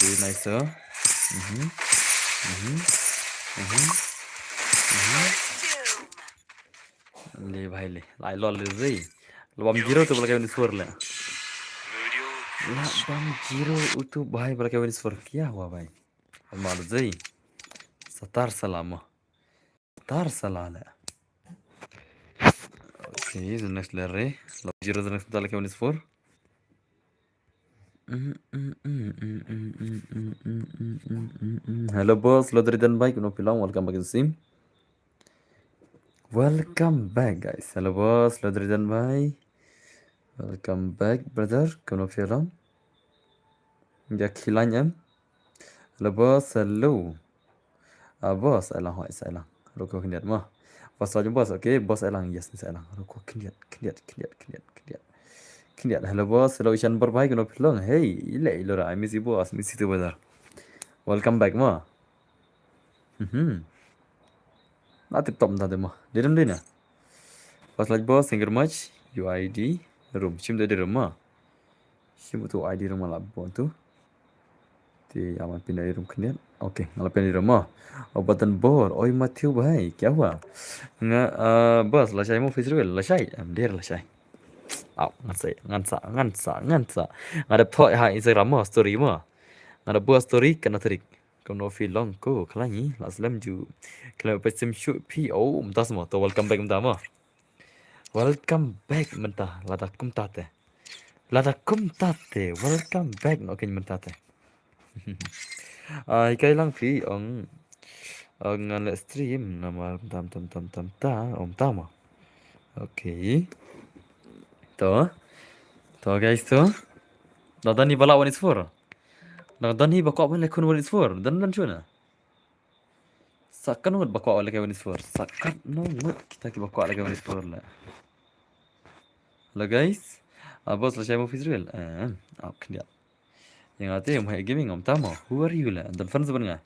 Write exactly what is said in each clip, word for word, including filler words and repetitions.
Be nicer. Mhm. Mhm. Mhm. Mhm. Le bhai le. Lai lol le zei. Labam zero tu bala ka win score le. Labam zero utu bhai bala ka win score. Kya hua bhai? Alma le zei. Satar salama. Satar salala. Okay, the next layer re. Labam zero the next bala ka win score. Hello boss, Lodridan bhai, kumno phi long? Welcome back to the stream. Welcome back guys. Hello boss, Lodridan bhai. Welcome back brother. Kumno phi long? Ya khilain em. Hello boss, hello. Ah, boss, ai lang hoi, sai lang. Ruko khyndiat mo. Boss, lajong boss, okay, boss, ai lang, yes, sai lang. Ruko khyndiat, khyndiat, khyndiat, khyndiat, khyndiat. Khyndiat, hello boss, hello Ishan Bar bhai, kumno phi long? Hey, ile, ilo ra, I miss you boss, miss you too brother. Welcome back mo. Mhm. Na tip top nta de mo. Didem dina. Boss, laj boss, thank you very much. U I D room, shim de room mo. Shim tu I D room la bon tu. Te ama pin dari room khyndiat. Okay, ngala pin dari room mo. Obatan bor, oi Matthew bhai, kya hua? Nga, uh, boss, lashai mo Fisrwell, lashai. Em der lashai. Au, ngan sa, ngan sa, ngan sa, ngan sa. Nga da phoh ha Instagram mo, story mo. Nga da buat story kena tarik. Kumno phi long ko khlaiñ la slem ju. Khlem pa sim shu phi, oh, mynta mo. To welcome back mynta mo. Welcome back mynta, lada kumta te. Lada kumta te, welcome back noh kein mynta te. Ah, hikai lang phi ong, ong ngan leh stream namar tam tam tam tam ta, om tam. Okay. To. To guys to. Da don hi ba lah one is four. Da don hi ba kwah ban leh khun one is four. Don don shuna. Sa katno ngut ba kwah leh ka one is four. Sa katno ngut kita ki ba kwah leh ka one is four la. Hello guys. Ah, boss, lashai mo Fisrwell. Eh, ah, khyndiat. Ïa nga te Umhei Gaming, ngam tama. Who are you la? Don friends ban nga.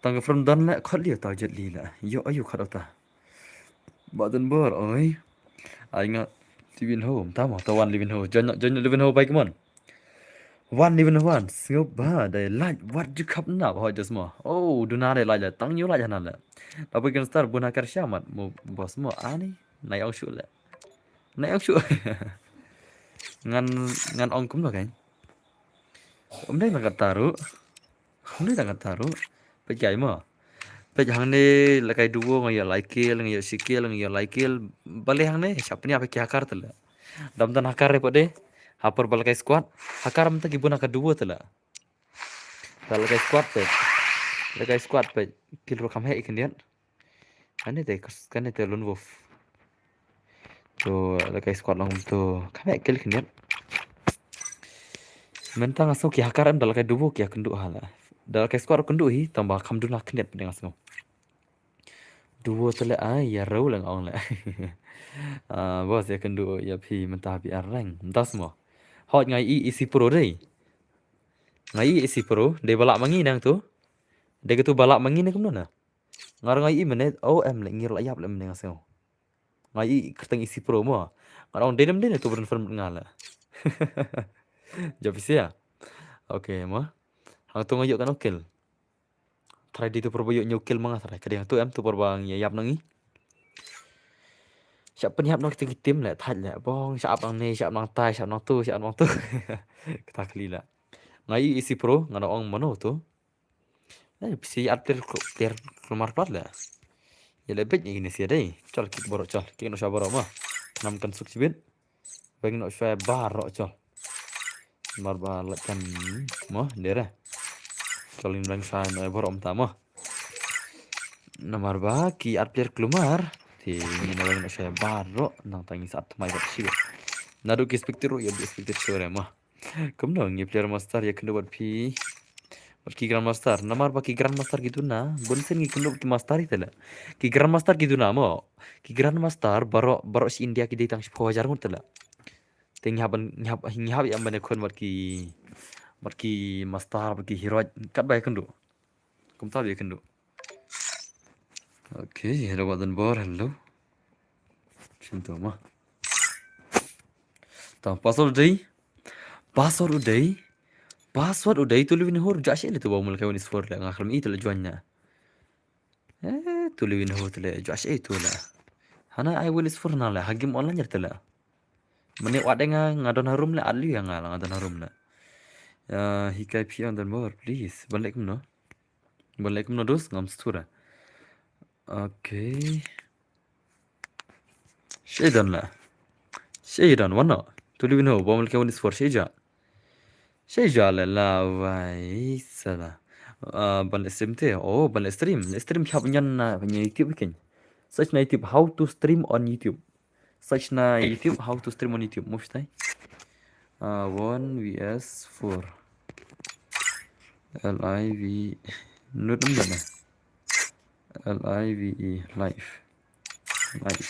Tang ka friend don la, khot lio tau jet li la. Yo ayo khot ota. Ba don bor oi. Ai nga Living Ho, ngam tama. To wan Living Ho. Join, join Living Ho bhai, come on. Wan Living Ho wan. Sngewbha ba dei like wat ju khap na ba hoi just mo. Oh, duna dei like la. Tang ñu like hana la. Tapi kan star bun hakar shamat mo boss mo ani. Nai ong shu la. Nai ong shu. Ngan, ngan ong kumno kan. Ym dei na kata ruh. Ym dei na kata ruh. Peit kai mo. Peit hangne la kai duo nga ïoh lai kill, nga ïoh shi kill, nga ïoh lai kill. Balei hangne shap nia peit ki hakar tela. Dam dan hakar re pade. Hapor ba la kai squad. Hakar mynta ki bun hakar duo tela. Da la kai squad peit. La kai squad peit. Kill ruh kham heh i khyndiat. Kane te, kane te lone wolf. To, la kai squad long to. Kane kill khyndiat. Mynta nga sngew ki hakar em da la kai duo ki ïa kynduh ha la. Da la kai squad kynduh hi, tang ba kham duna khyndiat pdeng nga sngew. Duo te le ai, ïa rew leng ong le. Ah, boss ïa kynduh ïa phi mynta phi areng. Mynta mo. Hot ngai i isi pro dei. Ngai i isi pro, dei ba lah ma ngi nang tu. Dei ka tu ba lah ma ngi ne kumno na. Nga ruh nga i mynne, oh em le, ngi ruh la ïap le mynne nga sngew. Nga i kyrteng isi pro mo. Nga ong dei dem dei ne tu bren firm nga le. Jop isi ya. Okay mo. Hangtu nga ïoh kano kill. Try dei tu por ba ïoh ñiew kill ma nga try. Ka dei hangtu em tu por ba ngi ïap na ngi. Shah pynïap noh kita ki team le, thait le. Bong, shah ap nang ne, shah ap nang tai, shah ap nang tu, shah ap nang tu. Kata khali le. Nga i isi pro, nga na ong mano tu. Eh, psi at player, player kulmar plat le. Ïa le bej ni ne sia dei. Chol kick baroh chol. Kick noh sha baroh ma. Nam kan suk chibit. Beng noh sha baroh chol. Mar ba la kan mo dere. Chol in beng sha no baroh mynta mo. Namar ba ki at player kulmar. Te ngi na beng noh sha baroh nang tangi sat mai bad shi. Naduh ki spectator ruh ïa bi spectator sure mo. Kumno ngi player master ïa kynduh bad phi. Bad ki grandmaster. Namar ba ki grandmaster ki duna. Bun sien ngi kynduh bad ki master ite la. Ki grandmaster ki duna mo. Ki grandmaster baroh, baroh shi India ki dei tang shiphew hajar ngut te la. Te ngi hap ban, ngi hap, ngi hap ïa ban ïakhun bad ki, bad ki master, bad ki hero. Katba ïa kynduh. Kumta ba ïa kynduh. Okay, hello, wat don bor, hello. Shin to ma. Ta password u dei. Password u dei. Password u dei tu liwin hur, ja shi le tu ba mul ka win is for le, nga khlem i tu le join na. Eh, tu liwin hur tu le, ja shi tu le. Hana ai win is for na le, ha game online jer tu le. Mane wa de nga, nga don harum le, at liu ya nga, nga don harum le. Ya, hikai phi on don more, please. Ban lek kumno. Ban lek kumno dos, ngam stura. Okay. Shei don la. Shei don, wan no. Tu liwin ho, ba mul ka win is for, shei ja. Shei ja le la wai sala. Ah, ban le stream te. Oh, ban le stream. Le stream khap nyan na, nyan YouTube kin. Search na YouTube, how to stream on YouTube. Search na YouTube, how to stream on YouTube. Move tai. Ah, one V S four. L I V. Nut nut na. L I V E, live. Live.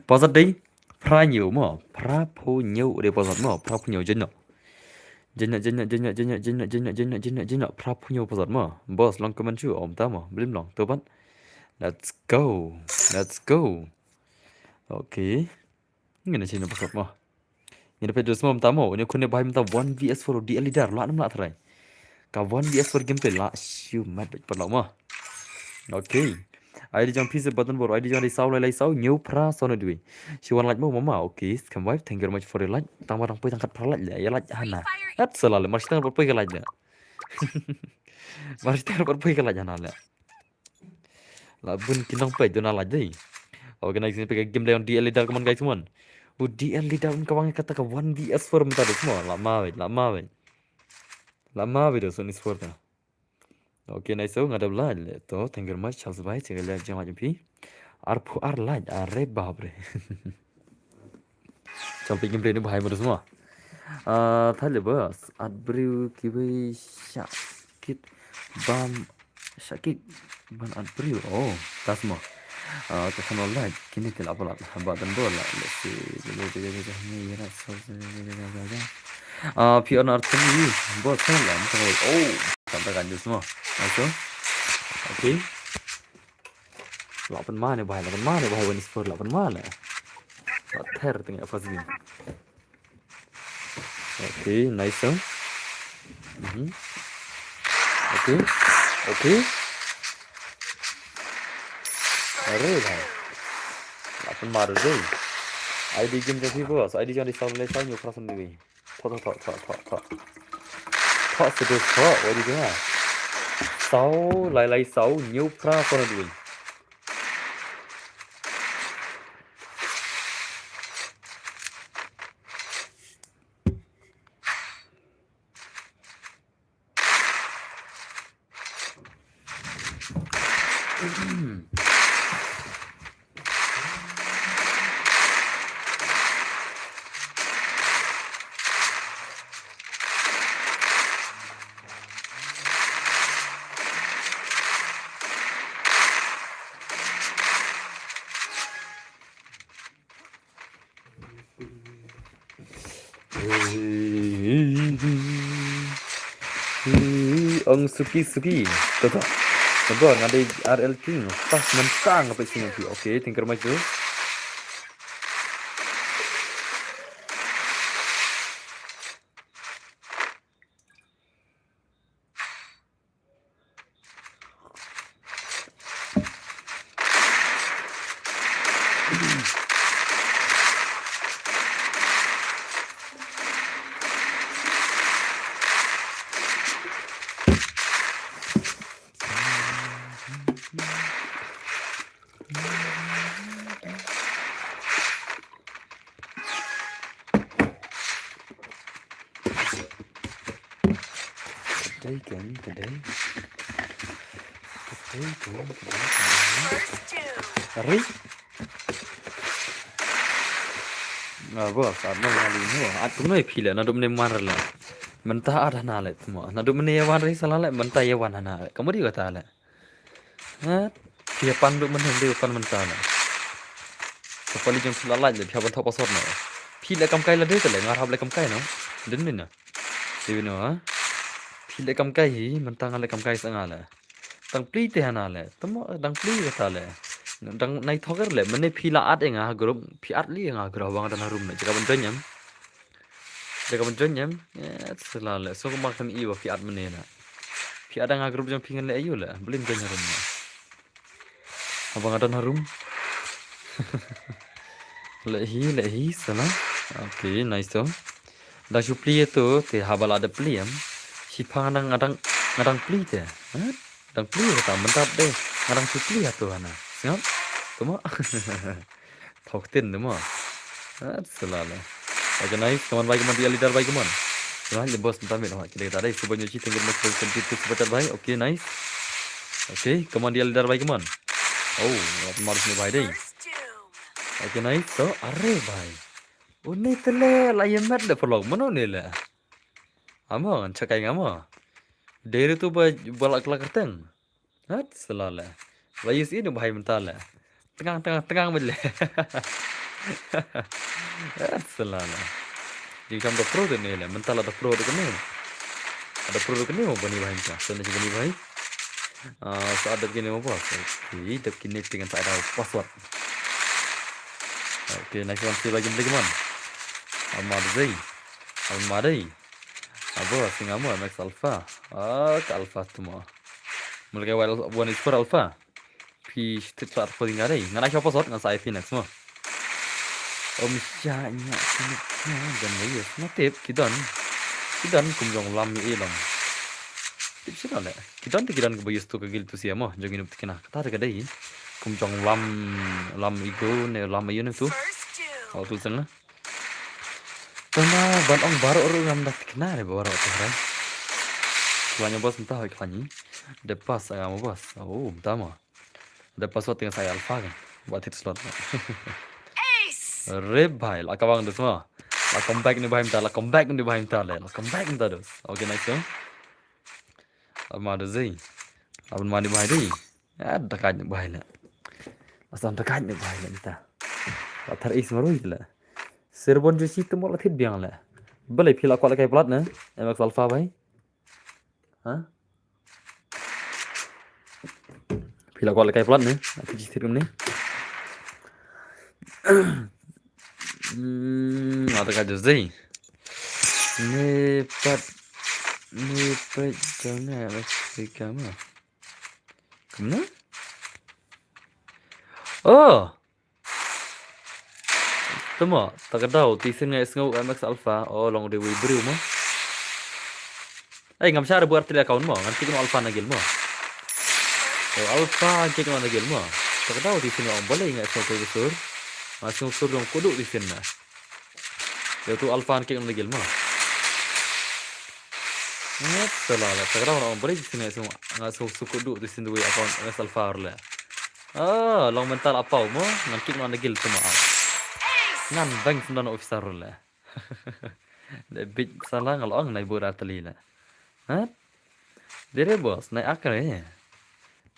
Password dei, phra hynñiew mo, phra phew hynñiew dei password mo, phra phew hynñiew, jin no. Jin no, jin no, jin no, jin no, jin no, jin no, jin no, jin no, jin no, phra phew hynñiew password mo. Boss, long comment shu, om ta mo, blim long, to ban. Let's go, let's go. Okay. Ngin ïa shim na password mo. Ngin ïa peit dos mo mynta mo. Une khun ne bhai mynta one V S four D L leader la nam la trai. Ka one V S four gameplay la shu mat bad paralok mo. Okay. I D jong phi se button bor. I D jong dei saw lai lai saw hynñiew phra saw na dui. Shi wan like mo mama. Okay. Scam wife, thank you very much for your like. Tang ba dang poi tang khat phra like le. Ïa like hana. At sala le. Mar shi tang ba poi ka like le. Mar shi tang ba poi ka like hana le. La bun ki nongpeit duna la dei. Okay, next peit ka game dei on D L leader, come on guys, come on. U D L leader un ka wang kata ka one V S four mynta dei, come on. La ma wei, la ma wei. La ma wei dei, so ni sport ta. Okay, nice, so nga dab la le. To, thank you very much, Charles Bai, check it out, jong la jong phi. Ar phu ar like, are bap re. Chal phi gameplay ni bhai mo dos mo. Ah, thale bas. At briew kiwei shah kit bam, shah kit ban at briew. Oh, tas mo. Ah, ka channel like. Kine ki la palat. Ba dan bol la. Let's see. Ah, phi on ar three. Bol channel la. Oh, tak tak kan dos mo. Okay. Okay. La pynma ne bhai, la pynma ne bhai, one is four la pynma ne. La ther teng ya first game. Okay, nice, sir. Mhm. Okay. Okay. Are bhai. La pynma re. I D game jong phi boss, I D jong dei saw lai saw hynñiew phra saw na dui. Tho, tho, tho, tho, tho, tho. Tho, sedu, tho, wai di jong ah. Saw lai lai saw hynñiew phra saw na dui. Ong suki suki. Tata. Tata nga dei R L King. Pas mentang apa sini. Okay, thank you very much tu. Today kan, today. Today kan, today kan. Ari? Nga ba, sa ma nga li no. At kumno ïa phi le, naduh mynne mar le. Mynta at hana le, tmo. Naduh mynne ïa wan ri sala le, mynta ïa wan hana le. Kamu di kata le. Ha? Phi pan du mynhynnin, du pan mynta na. Ka pali jong phi la lait le, phi ban thok password na. Phi le kam kai la de le, nga hap le kam kai no. Dun ni na. Te no ha. Phi le kam kai hi, mynta nga le kam kai sa nga le. Dang pli te hana le. Tamo dang pli kata le. Dang nai thoker le, mynne phi la at ïa nga group, phi at li ïa nga group bang dang room ne. Jaka ban join em. Ka ban join em. Sala le. So kumba kan i wa phi at mane na. Phi at nga group jong phi ngan le ayu le. Blin join harum na. Abang adon harum. Le hi le hi sala. Okay, nice to. Dang shu pli to te haba la da pli em. Shi pha ngadang ngadang ngadang pli te. Dang pli ta mentap de. Ngadang shu pli to hana. Sngap. Tuma. Thok tin de mo. Sala le. Okay, nice. Kaman bai kaman dia leader bai kaman. Kaman le boss tamit ho. Kita kita dai suba nyochi tengir mas tengir tu suba bai. Okay, nice. Okay, kaman dia leader bai kaman. Oh, wat marus ni bai dai. Okay, nice. So, are bai. Une tele la yemet de vlog mano ne le. Amo, chakai ngamo. Dere tu ba balak kelak kerteng. Hat selala. Layus ini bahai mentala. Tengang tengang tengang bele. Hat selala. Di kam da pro de ne le mentala da pro de kene. Ada pro de kene mo bani bahai mentala. Sana si bani bahai. Ah, sa ada kini mo bos. Okey, dap kini dengan sa ada password. Okey, nice one. Sila game lagi man. Amar Zai. Amar Dai. Abo singa mo M X Alpha. Ah, ka Alpha tu mo. Mulai one is for Alpha. Pi shit lah recording ada. Ngana siapa sot ngan sa I P next mo. Om sya nya sini nya dan lagi. Natip kidan. Kidan kum jong lam ni ilam. Tip sila le. Kidan ti kidan ke bayus tu ke gil tu sia mo. Jong inup tikina. Kata ada kadai. Kum jong lam lam igo ne lam ayun tu. Au tu sana. Tama ban ong baroh ruh ngam da tikna re baroh tu re. Khlanya bos entah hoi khlanya. De pas ngam bos. Oh, tama. De pas wat tengah saya Alpha kan. Buat hit slot. Re bhai, la kawang de semua. La comeback ni bhai minta, la comeback ni bhai minta le. La comeback minta dos. Okay, nice one. Ama de zai. Abang mani bhai dei. Ya, dekat ni bhai le. Asam dekat ni bhai le minta. La thar is marui le. Serbon juice tu mo la thit biang le. Balei phi la kwah la kai plat ne? M X Alpha bhai. Ha? Phi la kwah la kai plat ne? Aku ji thit kum ni. Hmm, ada ka juice dei. Ni pat ni pat jana la sika ma. Kumno? Oh. Tama, ta ka daw, ti sin ngai sngew M X Alpha, oh long de wi briew mo. Ei, ngam share buat tili account mo, ngan tik no Alpha na gil mo. Oh, Alpha ngan tik no na gil mo. Ta ka daw, ti sin ngai ong balei ngai sngew ko sur. Ngai sngew sur dong kudu ti sin na. Yo tu Alpha ngan tik no na gil mo. Ngat sala la, ta ka daw na ong balei ti sin ngai sngew, ngai sngew su kudu ti sin dui account, ngai Alpha le. Ah, long mental apau mo, ngan tik no na gil tu ma. Ngan bang sendon officer le. De bit sala ngal ong nai bura tali le. Ha? Dere bos, nai akre.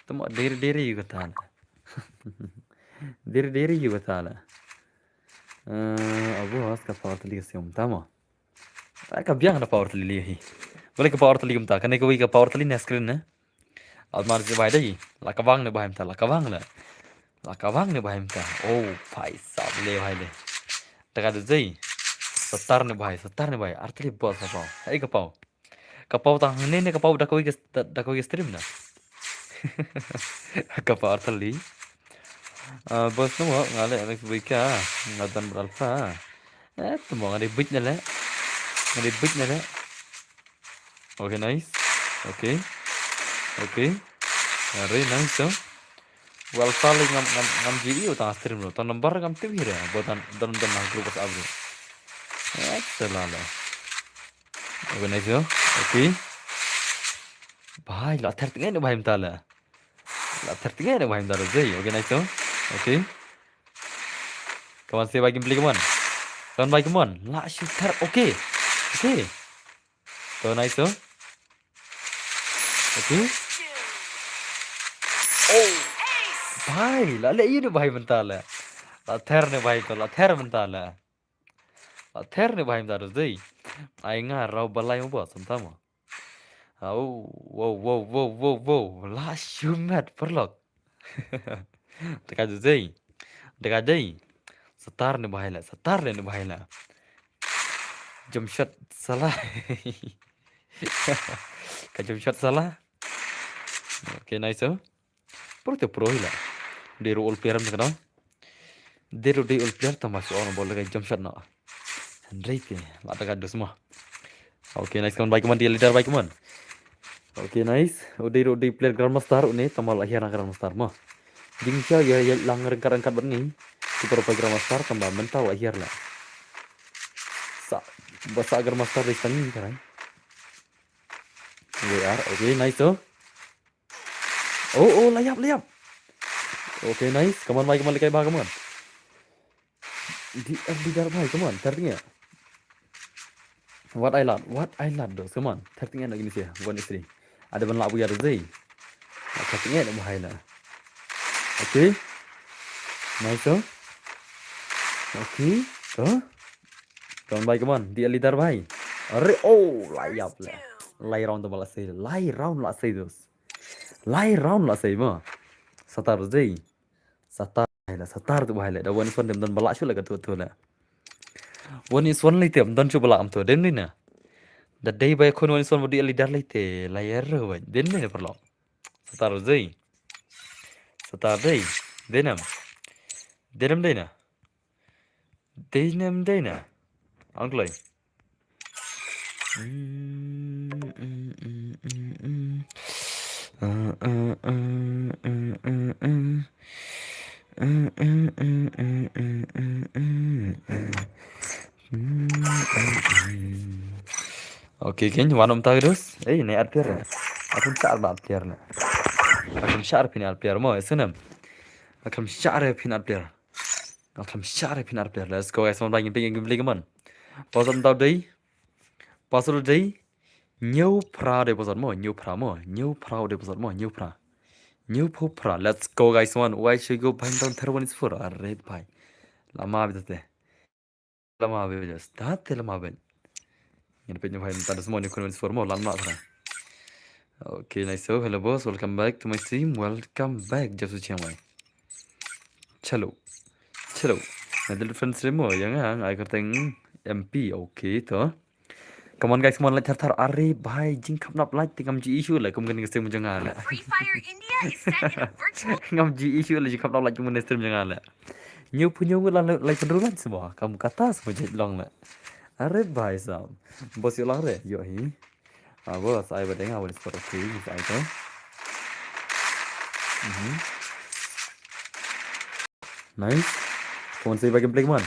Tama dere dere yu kata le. Dere dere yu kata le. Eh, abu has ka power tali ka siom tama. Ai ka biang da power tali hi. Boleh ka power tali kumta, kane ka wi ka power tali ne screen ne. Almar si bai dai, la ka bang ne bai mta, la ka bang le. La ka bang ne bai mta. Oh, pai sab le bai le. Taka de zai. Setar ne bai, setar ne bai. Artali bos ka pau. Ai ka pau. Ka pau tang ne ne ka pau da ka wi ka st-, da, da ka wi ka stream na. Ka pau artali. Ah, bos no mo, ngale Alex Boyka, ngadan beralfa. Eh, tu mo ngade bit ne le. Ngade bit ne le. Okay, nice. Okay. Okay. Are nice, so. Well, sali ngam, ngam, ngam ji iyo tang stream lo. Tang number ngam tip hira. Buat dan, dan, dan na group WhatsApp lo. Eh, selala. Okay, nice, so. Okay. Bhai, la ther tengah ni bhai mta la. La ther tengah ni bhai mta la. Zai, okay, nice, so. Okay. Come on, say bye, gameplay, come on. Come on, bye, come on. La shooter, okay. Okay. So nice, so. Okay. Oh. Bhai, la le yu ni bhai mta la. La ther ni bhai to, la ther mta la. La ther ni bhai mta dei. Ai nga rau balai mo bos mta mo. Au, wow, wow, wow, wow, wow. La shumat perlok. Teka dei. Teka dei. Setar ni bhai la, setar ni bhai la. Jump shot salah. Ka jump shot salah. Okay, nice, oh. Pro te pro hi la. Dei ruh ul player em te ka dong. Dei ruh dei ul player tang ba shu on ball ka jump shot noh. Hynrei te la da ka dus mo. Okay, nice, come on, bhai, come on, dei leader, bhai, come on. Okay, nice. U dei ruh dei player Grandmaster une, tang ba la hiar na Grandmaster mo. Jingshisha ïa, ïa lang ryngkat ryngkat bad ngi. Ki para pyrshah Grandmaster tang ba mynta la hiar la. Sa, ba sa Grandmaster dei sa ngi ka rai. Wei ar, okay, nice, oh. Oh, oh, la ïap, la ïap. Okay, nice. Come on, bhai, come on, lehkai bha, come on. Dei leader, bhai, come on, thirteen. Wat ai lad, wat ai lad, dos, come on. Thirteen na kine sha, one is three. Ada ban lah buya dei. Thirteen na bhai na. Okay. Nice, oh. Okay. Huh? Come on, bhai, come on. Dei leader, bhai. Are, oh, la ïap la. Lai round tang ba la sei, lai round la sei, dos. Lai round la sei mo. Satar dei. Satar la, satar tu bhai la. Da one is one dem don ba lah shuh la ka tu tu la. One is one lei te dem don shuh ba lah am tu. Dem ni na. Da dei ba khun one is one ba dei leader lei te la ïa ru ba. Dem ni na paralok. Satar dei. Satar dei. Dei nam. Dei nam dei na. Dei nam dei na. Ang kloi. Okay, ken wan um ta dos. Eh, ne at player. Aku char ba at player na. Aku char phin at player mo, esunem. Aku char phin at player. Aku char phin at player. Let's go, guys. Mon bang pin game play, come on. Pause on tau dei. Pause on dei. New pra dei pause on mo, new pra mo, new pra dei pause on mo, new pra. New pra. Let's go, guys. One, why should go bind down thirty-one is four? Are bhai. Lama bita te. Lama bita. State lama bita. Ngin peit nyu bhai mynta da small new convince for mo lan ma thra. Okay, nice. So, hello boss, welcome back to my stream. Welcome back, Jesu Chiang Mai. Chalo. Chalo. Na dil friends remo yang ang ai kyrteng M P. Okay to. Come on guys, come on, like thar thar. Are bhai, jingkhapnap like te ngam ju issue la kum kane ka stream jong nga la. Free Fire India is set in a virtual Ngam ju issue la jingkhapnap like kum kane stream jong nga la. Nyu pu nyu la like pynru like sbo. Kam kata sbo jait long la. Are bhai sam. Boss ïoh lang re, ïoh hi. Ah, boss ai ba deng, ah, boss for free, ai to. Mhm. Nice. Come on, sa ïa ba gameplay, come on.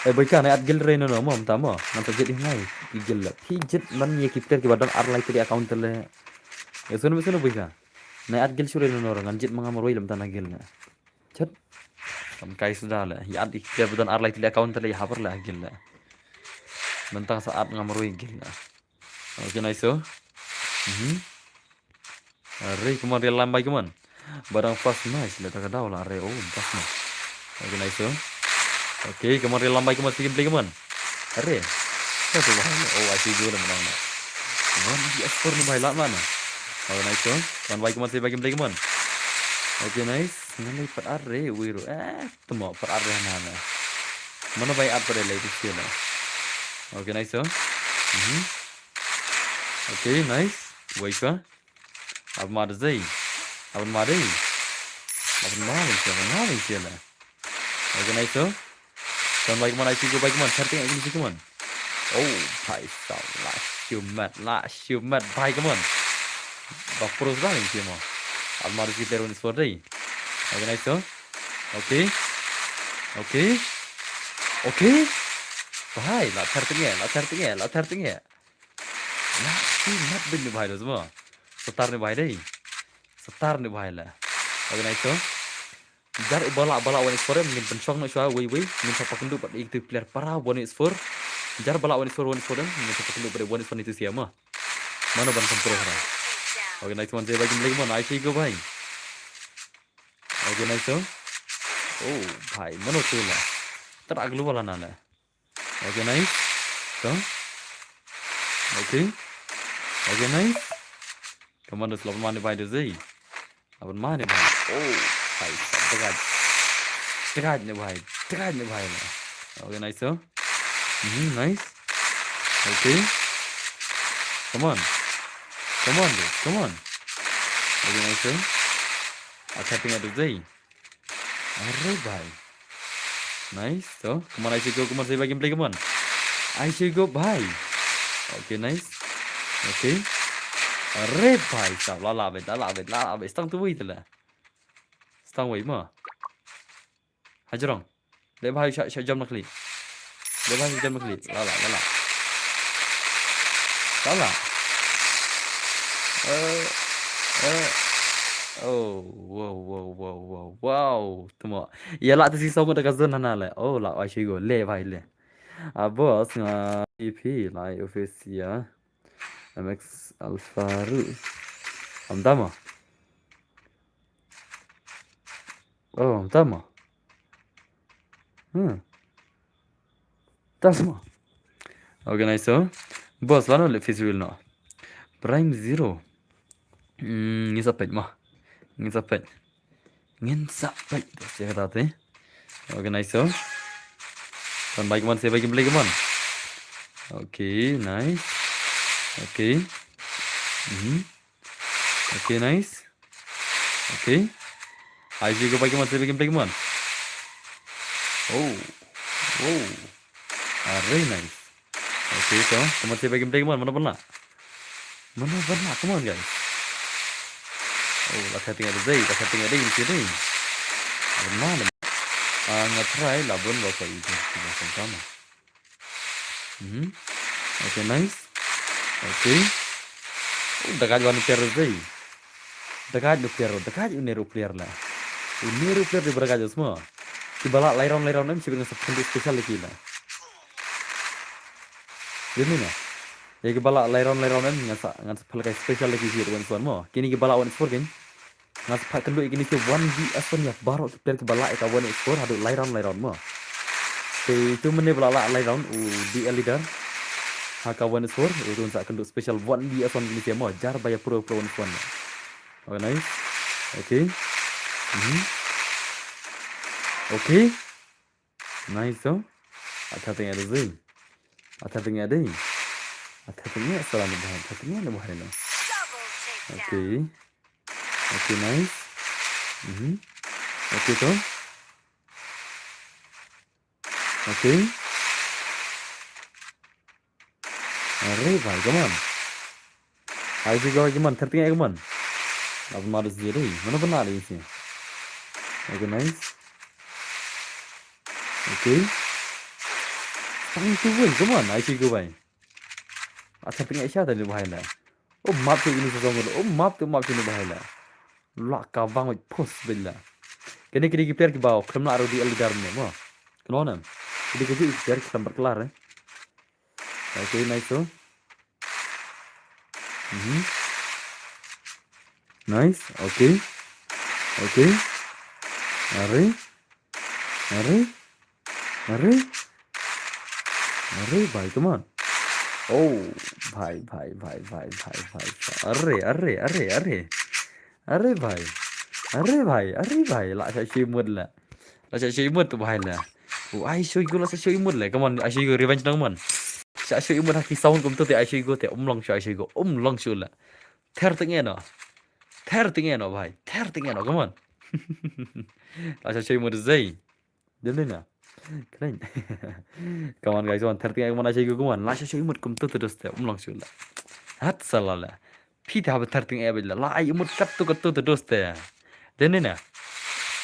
Eh, boy, ka nai at guild re no no mo, mynta mo. Ngan sa jied ïa ngai. Ki guild la. Phi jied man ïa ki player kiba don ar lai tylli account te le. Eh, sunu sunu boy ka. Nai at guild shu re no no, ngan jied ma nga marwei lem tang na guild nga. Chet. Kam kai suda le. Ïa at ïa ki player ba don ar lai tylli account te le, ïa habar le guild la. Mynta sa at nga marwei guild la. Okay, nice, oh. Mhm. Are, come on, real lam bai, come on. Ba dang fast, nice, le ta ka daw la, are, oh, fast, nice. Okay, nice, oh. Okay, come on, real lam bai, come on, second play, come on. Are. Ka tu bahai le, oh, I see goal, menang le. One, di score ni bahai la mana. Okay, nice, oh. Come on, bai, come on, second play, come on. Okay, nice. Ngan lei pat are, wei ru. Eh, temo pat are na na. Mano bai at pat lei tu sia le. Okay, nice, oh. Mhm. Okay, nice. Wei sa. Abma de zei. Abma de. Abma de sia, abma de sia la. Okay, nice, oh. Come on, bai, come on, I see go, bai, come on. Thirteen, I see, come on. Oh, bhai sab, la shumat, la shumat, bhai, come on. Ba pro sab ni sima. Abma de sia, player one is four dei. Okay, nice, oh. Okay. Okay. Okay. Bhai, la thirteen, la thirteen, la thirteen. Lah, ki mat bin ni bhai, dos mo. Satar ni bhai dei. Satar ni bhai la. Okay, nice, oh. Jar u ba lah, ba lah one is four em, ngin pynshong noh shuwa, wei, wei. Ngin sa pakynduh bad ïa ki player para one is four. Jar ba lah one is four, one is four em, ngin sa pakynduh bad one is four ni tu sia mo. Mano ban control hara. Okay, nice one, zei bai gameplay mo, nice go bai. Okay, nice, oh. Oh, bhai, mano tu la. Tara global ana la. Okay, nice. Come. Okay. Okay, nice. Come on, dos, laban mane bhai, dos, eh. Laban mane bhai. Oh, bhai, tegat. Tegat ne bhai. Tegat ne bhai. Okay, nice, oh. Mhm, nice. Okay. Come on. Come on, dude. Come on. Okay, nice, eh? Attack teng ïa dei. Are bhai. Nice. So, come on, I say go. Come on, say bye, gameplay, come on. I say go, bhai. Okay, nice. Okay. Are bhai sahab, la lah beit, la lah beit, la lah beit. Stang tu wei tu la. Stang wei ma. Hajrong. Leh bha sha, sha jam na khlieh. Leh bha sha jam na khlieh. La la, la la. La la. Eh, eh. Oh, wow, wow, wow, wow, wow. Tuma. Ïa la te si song da ka zone hana le. Oh, la ai shi go. Leh bha leh. Ah, boss nga E P la office ya. M X Alpha Ru. Am dama. Oh, tama. Hmm. Tama. Organize so. Boss, lano le fis wil no. Prime zero. Hmm, ngin sa peit ma. Ngin sa peit. Ngin sa peit. Terus dia kata tu. Organize so. Kan baik man, saya bagi beli ke man. Okay, nice. Okay. Mhm. Okay, nice. Okay. Ai shi go bagi man, sai bagi play man. Oh. Oh. Ah, very nice. Okay, so, come on, sai bagi play man, mana pernah? Mana pernah, come on, guys. Oh, la setting ada zai, la setting ada ini sini. Mana? Ah, ngat try la bun ba ko itu, kita sama. Mhm. Okay, nice. Okay. Oh, da gaj wan player dei. Da gaj player, da gaj une ru player la. Une ru player di ba da gaj sma. Ki ba la lai round lai round em sibin sa pun special lagi la. Ini na. Ya ki ba la lai round lai round em ngan sa ngan sa palakai special lagi si one swan mo. Kini ki ba la one swan kin. Nga sa phah kynduh ïa kine ki one V S one ïa baroh ki player kiba lah ïa ka one eight score haduh lai round lai round mo. Te itu mynne ba la lah lai round u D L leader ha ka one eight score u tun sa kynduh special one V S one kine ki mo jar ba ïa pro pro one eight score. Okay, nice. Okay. Mhm. Okay. Nice, oh. Atta teng ada zin. Atta teng ada. Atta teng ada salam dah. Atta teng ada bahaya no. Okay. Okay, nice. Mhm. Okay, to. Okay. Are bhai, come on. Ai ji go, come on, thirty eight, come on. Ab mar ji re, mana bana re isi. Okay, nice. Okay. Tang tu bhai, come on, ai ji go bhai. Acha thirty eight sha ta ni bhai la. Oh, map tu ini sezon lo. Oh, map tu map tu ni bhai la. La ka bang wai pus bhai la. Kene kene ki player ki bau, khlem la ro di alidar ne mo. Keno ne. Kene kene ki player ki lambat kelar eh. Okay, nice tu. Mhm. Nice. Okay. Okay. Are. Are. Are. Are, bhai, come on. Oh, bhai, bhai, bhai. Are, are, are, are. Are, bhai. Are, bhai, are, bhai. La sha shi mut la. La sha shi mut tu bhai la. Oh, ai shu go la sha shi mut la. Come on, ai shu go revenge nang man. Sha shi mut ha ki sound kum tu te ai shu go te um long shu ai shu go. Um long shu la. Thirty eight no. Thirty eight no, bhai. Thirty eight no, come on. La sha shi mut zai. Dil na. Kren. Come on, guys, come on. Thirty eight, come on, la sha shi go, come on. La sha shi mut kum tu tu doste. Um long shu la. Hat sala la. Phi te haba thirty eight bhai la. La ai mut kat tu kat tu tu doste. Dene na.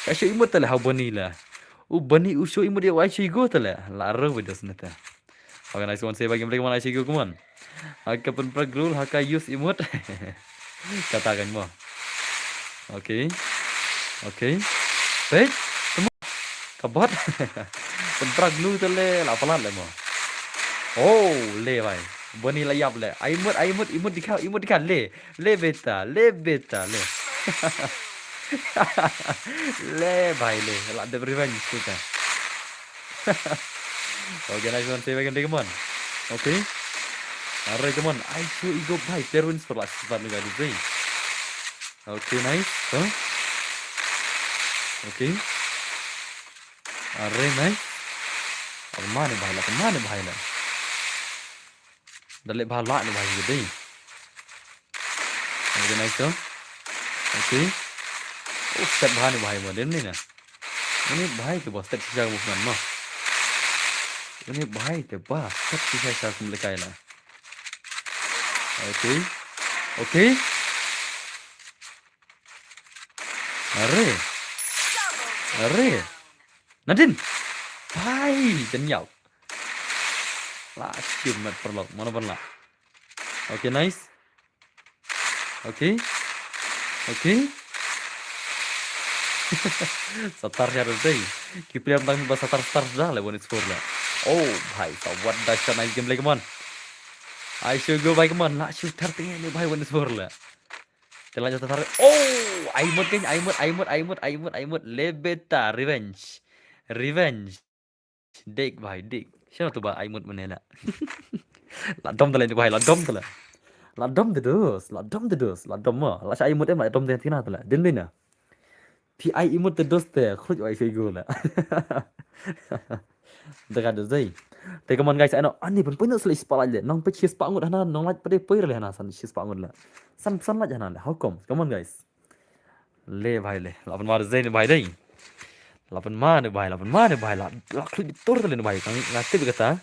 Ka shu mut le haba ni la. U bani u shu mut ya ai shu go te la. La ro bhai dos ne te. Okay, nice one. Say bagi mereka mana sih, come on. Haka pun prak rule, haka use emote. Kata kan mo. Okay. Okay. Pek. Temu. Kabot. Pun prak rule tu le, la palat le mo. Oh, le bhai. Bani la yap le. Ai emote, ai emote, emote dikha, emote dikha le. Le beta, le beta, le. Le bhai le. La de revenge tu ta. Okay, nice one. Say back and take one. Okay. Alright, come on. Ai shu ego bhai. Terwin for last one guys. Okay, nice. Huh? Okay. Alright, nice. Ab mane bhai la, ab mane bhai la. Da leh bha lah ne bhai, dei. Organize to. Okay. Oh, step bha ne bhai mo, dem ne na. Une bhai te ba step shisha mo man mo. Une bhai te ba step shisha shisha kum lekai la. Okay. Okay. Are. Are. Nadin. Bhai, jan yau. La shim mat paralok, mano ban la. Okay, nice. Okay. Okay. Satar ya dei. Ki player tang ba satar satar da le one is four la. Oh, bhai, sa what da shot, nice game le, come on. Ai shu go bhai, come on. La shu tar teng ne bhai, one is four la. Te la jatuh tarik. Oh, ai mut kan, ai mut, ai mut, ai mut, ai mut, ai mut. Lebeta, revenge. Revenge. Dik bhai, dik. Sino tu ba ai mut mane la. La dom tala ni bhai, la dom tala. La dom te dos, la dom te dos, la dom mo. La sha ai mut em, la dom te tina tala. Din bina. Phi ai imut te dos te, khruj ai shu go la. Daga dos dei. Te come on guys, ano, ani pun punya sele spotlight le. Nong pech spot ngut hana, nong light pade poi le hana san spot ngut la. San san light hana le. How come? Come on guys. Le bhai le. Lapan mar zai ne bhai dei. Lapan mar ne bhai, lapan mar ne bhai la. La khruj tur le ne bhai. Kang ngati kata.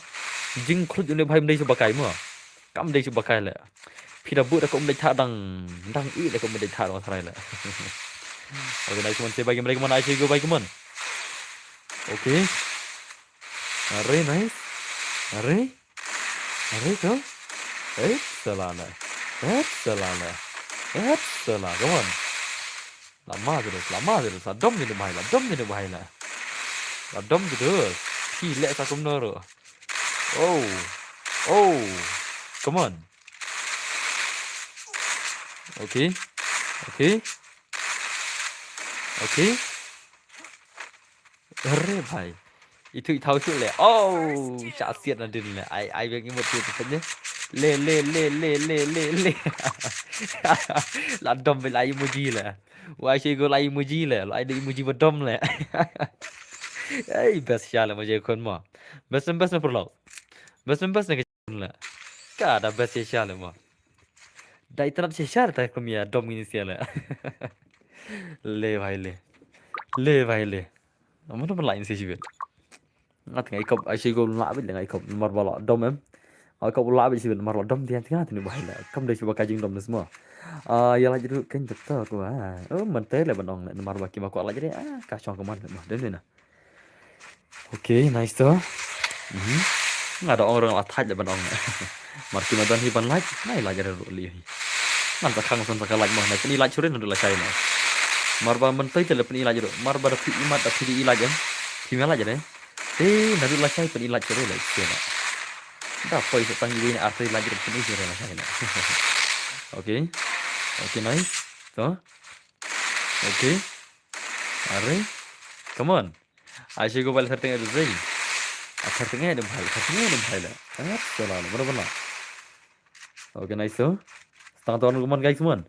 Jing khruj ne bhai mdei shu bakai mo. Kam dei shu bakai le. Phi da bu da ko mdei tha dang dang i da ko mdei tha dang tharai le. Okay, nice one. Say bye, come on. I say go bye, come on. Okay. Are, nice. Are. Are to. Excellent. Excellent. Excellent. Come on. Lama terus, lama terus. La dom ni bhai, la dom ni bhai la. La dom terus. Phi le sa kumno ro. Oh. Oh. Come on. Okay. Okay. Okay. Are bhai. Itu itau shu le. Oh, sha siat na din le. Ai ai bek imut tu tu ne. Le le le le le le le. La dom bel ai emoji le. Wai shi go la emoji le. La ai de emoji ba dom le. Ei, best sha le mo je kon mo. Best best na perlo. Best best na ke le. Ka da best sha le mo. Dai trat shisha ta kumia dom ini sia le. Le bhai le. Le bhai le. Amo to lai si sibet. Ngat ngai kop ai si go la bit ngai kop mar bala dom em. Ai kop la bit sibet mar la dom dia tengah tini bhai le. Kam dei siba kajing dom nismo. Ah, ya la jiru kan doktor ko ah. Oh, mante le banong le mar ba ki ma ko la jere ah ka shong ko man ma dem ni na. Okay, nice to. Mhm. Nga da ong rong la thaj da ban ong. Mar ki ma don hi ban like, nai like da ru li hi. Man sa khang son sa ka like mo, nai pini like shurin du la chai na. Mar ba man tai te le pini like ru. Mar ba da phi imat da phi di like em. Phi me like de. Te na du la chai pini like shurin la chai na. Da poi sa tang iwi ni artai like ru pini shurin la chai na. Okay. Okay, nice. To. Okay. Are. Come on. Ai shi go bal thirteen eight zai. A thirteen eight bhai, thirteen eight bhai la. At sala la, bana bana. Okay, nice so. Stang to, come on guys, come on.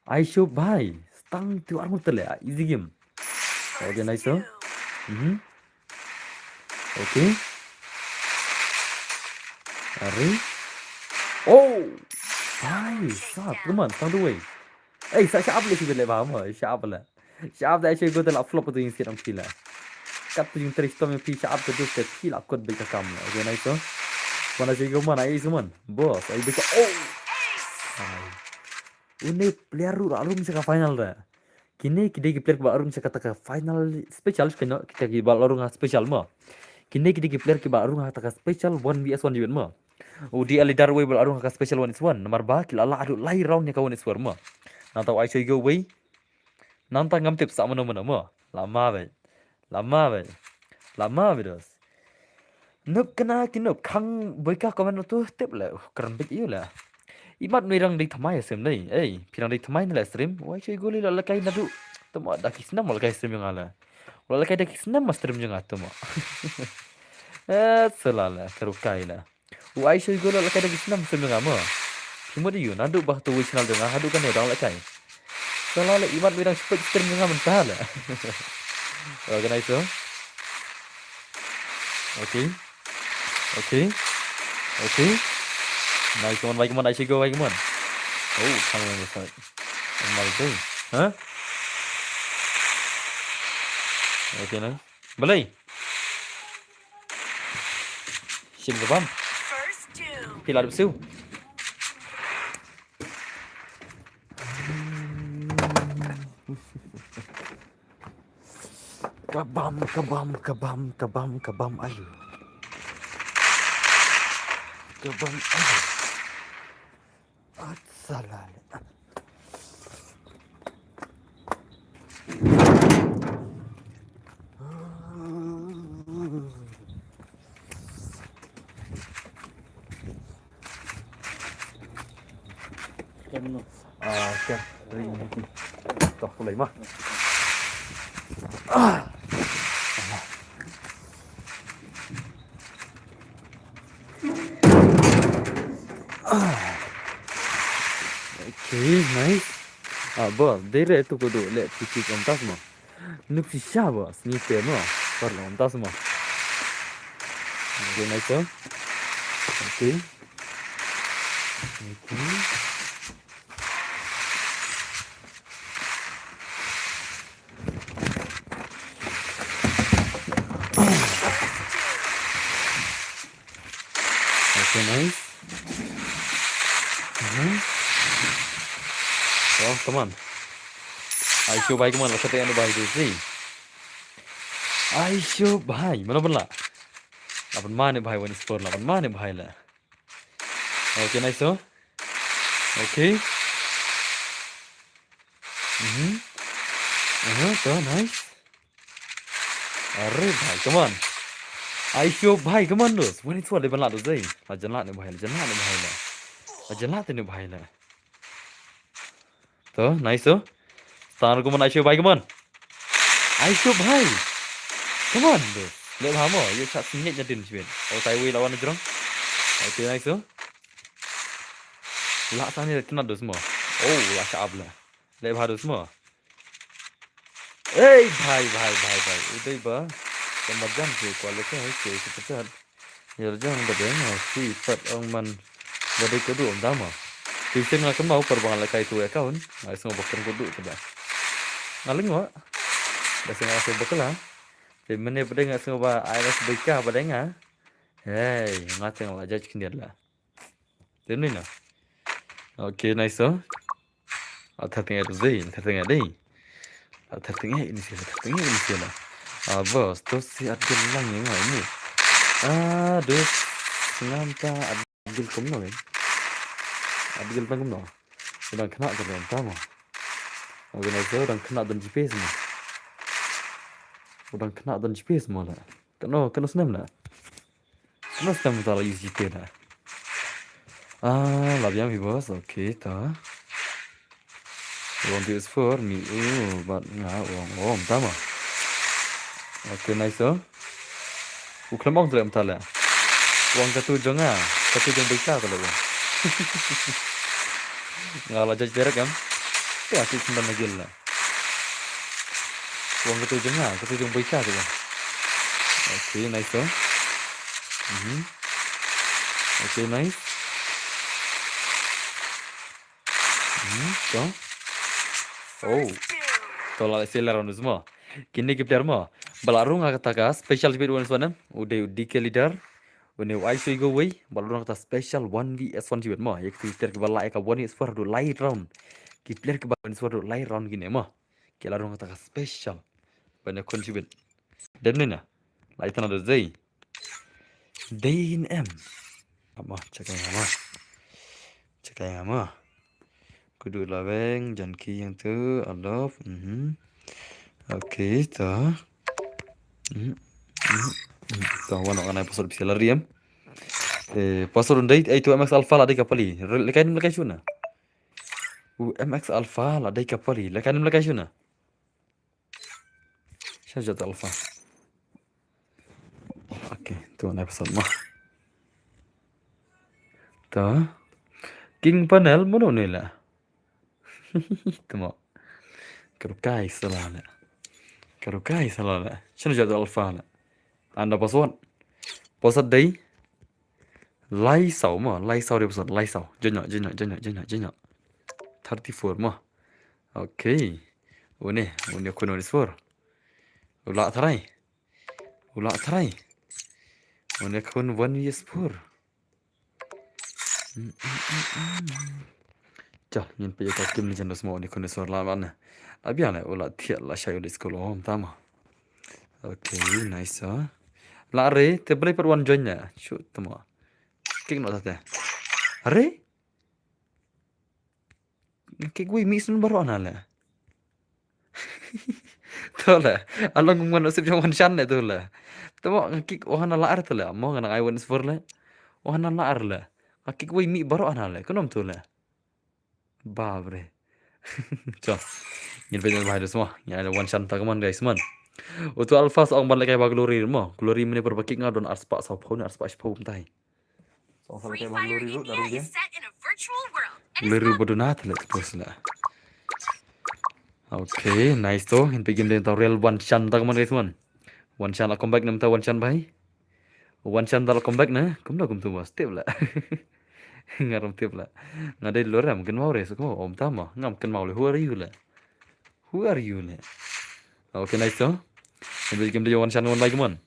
Ai shu bhai, stang to armut tele, easy game. Okay, nice so. Mhm. Okay. Are. Oh. Bhai, sat, come on, stang to wei. Ei, sa shap le shi bele ba mo, shap le. Shap da shi go de la flop tu yin sit am pila. Kat tu yin trish to me pi shap tu dus te pila kot be ka kam. Okay, nice one. Mana shi go mana is man. Boss, ai be ka oh. Ai. Une player ru la rung sha ka final da. Kine ki dei ki player ba rung sha ka ta ka final special kino kita ki ba rung special mo. Kine ki dei ki player ki ba rung ta ka special one v one jibet mo. U D L leader wei ba rung ka special one v one. Namar ba ki la la adu lai round ne ka one v one mo. Nang tau ai shoi go wei. Nang ta ngam tip sa mano mano mo. Lama be. Lama be. Lama be dos. Nup kena ki nup khang boi ka comment tu tip le. Uh, keren bit iu le. Imat nui rang dei thamai stream dei. Ei, pirang dei thamai ni le stream. Wai shoi go li la lekai nadu. Tama da ki snam lekai stream yang ala. La lekai da ki snam stream yang atama. Eh, sala le, karukai le. U ai shoi go la lekai da ki snam stream nga mo. Phi mo di yu, nadu bah tu wi channel nga hadu kan ne dang lekai. Sala le imat wi dang spek stream nga mentah le. Organize so. Okay. Okay. Okay. Nice one, bai kumon, ai shu go, bai kumon. Oh, come on, this side. Mal tu. Huh? Okay, nice. Balei? Shim ka bam. Phi la dep siew. Ka bam, ka bam, ka bam, ka bam, ka bam, ayo. Ka bam, ayo. At salah. Ah, ka ring. Toh, pulai mah. Ah. Ah. Okay, nice. Ah, boss, dei re tu ko do le piki kontas mo. Nuk shisha ba, sngi te mo. Par lo tas mo. Okay, nice, sir. Okay. Okay. Okay, nice. Mhm. Oh, come on. Aisho bhai, come on, la kate anu bhai tu si. Aisho bhai, mano ban la? Laban mane bhai, one is four, laban mane bhai la. Okay, nice, oh. Okay. Mhm. Aha, to, nice. Are bhai, come on. Aisho bhai, come on, dos. One is four, le ban la dos dei. La jan la ne bhai, la jan la ne bhai la. La jan la te ne bhai la. To, nice, oh. Star, come on, Aisho bhai, come on. Aisho bhai. Come on, dos. Le bha mo, yu sa singit nyadin sibit. Oh, tai wei lawan jrong. Okay, nice, oh. La sa ni le tena dos mo. Oh, la sa up la. Le bha dos mo. Ei, bhai, bhai, bhai, bhai. Udei ba. Sama jam ke kuala ke, ke, ke, ke. Ïa jong ba deng, ah, si pat ong man ba dei koduh ym da mo. Ti sien nga kynmaw par ba nga la kai tu account, nga sngew ba kren koduh te ba. Nga lyngngoh. Ba sien nga sngew ba kylla. Te mynne ba dei nga sngew ba ai ba sbei ka ba dei nga. Hei, nga te nga la judge khyndiat la. Te ni na. Okay, nice, oh. Athar tengah tu dei, athar tengah dei. Athar tengah ini sila, athar tengah ini sila. Ah, boss, to si Adgil lang ïa nga ini. Ah, dos, ngam ta Adgil kumno, eh? Adgil tang kumno? U dang khynnah ka long tang mo. Organizer u dang khynnah don G P S mo. U dang khynnah don G P S mo la. Kano, kano snem la? Kano snem ta la use G P S la? Ah, la biang hi boss. Okay, ta. One two is four, mi u, bat nga, wang, wang, tama. Okay, nice, oh. U khlem ong tlem ta la. Wang katu jong nga, katu jong Baika ta la wang. Nga la judge direct em. Te ati simban na gil la. Wang katu jong nga, katu jong Baika tu. Okay, nice, oh. Mhm. Okay, nice. Hmm, to. Oh. To la sel round mo. Kine ki player mo. Ba la rung ha kata ka special bit one one em. U dei u D K leader. Une u Aisho Igowei. Ba la rung ha kata special one V S one bit mo. Ïa ki player ki ba la ïa ka one V S four haduh lai round. Ki player ki ba one V S four haduh lai round kine mo. Ki la rung ha kata ka special. Ba ne contribute. Dem ne na. Lai tana do zei. Dei in em. Amo, check ïa nga mo. Check ïa nga mo. Kudu la weng, Janki ïa tu, Adolf. Mhm. Okay, to. Mhm. Mhm. Mhm. To, wan wan ai password bisi la riem. Eh, password un dei, eh, tu M X Alpha la dei ka pali. Re-, lekai nim lekai shuna. U M X Alpha la dei ka pali. Lekai nim lekai shuna. Sha jot Alpha. Okay, tu na episode mo. Ta. King Panel mano ne la. Tamo. Karukai sala la. Karukai sala la. Sha jot Alpha la. Anda password. Password dei. Lai saw mo, lai saw dei ba sot, lai saw. Join noh, join noh, join noh, join noh, join noh. Thirty-four mo. Okay. Une, une khun one four. U lah trai. U lah trai. Une khun one four. Chal, ngin peit ïa ka Kim Lee Chan Dusmo, une khun one four la ban. La biang le, u la thiah la shai u leit skul, oh, tama. Okay, nice, ah. La re, te balei pat wan join ne. Shoot, tama. Kick noh te. Are? Kick wei mih shen baroh na le. To le. Along man sip jong wan shan le to le. Tama kick oh na la ar to le. Mo nga nang ai one four le. Oh na la ar le. Nga kick wei mih baroh na le. Kunom to le. Babre. Cho. Ngin peit ïa ka bhai dusmo. Ngin ai wan shan ta ka mon guys mon. Utu Alpha sa ong ban leh kai ba Glory mo. Glory mane por ba kick nga don arspah saw phew ne arspah shiphew kumtai. Sa ong sa leh kai ba Glory ruh da rung dia. Glory ruh ba duna ta leh pos la. Okay, nice to. Ngin peit game dei ta real wan shan ta ka mon guys mon. Wan shan la comeback nam ta wan shan bhai. Wan shan dal comeback na, kumno kumtu mo, tip la. Ngaram tip la. Nga dei lorem, kin mau res ko, om tama, ngam kin mau le, who are you le? Who are you le? Okay, nice to. Kin bej kim dei wan shan wan bai kumon.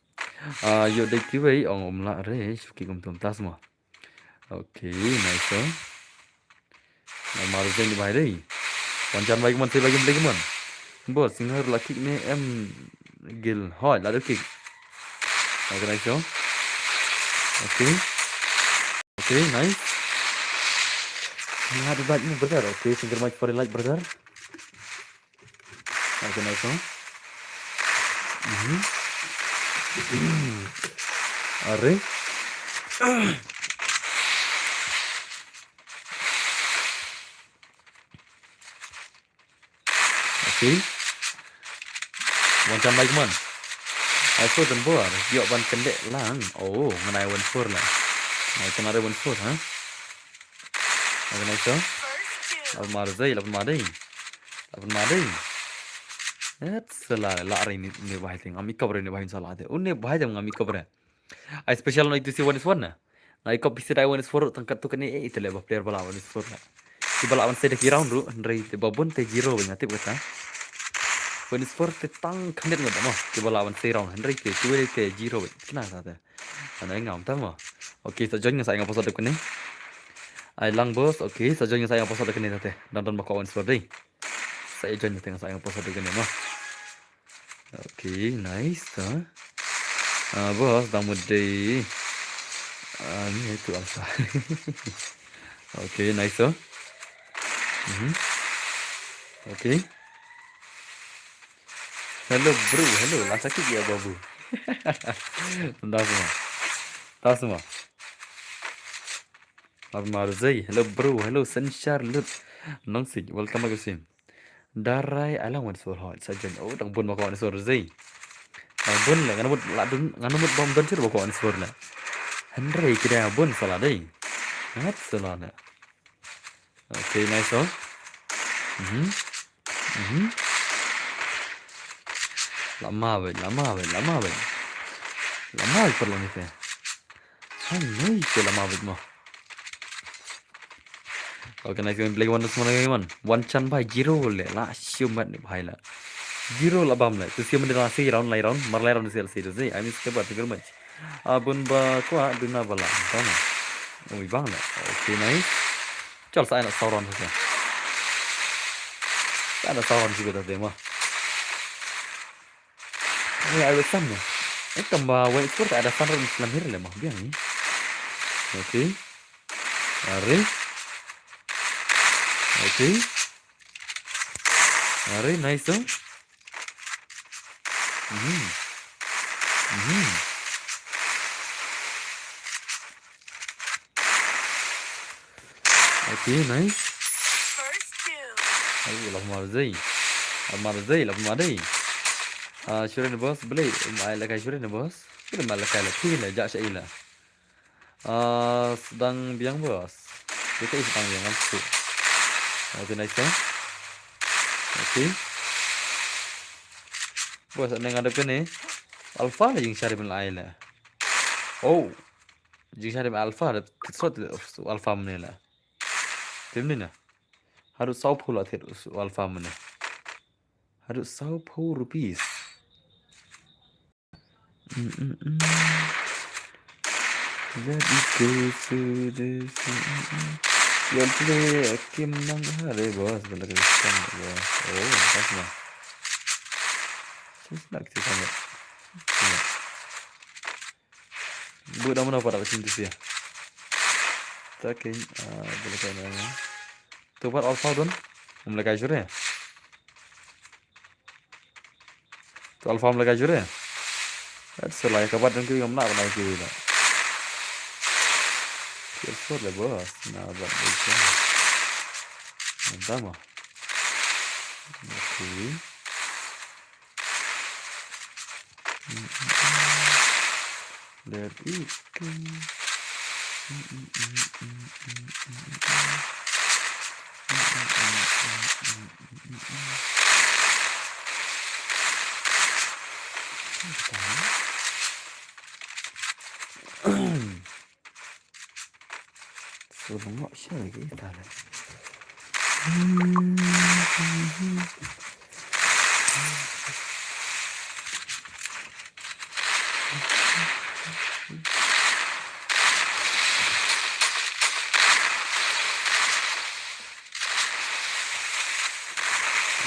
Ah, yo dei kiwei, ong om la re, shuki kumtu om tas mo. Okay, nice to. Namar jeng di bai dei. Wan jan bai kumon, sei bai kumon, bai kumon. Boss, singhar la kick ne em gil. Hoi, la do kick. Okay, nice to. Okay. Okay, nice. Nah, di bai kumon, brother. Okay, thank you very much for the like, brother. Okay, nice one. Mhm. Are. Okay. Wan chan bai kumon. Ai so dan bor. Ïoh ban kendek lang. Oh, ngan ai one four la. Ngan ai one four, ha? Organizer. Lap ma dei, lap ma dei. Lap ma dei. Et sala la ri ni, ni bai ting. Ami cover ni bai sala de. Une bai jam ami cover. Ai special no itu si one is one na. Na i copy si dai one is four tang kat tu kane eh itu le ba player ba la one is four na. Ki ba la one side ki round ru, hynrei te ba bun te zero ba nga tip kata. One is four te tang khanet nga ba mo. Ki ba la one side round, hynrei te tu te zero ba. Kena sa te. Ana ngam ta mo. Okay, sa join nga sa nga post da kane. Ai lang boss, okay, sa join nga sa nga post da kane te. Don don ba ko one is four dei. Sa join te nga sa nga post da kane mo. Okay, nice, ha. Ah, boss, dang mut dei. Ah, ni itu alsa. Okay, nice, ha. Mhm. Okay. Hello, bro, hello. La sakit ya, babu. Tanda semua. Tanda semua. Lap ma dei. Hello, bro. Hello, Senshar Lut. Nong si, welcome back to stream. Darai alang wan sur hot sa jen. Oh, dang bun ba ko wan sur zei. Dang bun le, ngan mut la dun, ngan mut bom don sur ba ko wan sur le. Hynrei kida bun sala dei. Ngat sala le. Okay, nice oh. Mhm. Mhm. Lama wait, lama wait, lama wait. Lama wait perlu ni te. Hai noi ke lama wait mo. Okay, nice game play one semua lagi man. One chan bai zero le la siumat ni bai la. Zero la bam le. Tu siumat ni la si round lai round. Mar lai round si si tu si. I miss ke buat tiga match. Abun ba kwah duna bala. Tama. Ui bang le. Okay, nice. Chal sa aina sauron sa. Sa aina sauron si beta tema. Ni ai wet sam ne. Eh, tamba wet kur ta ada fan ron selam hir le mah biang ni. Okay. Are. Okay. Are, nice tu. Mhm. Mhm. Okay, nice. Ai, la mar zei. La mar zei, la mar zei. Ah, Shirin boss, beli, mai la kai Shirin boss. Beli mai la kai la, phi la, jak sha ila. Ah, sedang biang boss. Kita sedang biang kan tu. Okay, nice kan? Okay. Boss, ane ngadep kane. Alpha la jing shari bin la ai la. Oh. Jingshisha dei alpha, dei sot alpha mynne la. Te mynne na. Haduh saw phew la thied alpha mynne. Haduh saw phew rupees. Mm, mm, mm. That is good, so this, mm, mm. Yan play a kim nang ha re boss, bala ka kam boss. Oh, that's nice. Sus nak kita kan. Buat nama apa tak sini tu sia. Tak kin, ah, boleh kan. Tu pat alpha don. Mula kai sure. Tu alpha mula kai sure. That's a lie. Kabat don ki ngam nak nak ki dah. Kir sur le boss. Na bat le. Entah mah. Okay. Let it go. Suruh ngok share lagi tak ada.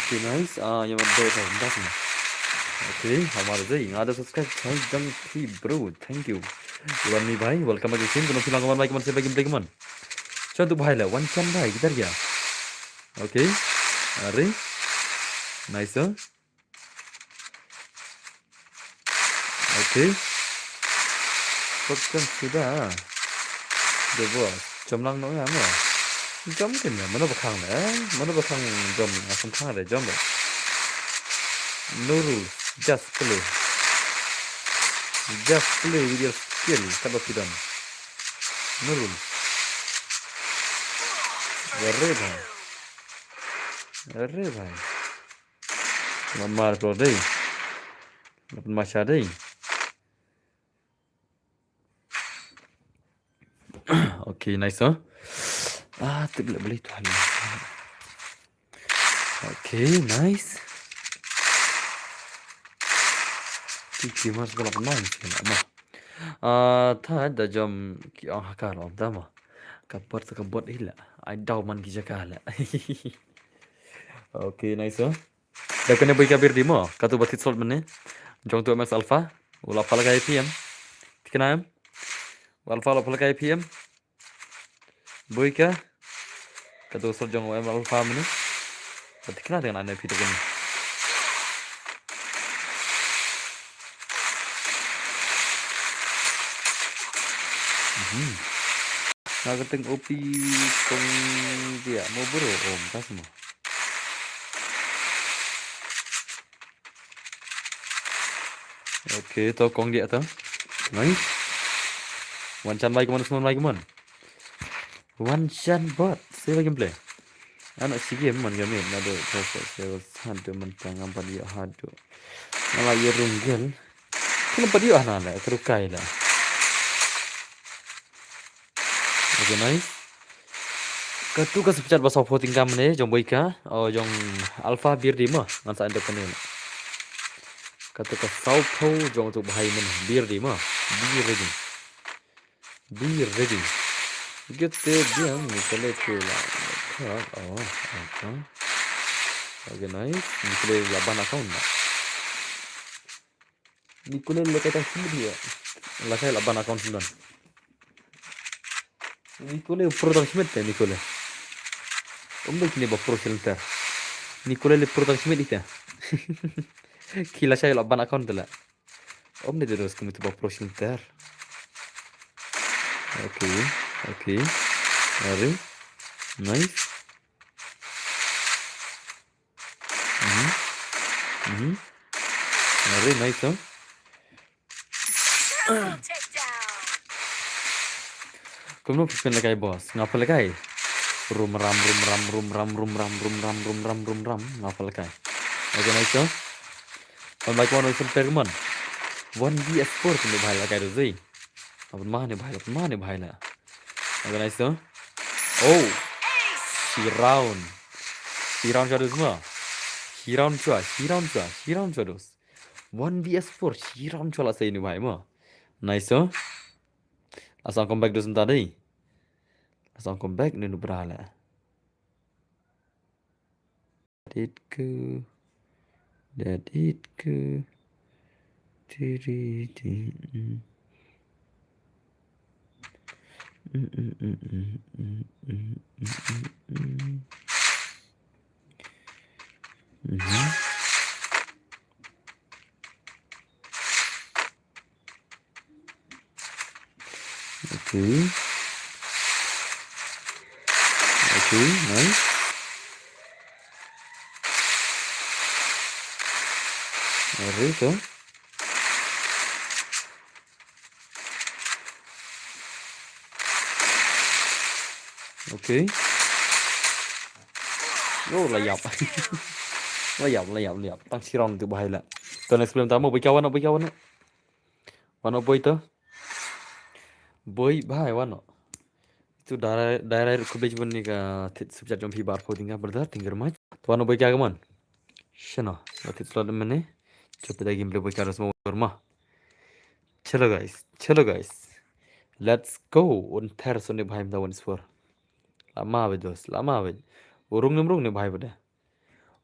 Okay, nice. Ah, yang mana dah dah dah. Okay, hamar zai. Ada subscribe channel jang thi bro. Thank you. Iwan ni bhai, welcome back again. Kono philang kaman bhai kaman se bagi play kaman. Chon tu bhai la, one chan bhai, kitar kya? Okay. Are. Nice, sir. Okay. Pagkan sudah. The boss. Jom lang no ya mo. Jom kin ya, mana bakang le? Mana bakang jom? Asam kang le jom le. No rules, just play. Just play with your skill. Kado pidan. No rules. Arre bhai. Arre bhai. Wan mar pro dei. Wan mar sha dei. Okay, nice, huh? Ah, tip le beli tu hari. Okay, nice. Ki ki mas balap nice kena mah. Ah, tha da jom ki ong hakar om tha mah. Ka bot ka bot ila. Ai dau man ki jaka la. Okay, nice, huh? Da kane bui ka bir di mo, katu batit salt mene. Jong tu M S Alpha, ula pala ka A P M. Tikna em. Alpha ula pala ka A P M. Bui ka. Katu salt jong M S Alpha mene. Tikna dengan ane pita kene. Mhm. Nga ka teng O P kong dia mo bro om tas mo. Okay, to kong dia to. Nice. Wan chan bai kumon, kumon bai kumon. Wan chan bot. Save gameplay. Ano si game man game na do proses save hadu man tang am bai hadu. Nala ye runggel. Kena bai hana la kerukai la. Okay, nice. Katu ka super chat ba saw phew tyngka mene jong bui ka. Oh, jong Alpha bir di ma. Ngan sa enter kane. Katu ka saw phew jong tu bahai mene bir di ma. Be ready. Be ready. Get the diam ni kale tu la. Oh, okay. Okay, nice. Ni kale la ban account na. Nikole le ka tang simit ni. La sai la ban account sindan. Nikole pro tang simit te Nikole. Om de kini ba pro silter. Nikole le pro tang simit ite. Ki la sai la ban account la. Om de dos kumi tu ba pro silter. Okay, okay. Are. Nice. Mhm. Mhm. Very nice, huh? Kumno phi pynlehkai boss? Nga pynlehkai. Rum ram rum ram rum ram rum ram rum ram rum ram rum ram. Nga pynlehkai. Okay, nice, huh? Pynlehkai one person per man. One V S four pynlehkai tu zai. Laban mane bhai, laban mane bhai la. Organize to. Oh. Shi round. Shi round shadows ma. Shi round chwa, shi round chwa, shi round shadows. One v s four, shi round chwa la sei ni bhai ma. Nice to. Asang comeback dos mta dei. Asang comeback ni nubra la. Dit ku. That it ku. Tiri ti. Okay. Okay, nice. Arre to. Okay. Yo, la ïap. La ïap, la ïap, la ïap. Tang shi round tu bhai la. To next game tamo, boi ka wano, boi ka wano. Wano boi to. Boi bhai wano. Tu dara dara khublei shibun ïa ka thied super chat jong phi bar phew tyngka brother, thank you very much. To wano boi ka mon. Shano, la thied slot mane. Chop da game boi ka ras mo ma. Chalo guys, chalo guys. Let's go. Un ther so ne bhai mta one is four. Lama bhai dos, lama bhai. Urung ne urung ne bhai bade.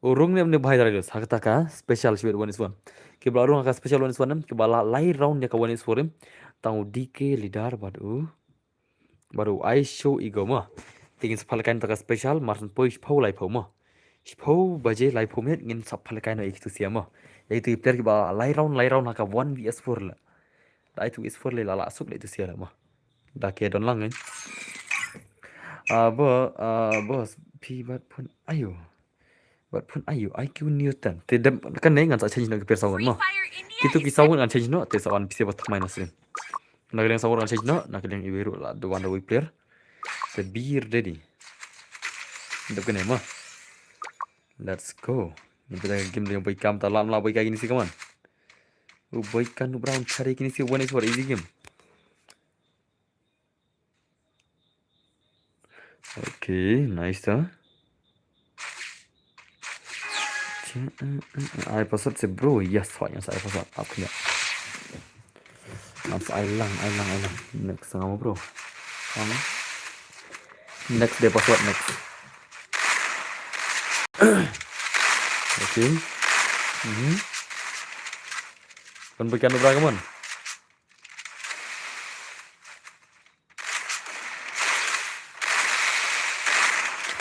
Urung ne ne bhai dara dos. Hakata ka special shibit one is one. Ki ba urung ka special one is one em. Ki ba la lai round ïa ka one is four em. Tang u D K leader bad u. Bad u ai show igo ma. Te ngin sa phalkai na ka special mar san poi shiphew lai phew ma. Shiphew baje lai phew minit ngin sa phalkai na ïa kitu sia ma. Ïa kitu player ki ba lai round lai round ha ka one v s four la. Dai tu v s four la la suk dai tu sia la ma. Da ke don lang ngin. Ah, bo, ah, boss, phi bat phone ayo. Bat phone ayo, I Q Newton. Te dem kan ne ngan sa change na ka player sound ma. Kitu ki sound ngan change no, te sa wan pisa bat minus rin. Na ka liang sound ngan change no, na ka liang iwe ru la the one the weak player. Te beer daddy. Dep kan ne ma. Let's go. Ni pada game dia boy kam ta lam la boy ka gini si kaman. U boy kan brown chari gini si one is for easy game. Okay, nice ta. Ai password se bro, yes, wa yang sa ai password. Apa ni? Ngan sa ai lang, ai lang, ai lang. Next sama bro. Sama. Next deh password next. Okay. Mhm. Kan berikan berapa kaman?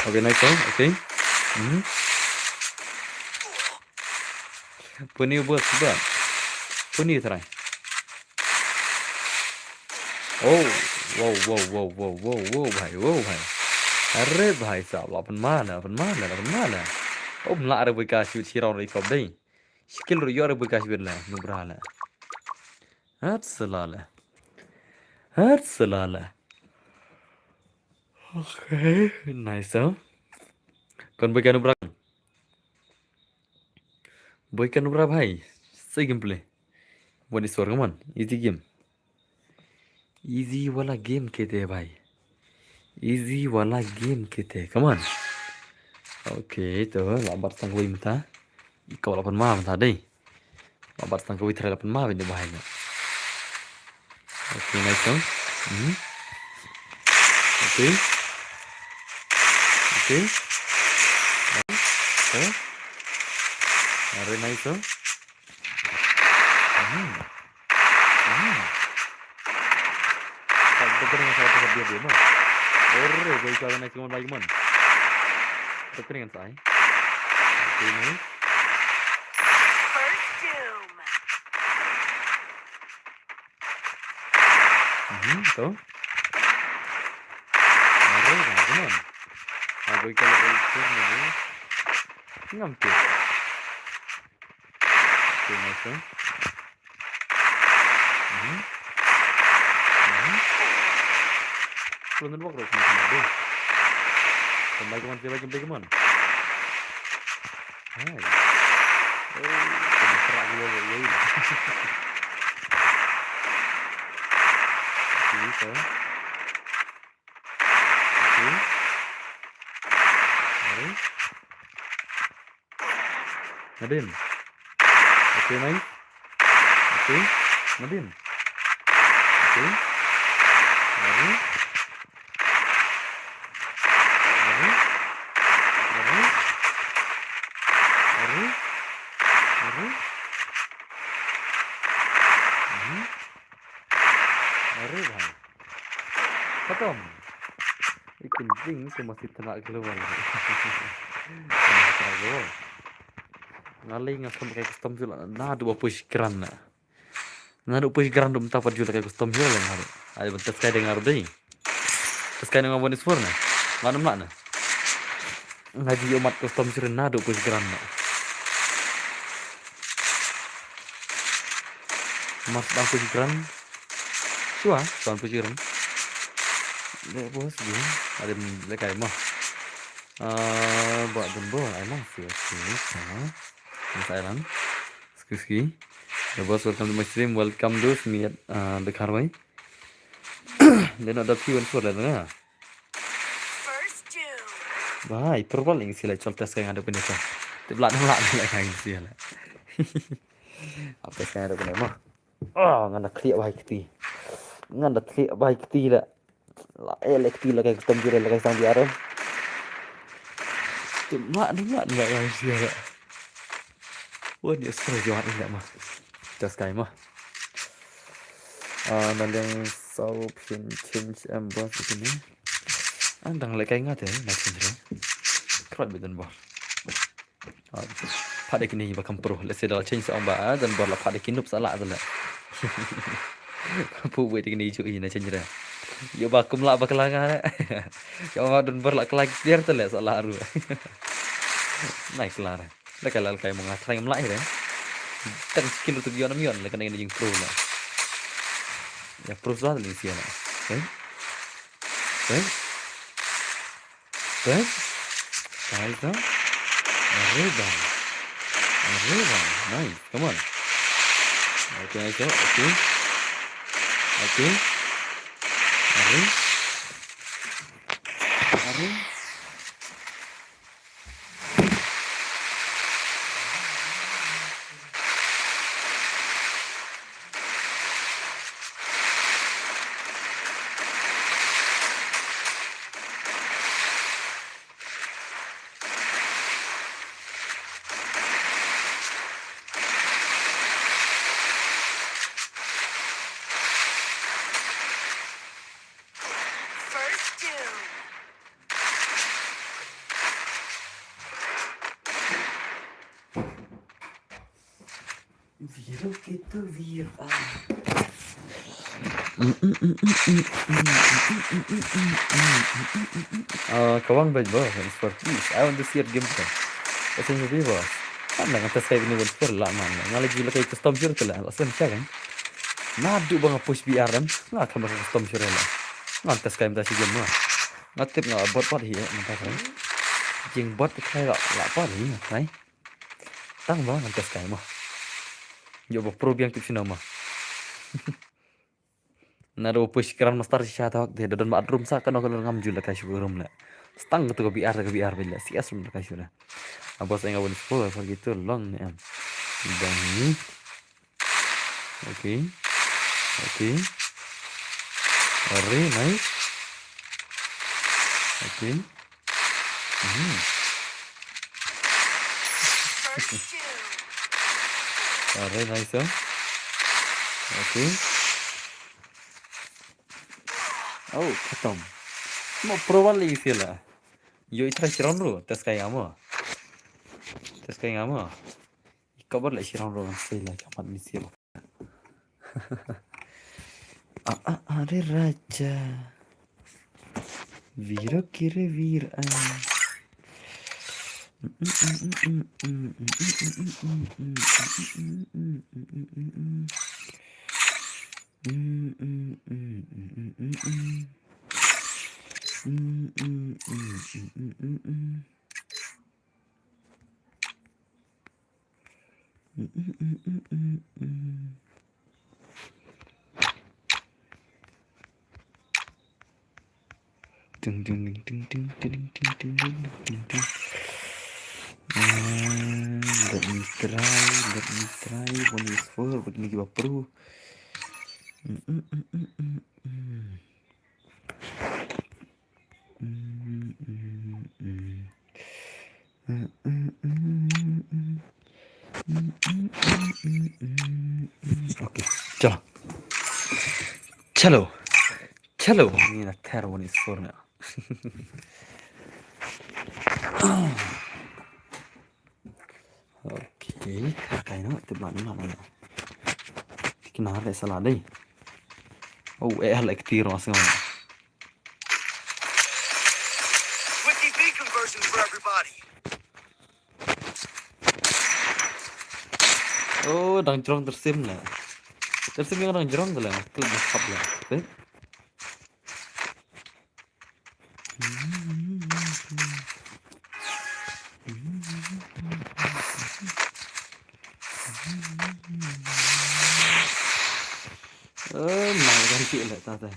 Okay, nice one. Okay. Mhm. Puni u bos ba. Puni u try. Oh, wow, wow, wow, wow, wow, wow, bhai, wow, bhai. Arre bhai sahab, lapan mana, lapan mana, lapan mana. Oh, mla arre bhai ka shoot shirau ri kop dei. Skill ri yo arre bhai ka shoot la, nubra la. Hat sala la. Hat sala la. Okay, nice, huh? Kon bhai ka nubra. Boi ka nubra bhai. Sei gameplay. One is four, come on. Easy game. Easy wala game kete bhai. Easy wala game kete. Come on. Okay, to la bat tang wei mynta. Ikaw la pan ma mynta dei. La bat tang wei try la pan ma bende bhai na. Okay, nice one. Mhm. Okay. Okay. Okay. Very nice one. Mhm. Mhm. Tak betul dengan salah satu dia dia mah. Ore, very nice one, like man. Betul dengan saya. Okay, nice. First doom. Mhm, to. Are, na, come on. Ago ikal ikal ikal ikal. Ngam tu. Okay, nice one. Mhm. Mhm. Belum network, bro, kena kena, bro. Kembali ke mana, kembali ke mana? Hai. Oh, kena kerak gila, gila, gila. Star. Okay. Are. Nadin. Okay, nice. Okay. Nadin. Okay. Are. Are. Are. Are. Are. Mhm. Are, bhai. Khatam. Ikin jing tu masih tena keluar. Tena keluar. Nga lei nga kham kai custom jula. Naduh ba push grand na. Naduh push grand dum tapat jula kai custom jula lei nga. Ai ban test kai dei nga dei. Test kai nga one is four na. Nga nam la na. Nga ji yomat custom jula naduh push grand na. Mas bang push grand. Shuwa, bang push grand. Le bos dia. Ada lekai mah. Ah, buat jumbo, ai lang sih, sih, ha. Mas ai lang. Ski, ski. The boss, welcome to my stream. Welcome to Smith, uh, the Carway. Then ada P one four lah, na. Bhai, turun paling sila chol test kai ngadep ni tu. Tip lah, lah, lah, lah, sila. Apa kai ngadep ni mah? Oh, ngan da kliak bai kti. Ngan da kliak bai kti la. La, eh, la kti la kai custom jure la kai sang biar. Tip lah, lah, lah, lah, sila. Wah, ni asal jawat ni mah. Test kai mah. Ah, na liang sau phin change em boss di sini. An dang leh kai ngat eh, na change re. Krat bidan boss. Ah, pat de kini ba kam pro. Let's say dal change sa ong ba, ah, dan bor la pat de kinup sa la tu la. Pu wei de kini ju i na change re. Yo ba kum la ba kala nga re. Yo ba dan bor la kala biar tu le sa la ru. Nai kala re. Da ka lal kai mo nga trai ngam lah hi re. Tang skill tu yon am yon le kan ing jing pro la. Ya pro sa le sia la. Kan? Kan? Kan? Guys, no? Arriba. Arriba. Nice. Come on. Okay, nice. Okay. Okay. Arre. Arre. First doom. Viro kito viro. Ah, kawang bad ba, thanks for please. I want to see your gameplay. That's in the viewers. Kan nang atas kai ni once per lah man. Nga lagi lagi custom sure tu lah. Langsung check kan. Naduh ba nga push B R M. Nga akan custom sure lah. Nga atas kai minta si game lah. Nga tip nga bot pat hi, eh, minta kai. Jing bot kai lah, lah pat hi, kai. Tang ba ngan test kai mo. Yo ba pro biang tip sino mo. Na do push Grandmaster sha ta hok de don ba room sa kano kano ngam jul kai shu room le. Stang tu ka B R ka B R ba le. C S room kai shu na. Abos enga win score for gitu long ni am. Bang ni. Okay. Okay. Very nice. Okay. Hmm. Very nice, oh. Okay. Oh, khatam. Mo pro wal isi la. Yo, i try chiron ru, test kai ngamo. Test kai ngamo. Cover la shirang ro sei la kamat ni sir. A a a re raja. Viro kire vir a. Ding, ding, ding, ding, ding, ding, ding, ding, ding, ding, ding. Ah, let me try, let me try. One is four, let me give a pro. Mm, mm, mm, mm, mm, mm. Mm, mm, mm, mm. Mm, mm, mm, mm, mm. Mm, mm, mm, mm, mm. Okay, chalo. Chalo. Chalo. Ni na ter wani sur na. Okay, kaino te ban mana. Tikna de sala dei. Oh, eh, hal ek tiro asngo. Wiki V conversion for everybody. Oh, dang jrong tersim la. Tersim yang dang jrong la. Klik masuk la. Eh? Eh, mai kan cik lah, tak, tak.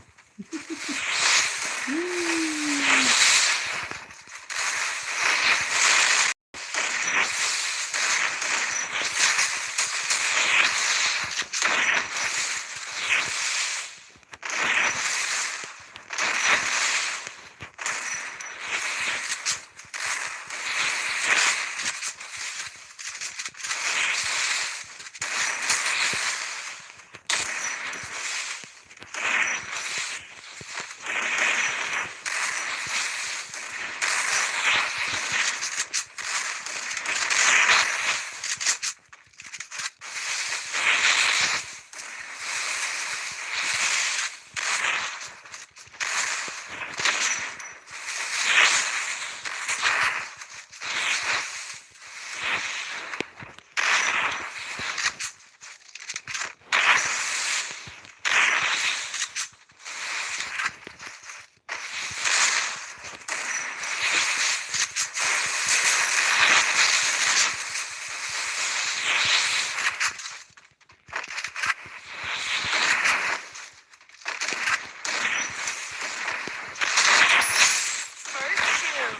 First kill.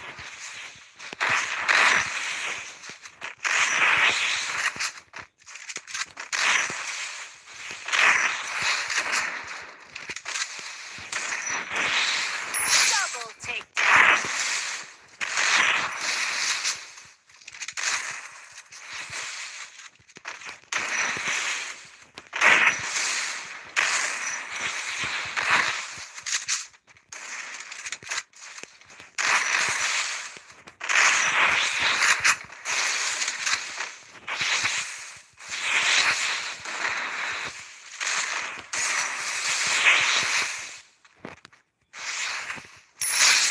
Double takedown.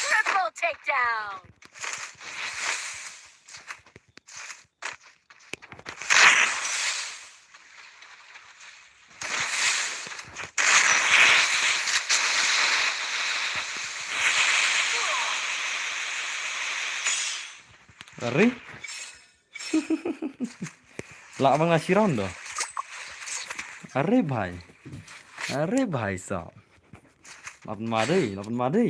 Triple takedown. Are? Lah bang na shiron do. Are bhai. Are bhai sa. Lapan mari, lapan mari.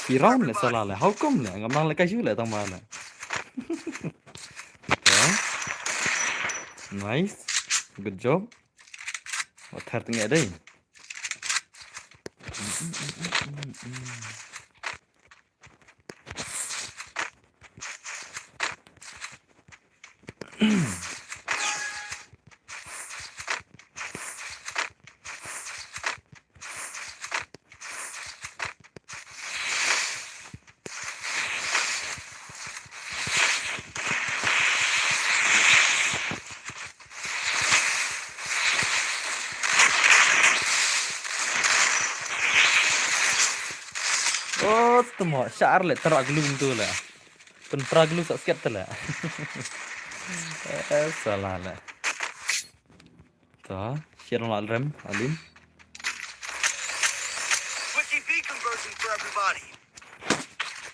Kiran le sala le. How come le? Ngam nang le kayu le tang mala. Okay. Nice. Good job. Wat her tengah dei. Oh, temo, shar le, terak glu tu le. Pynpra glu sa siat te le. Eh, salah le. Ta, share la rem, alim. Wiki V conversion for everybody.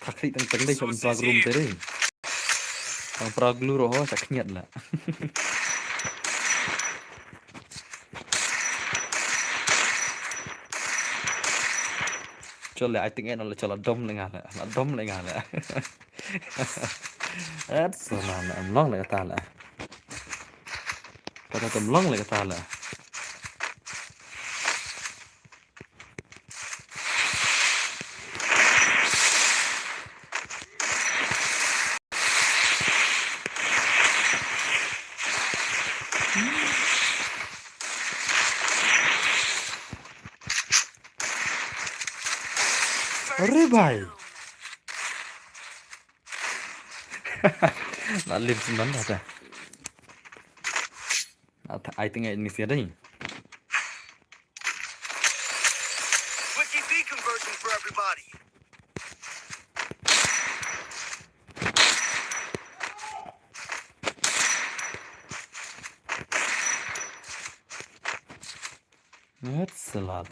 Thak si tang tang dei, sa pynpra glu te dei. Tang pra glu roh, sa khniat la. Cho le ai ting en le cho la dom le nga le. La dom le nga le. Et so na le em long le kata le. Kata tem long le kata le. Are bhai. Na lim sim nan da. Na ta-, I think I miss it dai. Wiki beacon version for everybody. Ngat salat.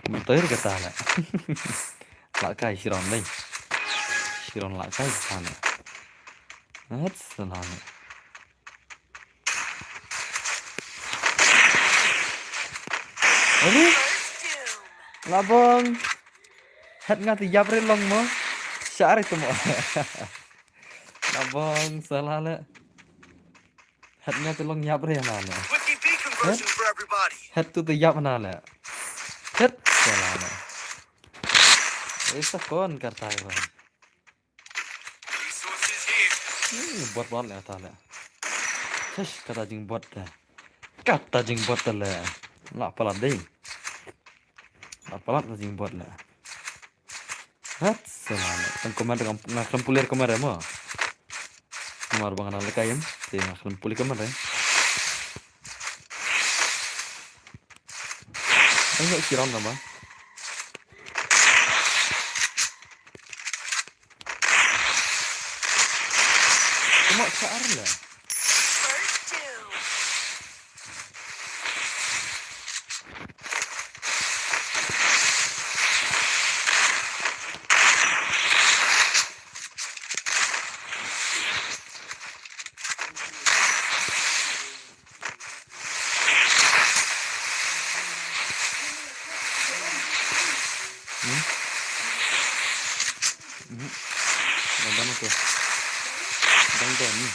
Mentoir kata la. La kai Chiron dai. Chiron la kai kata la. Ngat salat. Aduh. Labong. Het nga te yap re long mo. Share tu mo. Labong salah le. Het nga te long yap re na le. Wiki beacon version for everybody. Het tu te yap na le. Het salah le. Isa kon kartai bang. Resources here. Hmm, bot bot le ta le. Chesh, kata jingbot ta. Kata jingbot ta le. La palat dei. La palat kata jingbot le. Hat salah le. Tang comment nga, nga khlem pule comment re mo. Namar ba nga nang lehkai em. Te nga khlem pule comment re. Ang ngai Chiron nama. Cuma share lah. Hmm? Hmm. Dang dang tu. Dang dang ni.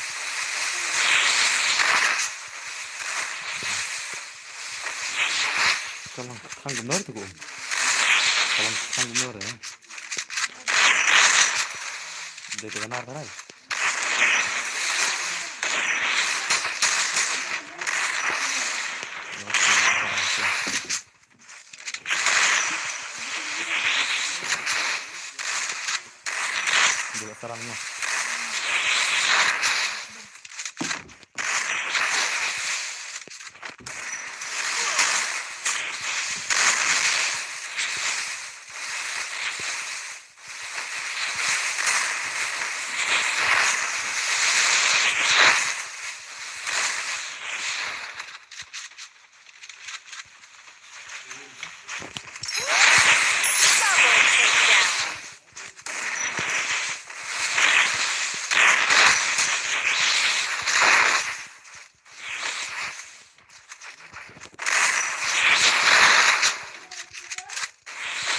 Ka long thang kumno tu ko. Ka long thang kumno re. Dei tu ka nar ka rai. Dei la sarang noh.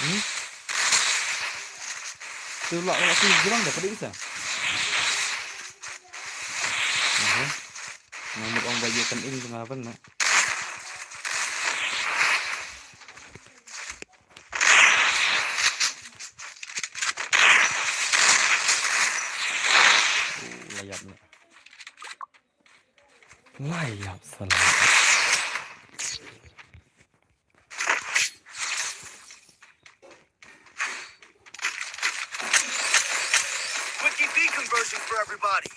Hmm? Tu lah, lah tu jelang dah pada bisa. Aha. Ngamuk orang bayi kan ing tengah apa nak? Oh, layap nak. Layap salah. Wiki beacon version for everybody.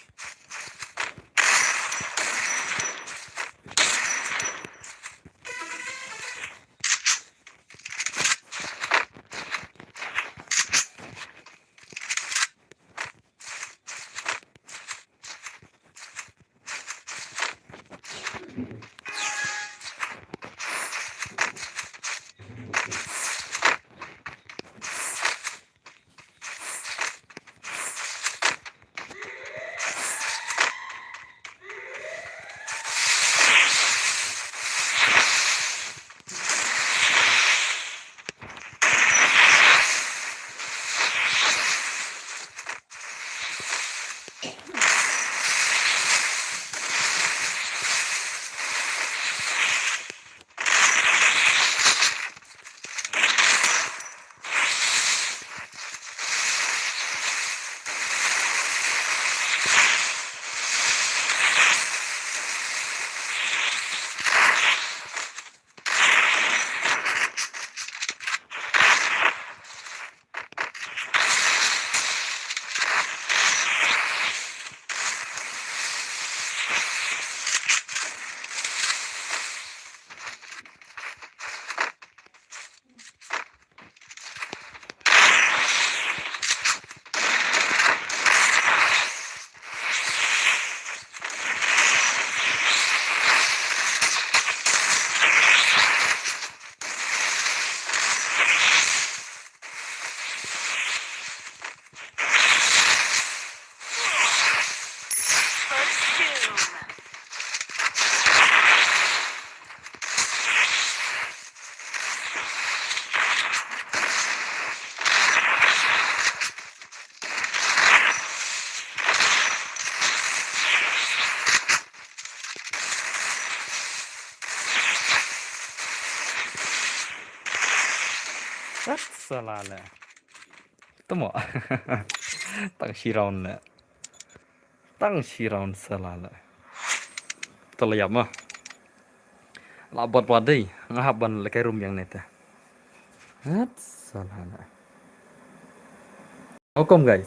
Sala le. Tamo. Tang shi round le. Tang shi round sala le. Tala yap ma. La bot bot dei. Nga hap ban lekai room yang neta. Hat sala le. Welcome, guys.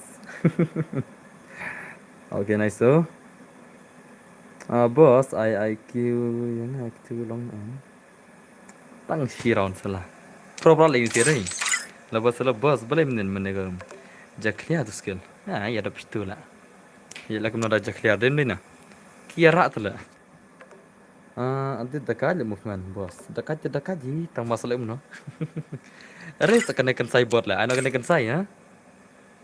Okay, nice, so. Uh, boss, I, I queue, you know, I queue long, um, tang shi round sala. Pro pro le yu sire. La boss la boss, bale menen menen ga. Jaklia tu skill. Ah, ya dap situ la. Ya la kumno da jaklia den dina. Kia rat la. Ah, ante dakat le movement, boss. Dakat te dakat ji, tang masalah umno. Are sa kane kan sai bot la. Ano kane kan sai, ha?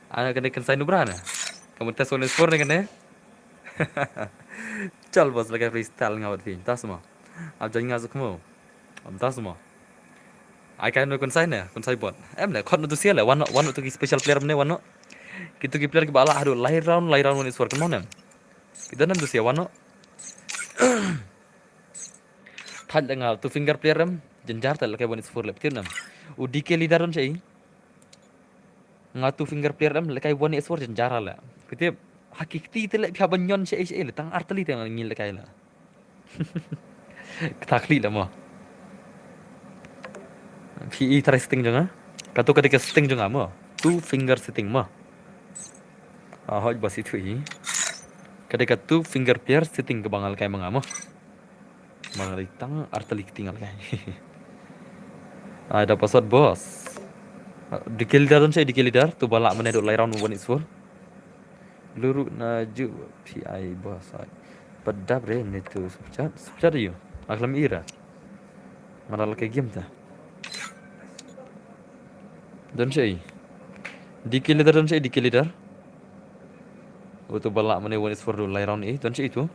Ano kane kan sai nubra na. Kamu tes one sport ne kane. Chal boss, lagi freestyle ngawat fi. Tas mo. Ab jan nga suk mo. Am tas mo. Ai kan no kan sai ne, kan sai bot. Em le, khot no tu sia le, wano, wano tu ki special player ne, wano. Kitu ki player ki bala hadu lai round, lai round one sport kan mo ne. Kita nam tu sia wano. Thad nga two finger player em, jenjar ta lekai one is four lep tir nam. U D K leader don sei. Nga two finger player em, lekai one is four jenjar la. Kutip, hakikti te lep pia banyon sei sei le, tang arteli te ngi lekai la. Kata kli la mo. Phi i try setting jong nga. Katu ka dei ka setting jong nga mo. Two finger setting mo. Ah, hoj bas itu i. Ka dei ka two finger player setting ka ba nga lekai ma nga mo. Ma nga dei tang arteli kti nga lekai. Ai da password boss. D K leader don sei D K leader. Tu bala mane duk lai round one is four. Luru na ju P I boss ai. Padap re ne tu super chat. Super chat yu. Aklam ira. Mana lekai game ta. Don sei. D K leader don sei D K leader. Utu bala mane one is four duk lai round i. Don sei tu.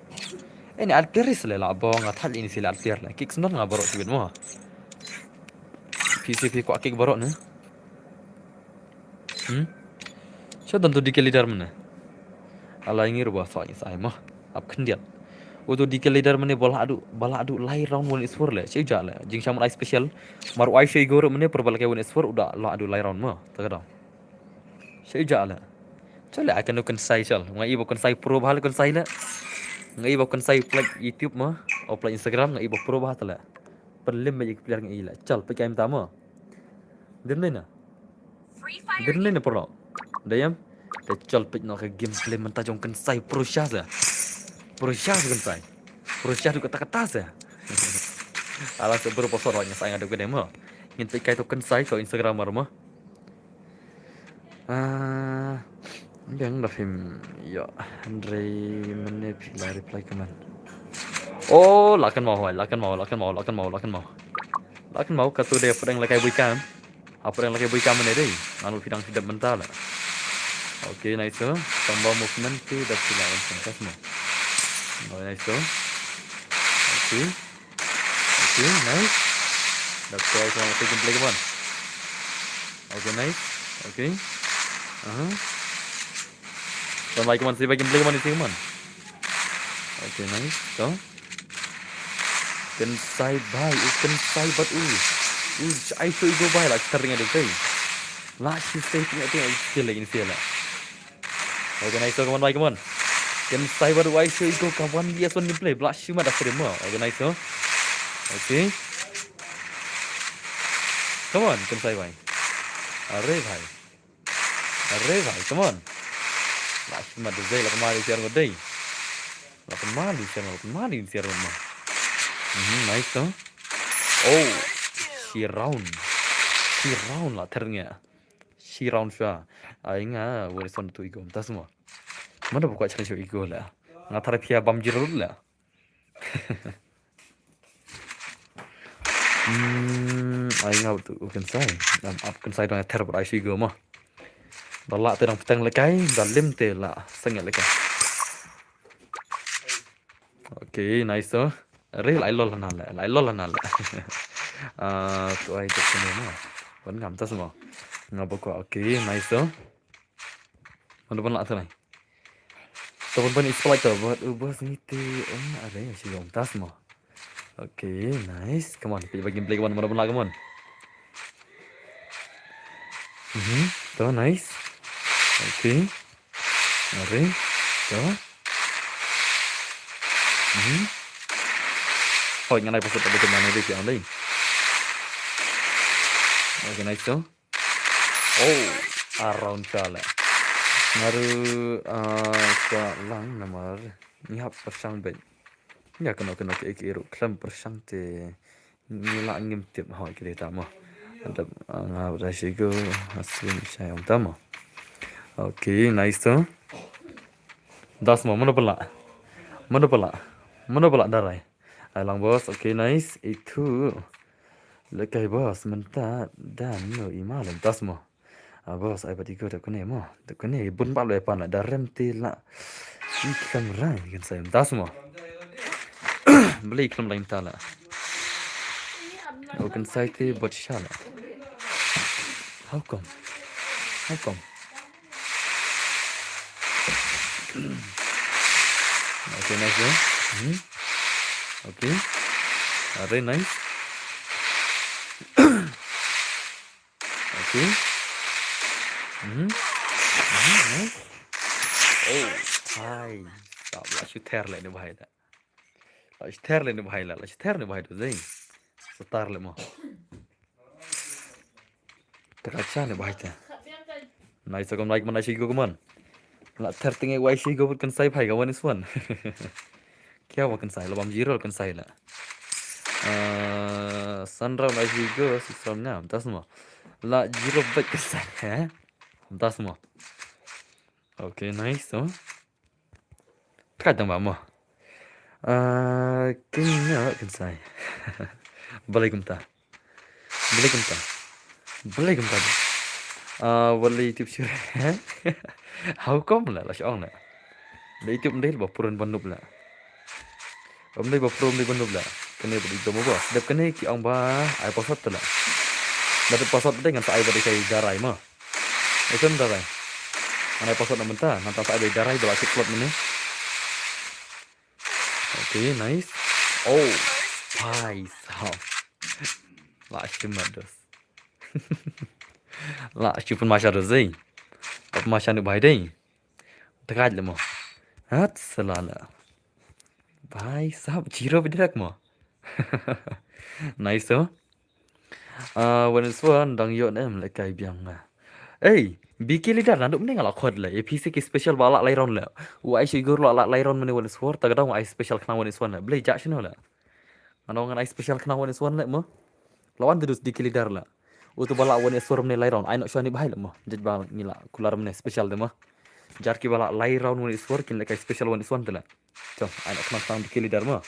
Ini alpiris le la bong athal ini sila alpir le. Kick sendon nga barok sibit mo. P C P ko kick barok ne. Hmm? Sha don tu D K leader mane. Alai ngi ruba sa ngi sai mo. Ap khendiat. Utu D K leader mane bala adu, bala adu lai round one is four le. Sha uja le. Jing shaman ai special. Mar ai sha igor mane per bala kai one is four uda la adu lai round mo. Takada. Sha uja le. Chale ai kanu kan sai chal. Nga ibo kan sai pro bhal kan sai le. Nga ibo kan sai plek YouTube mo. O plek Instagram nga ibo pro bhal le. Perlim ba ik player nga ila. Chal pik ai mta mo. Din dei na. Din dei na pro. Dayam. Te chal pik no ka gameplay menta jong kan sai pro sha sa. Pro sha sa kan sai. Pro sha du kata kata sa. Ala se bro posor wa nya sai nga du ka demo. Ngin pik kai to kan sai to Instagram ar mo. Ah, biang da phim. Yo, Andre mane phi la reply comment. Oh, la kan mau hoi, la kan mau, la kan mau, la kan mau, la kan mau. La kan mau katu de pdeng lakai bui kam. Apa yang lakai bui kam mane dei. Anu pidang pidap mental. Okay, nice. Tambah movement ke da pila yang sengkas mo. Oh, nice. Okay. Okay, nice. That's why I want to play one. Okay, nice. Okay. Aha. Kan bai kaman, si bai gameplay kaman, si kaman. Okay, nice. So. Kan sai bai, u kan sai bat u. U ai so igo bai la star ring ada sai. La shi sai tinggal tinggal skill lagi ni sia la. Okay, nice, so, come on, bhai, come on. Kan sai bad wai shu iko ka wan dia son gameplay. Bla shi ma da frame mo. Okay, nice, so. Okay. Come on, kan sai bhai. Are bhai. Are bhai, come on. Bla shi ma da zai la kemari siar ngodai. La kemari siar ngodai, la kemari siar ngodai. Mhm, nice, so. Oh, shi round. Shi round la ternya. Shi round sha. Ai nga wari son tu iko. Mtas mo. Mana buka challenge iko la. Nga thar pia bam jirut la. Hmm, ai nga tu kan sai. Dam ap kan sai dang ter bai shi iko mo. Dala te dang peteng lekai, dalim te la sengel lekai. Okay, nice, so. Re lai lol na le, lai lol na le. Ah, tu ai tu kene mo. Wan ngam tas mo. Ngam boko. Okay, nice, so. Mana ban la tu nai. Tu ban ban is like tu. Buat ubas ngi ti. Oh, are si yom tas mo. Okay, nice. Come on, kita bagi play, come on, mana ban la, come on. Mhm. To, nice. Okay. Are. To. Mhm. Hoi, ngan ai pasal tak betul mana dia, dia online. Okay, nice to. Oh, around kala. Ngaru, ah, ka lang namar. Ngi hap pyrshang bad. Ïa kano kano ki, ki ruh khlem pyrshang te ngi lah ngim tip hoi ki dei ta mo. Hadap, ah, nga ba da shi go ha sien shai ong ta mo. Okay, nice to. Das mo, mano pala? Mano pala? Mano pala darai? Ai lang boss, okay, nice. Itu. Lekai boss, mynta dan no i ma lem das mo. Ah, boss, ai bad i go da kane mo. Da kane bun ba lo e pan la da rem te la. I khlem rai kan sai das mo. Beli khlem lain ta la. O kan sai te bot sha la. How come? How come? Okay, nice, eh? Hmm? Okay. Are nice. Okay. Mhm. Mhm, nice. Oh, hai. Stop, la shu ther le ni bahai da. La shu ther le ni bahai la, la shu ther ni bahai da zing. Setar le mo. Teka cha ni bahai ta. Nice, kom like man ai shi go man. La ther tinge wai shi go kan sai phai ga one is one. Kya wa kan sai la bam zero kan sai la. Ah, san round ai shi go, six round ngam, tas mo. La zero bet kan sai, eh? Tas mo. Okay, nice, so. Teka dang ba mo. Ah, kynga kan sai. Balai kumta. Balai kumta. Balai kumta. Ah, balai tip sure. How come la, la shong la. La itip ndai ba purun ban nup la. Om ndai ba purun ndai ban nup la. Kane ba dik ba mo ba. Dep kane ki ong ba ai pasot la. Ba dep pasot dei ngan sa ai ba dei kai darai ma. Ai sen darai. Ngan ai pasot na mynta, ngan ta sa ai ba darai ba la tip plot mane. Okay, nice. Oh, hai sahab. La shimat dos. La shu pynmasha dos dei. Pynmasha ni bai dei. Tekat le mo. Hat selala. Bai sahab zero bidak mo. Nice so. Ah, wan swan dang yo nem le kai biang nga. Ei, B K leader naduh mynne nga la khot le. A P C ki special ba la lai round le. U ai shi gur la lai round mane wan swar ta gadang ai special khnang wan swan le. Blei ja shino le. Ano ngan ai special khnang wan swan le mo. Lawan te dus D K leader le. U tu ba la wan swan mane lai round. Ai no shwa ni bahai le mo. Jaj ba ngi la kular mane special de mo. Jar ki ba la lai round wan swan kin le kai special wan swan te le. Chong, ai no khnang khnang D K leader mo.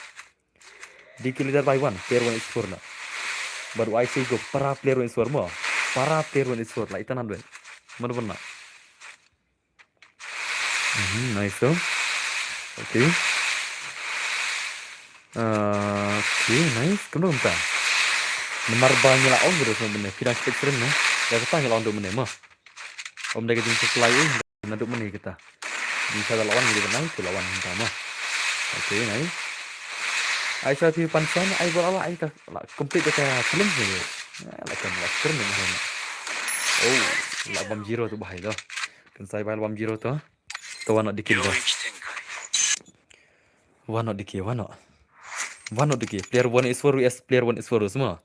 D K leader bai wan, player wan score na. Bad u ai shi go para player wan score mo. Para player wan score la itan adwen. Mana bana. Mhm, nice so. Okay. Ah, okay, nice. Kumno kumta. Namar ba ngi la ong gitu sama bene. Pidang spek sering no. Ya kata ngi la ong do mene mo. Om dai ka jing supply eh. Naduh mane kita. Ni sa lawan ni kan tu lawan kita mah. Okay, nai. Ai sa pi pansan ai bola la ai ka la complete ka challenge ni. La kan la keren ni hai. Oh, la bam zero tu bahai tu. Kan sai bahai la bam zero tu. Tu wan nak dikin tu. Wan nak diki, wan nak. Wan nak diki. Player one is four V S player one is four V S ma.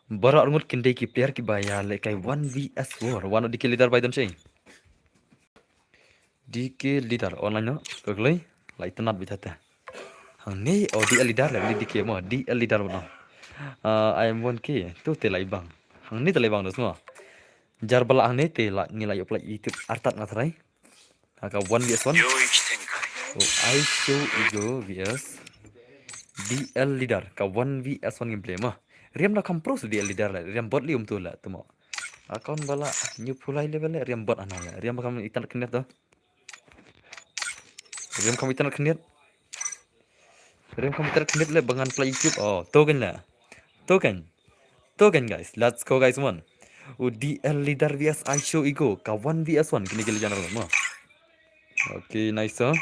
Barak rungut kindai ki player ki baya le kai one V S four. Wan nak diki leader bai don sing. D K leader online no. Kok lai. Lai tenat bita ta. Hang ni oh D L leader le D K mo D L leader mo. Ah, I am one K. Tu te lai bang. Hang ni te lai bang dos mo. Jar bala hang ni te la ngi la yop la itip artat ngat rai. Ka one V S one. Oh, I show ego V S D L leader ka one V S one gameplay mo. Riam da kam pro D L leader le. Riam bot li um tu le tu mo. Account bala new pulai level le riam bot ana le. Riam kam internet khnet tu. Riam kam internet khnet. Riam kam internet khnet le bangan play YouTube. Oh, token le. Token. Token guys. Let's go guys one. U D L leader V S I show ego ka one V S one kini gili channel mo. Okay, nice so.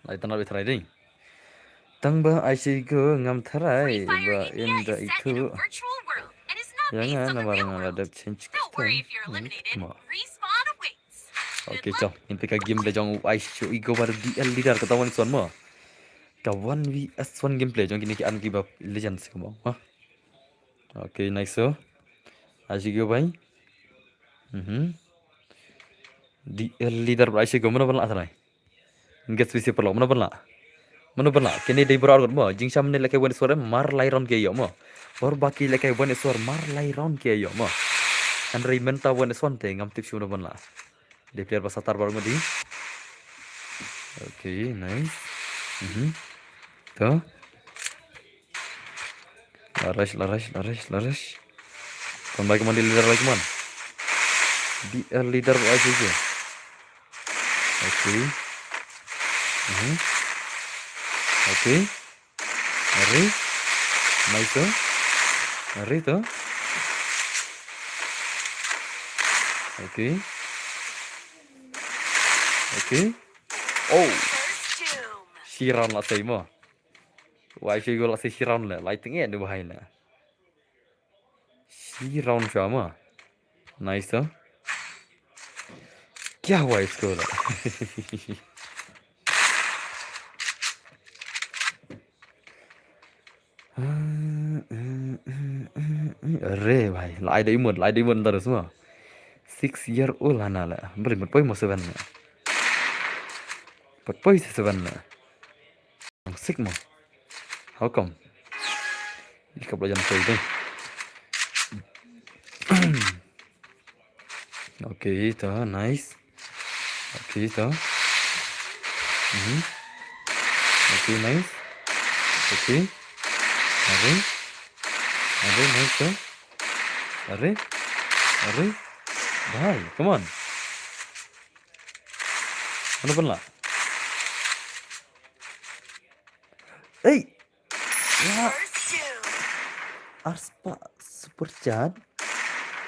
Lai tanah be try ding. Tang ba I show ego ngam try ba in the itu. Ïa nga namar nga la dep change kata. Hmm, mo. Okay, chong. Ngin peit ka game da jong u Ice Ego bad D L Leader, kata one v one mo. Ka one v one gameplay jong kine ki armor ki ba legends mo. Ha? Okay, nice, so. Ice Ego bhai. Mhm. D L Leader bad Ice Ego, mano ban lah trai? Get spesial paralok, mano ban lah? Mano ban lah? Kine dei baroh arngut mo. Jingshisha mynne lehkai one v one mar lai round ki ïoh mo. Baroh ba ki lehkai one v one mar lai round ki ïoh mo. Hynrei mynta one v one te ngam tip shuh mano ban lah. Dei player ba satar baroh arngut dei. Okay, nice. Mhm. To. Larish, larish, larish, larish. Come on bhai, come on, D L Leader bhai, come on. D L Leader bhai, shu je. Okay. Mhm. Okay. Are. Nice, to. Are, to. Okay. Okay. Oh. Shi round la sei mo. Wai shi gol la sei shi round le. Lighting eh, de bahai le. Shi round sha mo. Nice, to. Kya hua isko le? Are bhai, la ai da imut, la ai da imut ntar semua. Six year old hana le. Beri mut poi mo seven le. Mut poi se seven le. Six mo. How come? Ih, ka belajar poi deh. Okay, to, nice. Okay, to. Mhm. Okay, nice. Okay. Are. Are, nice, to. Are. Are. Bhai, come on. Mano ban lah? Hey! Ar spah super chat.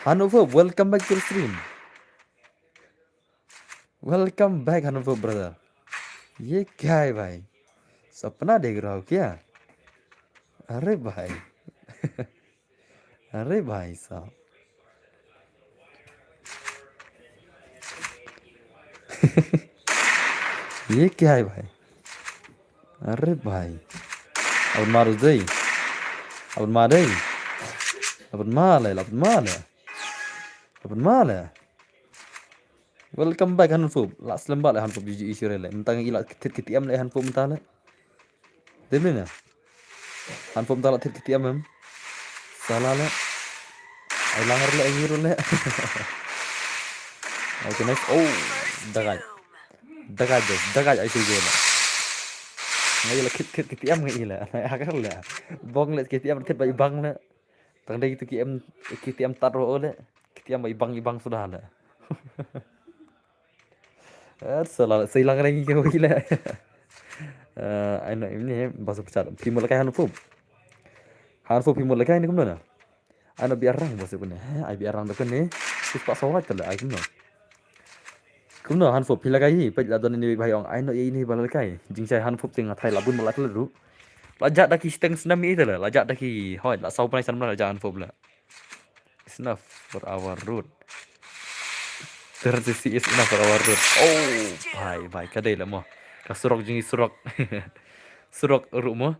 Hanover, welcome back to the stream. Welcome back, Hanover brother. ये क्या है भाई? सपना देख रहा हो क्या? अरे भाई। अरे भाई साहब। ये क्या है भाई? अरे भाई। Aban ma dei. Aban ma dei. Aban ma le, aban ma le. Aban ma le. Welcome back, Hanfup. La slem ba le Hanfup, jiji issue le. Mynta ngi la thied ki T M le Hanfup mynta le. Dei ne? Hanfup mynta la thied ki T M em. Sala le. Ai lang le, ai ngi le. Okay, nice. Oh, dagai. Dagai de, dagai ai shu le. Ngi la thied, thied ki T M ngi le. Ai hakar le. Bong le ki T M thied ba i bang le. Tang dei ki T M, ki T M tat ro le. Ki T M ba i bang, i bang suda le. Eh, sala, sei lang reng ki le. Eh, ai no, ini ba super chat. Phi mut lehkai Hanfup. Hanfup phi mut lehkai ne kumno na? Ai no biar rang ba suk ne. He, ai biar rang da kane. Sis pa sawat tele ai kumno. Kumno Hanfup phi lehkai hi, peit la don ini ba ong ai no ini ba lehkai. Jingshai Hanfup ting athai la bun ba la tele ru. La jak da ki steng snam i tele, la jak da ki hoi, la saw pnai san la jak Hanfup la. It's enough for our road. Thirty C is enough for our road. Oh, bhai, bhai, ka dei la mo. Ka surok jong ngi surok. Surok ruh mo.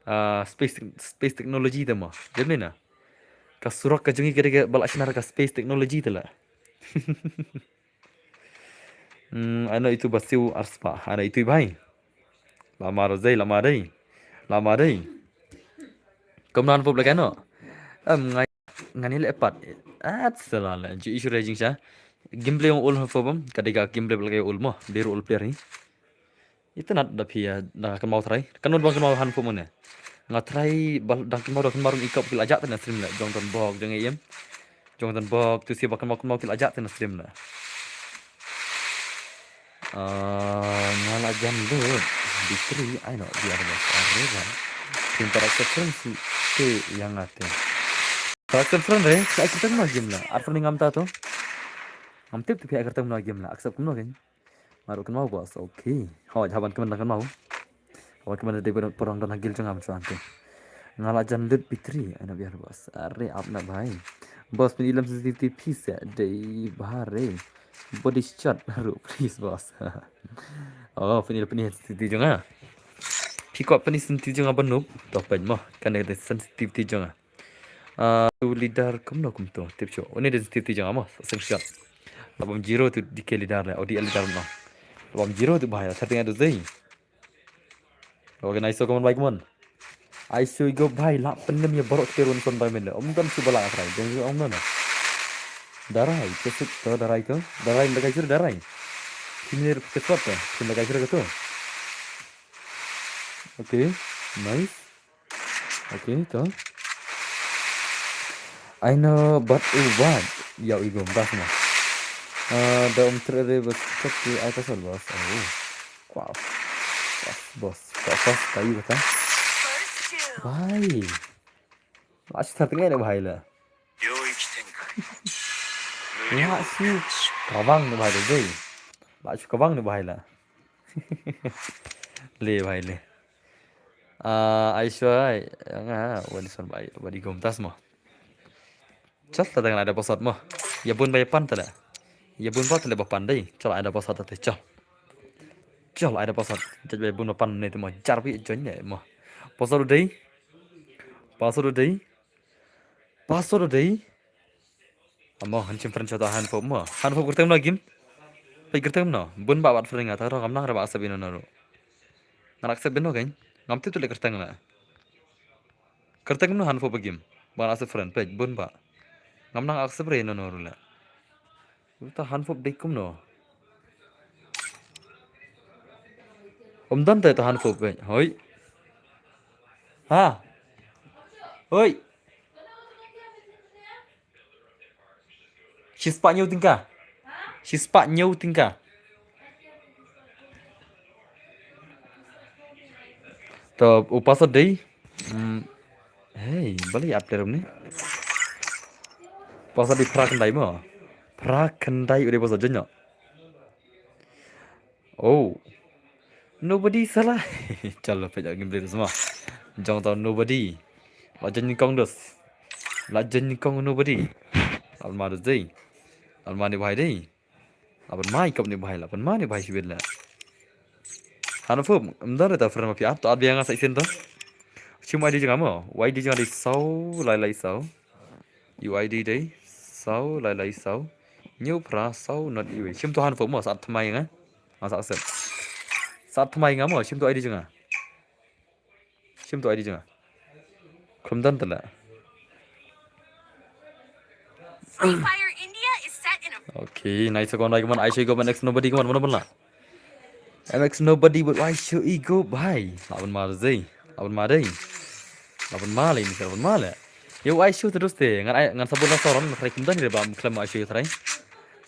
Ah, space, space technology te mo. Jemni na. Ka surok ka jong ngi ka dei ka ba la shna ka space technology te la. Hmm, ai no itu ba siew ar spah. Ai no itu bhai. Lama dei, lama dei. Lama dei. Kumno Hanfup lehkai no? Em, ngai, ngan ïaleh pat. At sala le. Ju issue raging sha. Gameplay ong ul Hanfup bam. Ka dei ka gameplay ba lehkai ul mo. Dei ruh ul player hi. Ita nat da phi ïa, da kynmaw trai. Kan wan bang kynmaw Hanfup mane. Nga trai bal dang kynmaw, dang kynmaw rung ikop ki la jak te na stream le. Jong Don Bok, jong em. Jong Don Bok, tu si ba kynmaw, kynmaw ki la jak te na stream le. Ah, nga la jan lut. Di tri, ai no, di ar bas, ar bas. Phi para accept friend si, te ïa nga te. Para accept friend re, sa accept no game la. Ar friend ngam ta to. Ngam tip tu phi accept no game la. Accept no game. Maru kynmaw bos, okay. Hoi, haban kynmaw kynmaw. Haban kynmaw dei por-, porong don hagil jong ngam shuan te. Nga la jan lut P three, ai na biar boss. Are ap na bhai. Boss, pynilem sensitivity phi sa dei bha re. Body shot ruh please boss. Oh, pynilem, pynilem sensitivity jong nga. Phi kwah pynilem sensitivity jong nga ba noob. To pyn mo. Kane ka sensitivity jong nga. Ah, tu leader kumno kumto. Tip shuh. Une dei sensitivity jong nga mo. Seng shot. Labam zero tu D K leader le. O D L leader no. Labam zero tu bhai. Setting adu zei. Okay, nice, come on, bhai, come on. Ai shu i go bhai, la pynlem ïa baroh kito ruh son bhai men le. Ym don shu ba la trai. Don shu ym don. Darai, ke suk to darai to. Darai, da kai shu darai. Kim ne ke sot to. Kim da kai shu to. Okay, nice. Okay, to. I know, but oh, what? Ïa i go, bas ma. Ah, da um tre re bas, check ki ai pasal bas. Oh. Wow. Bas, bas. Bas, bas, kayu kata. Bhai. La shu tar tengah ne bhai la. La shu kawang ne bhai la, dei. La shu kawang ne bhai la. Le bhai le. Ah, ai shu ai. Nga, wan son bhai, wan i gom tas mo. Chal ta tang la da pasat mo. Ïa bun ba ïa pan ta la. Ïa bun ba ta la ba pan dei. Chal ai da pasat ta te chal. Chal ai da pasat. Jaj ba ïa bun ba pan ne te mo. Jar bi join ne mo. Pasat dei. Pasat dei. Pasat dei. Amo han chim friend chata han fo mo. Han fo kyrteng no gim. Pe kyrteng no. Bun ba bat friend nga ta ro ngam nang re ba accept ino no ru. Ngan accept bino gain. Ngam tip tu le kyrteng na. Kyrteng no han fo ba gim. Ba accept friend pe bun ba. Ngam nang accept re ino no ru le. Uta han fop dei kumno. Ym don te ta han fop, eh. Hoi. Ha. Hoi. Shispah hynñiew tyngka. Shispah hynñiew tyngka. To u pasat dei. Hmm. Hei, balei ap terum ni? Pasat dei phra khyndai mo. Phra khyndai u dei pasat jong no. Oh. Nobody sala. Chalo, pejak ngim dei semua. Jong tau nobody. La jong nyngkong dus. La jong nyngkong nobody. Alma dus dei. Alma ni bhai dei. Laban mai kop ni bhai, laban mai ni bhai shibit la. Hana fum, mdar ta friend ma phi at, to at biang sa isin to. Chim I D jong mo, I D jong dei saw lai lai saw. U I D dei saw lai lai saw. Hynñiew phra saw not iwei. Chim to hana fum mo, sa at thymmai nga. Ma sa accept. Sa at thymmai nga mo, chim to I D jong nga. Shim to I D jong nga. Khum dan tala. Free Fire India is set in a Okay, nice kon dai kaman Aisha go next nobody kaman mana bala. M X nobody but Aisha ego bhai. Laban ma dei. Laban ma dei. Laban ma le ni laban ma le. Yo Aisha terus te ngan ai ngan sabun la soron ngan try khum dan re ba klem Aisha try.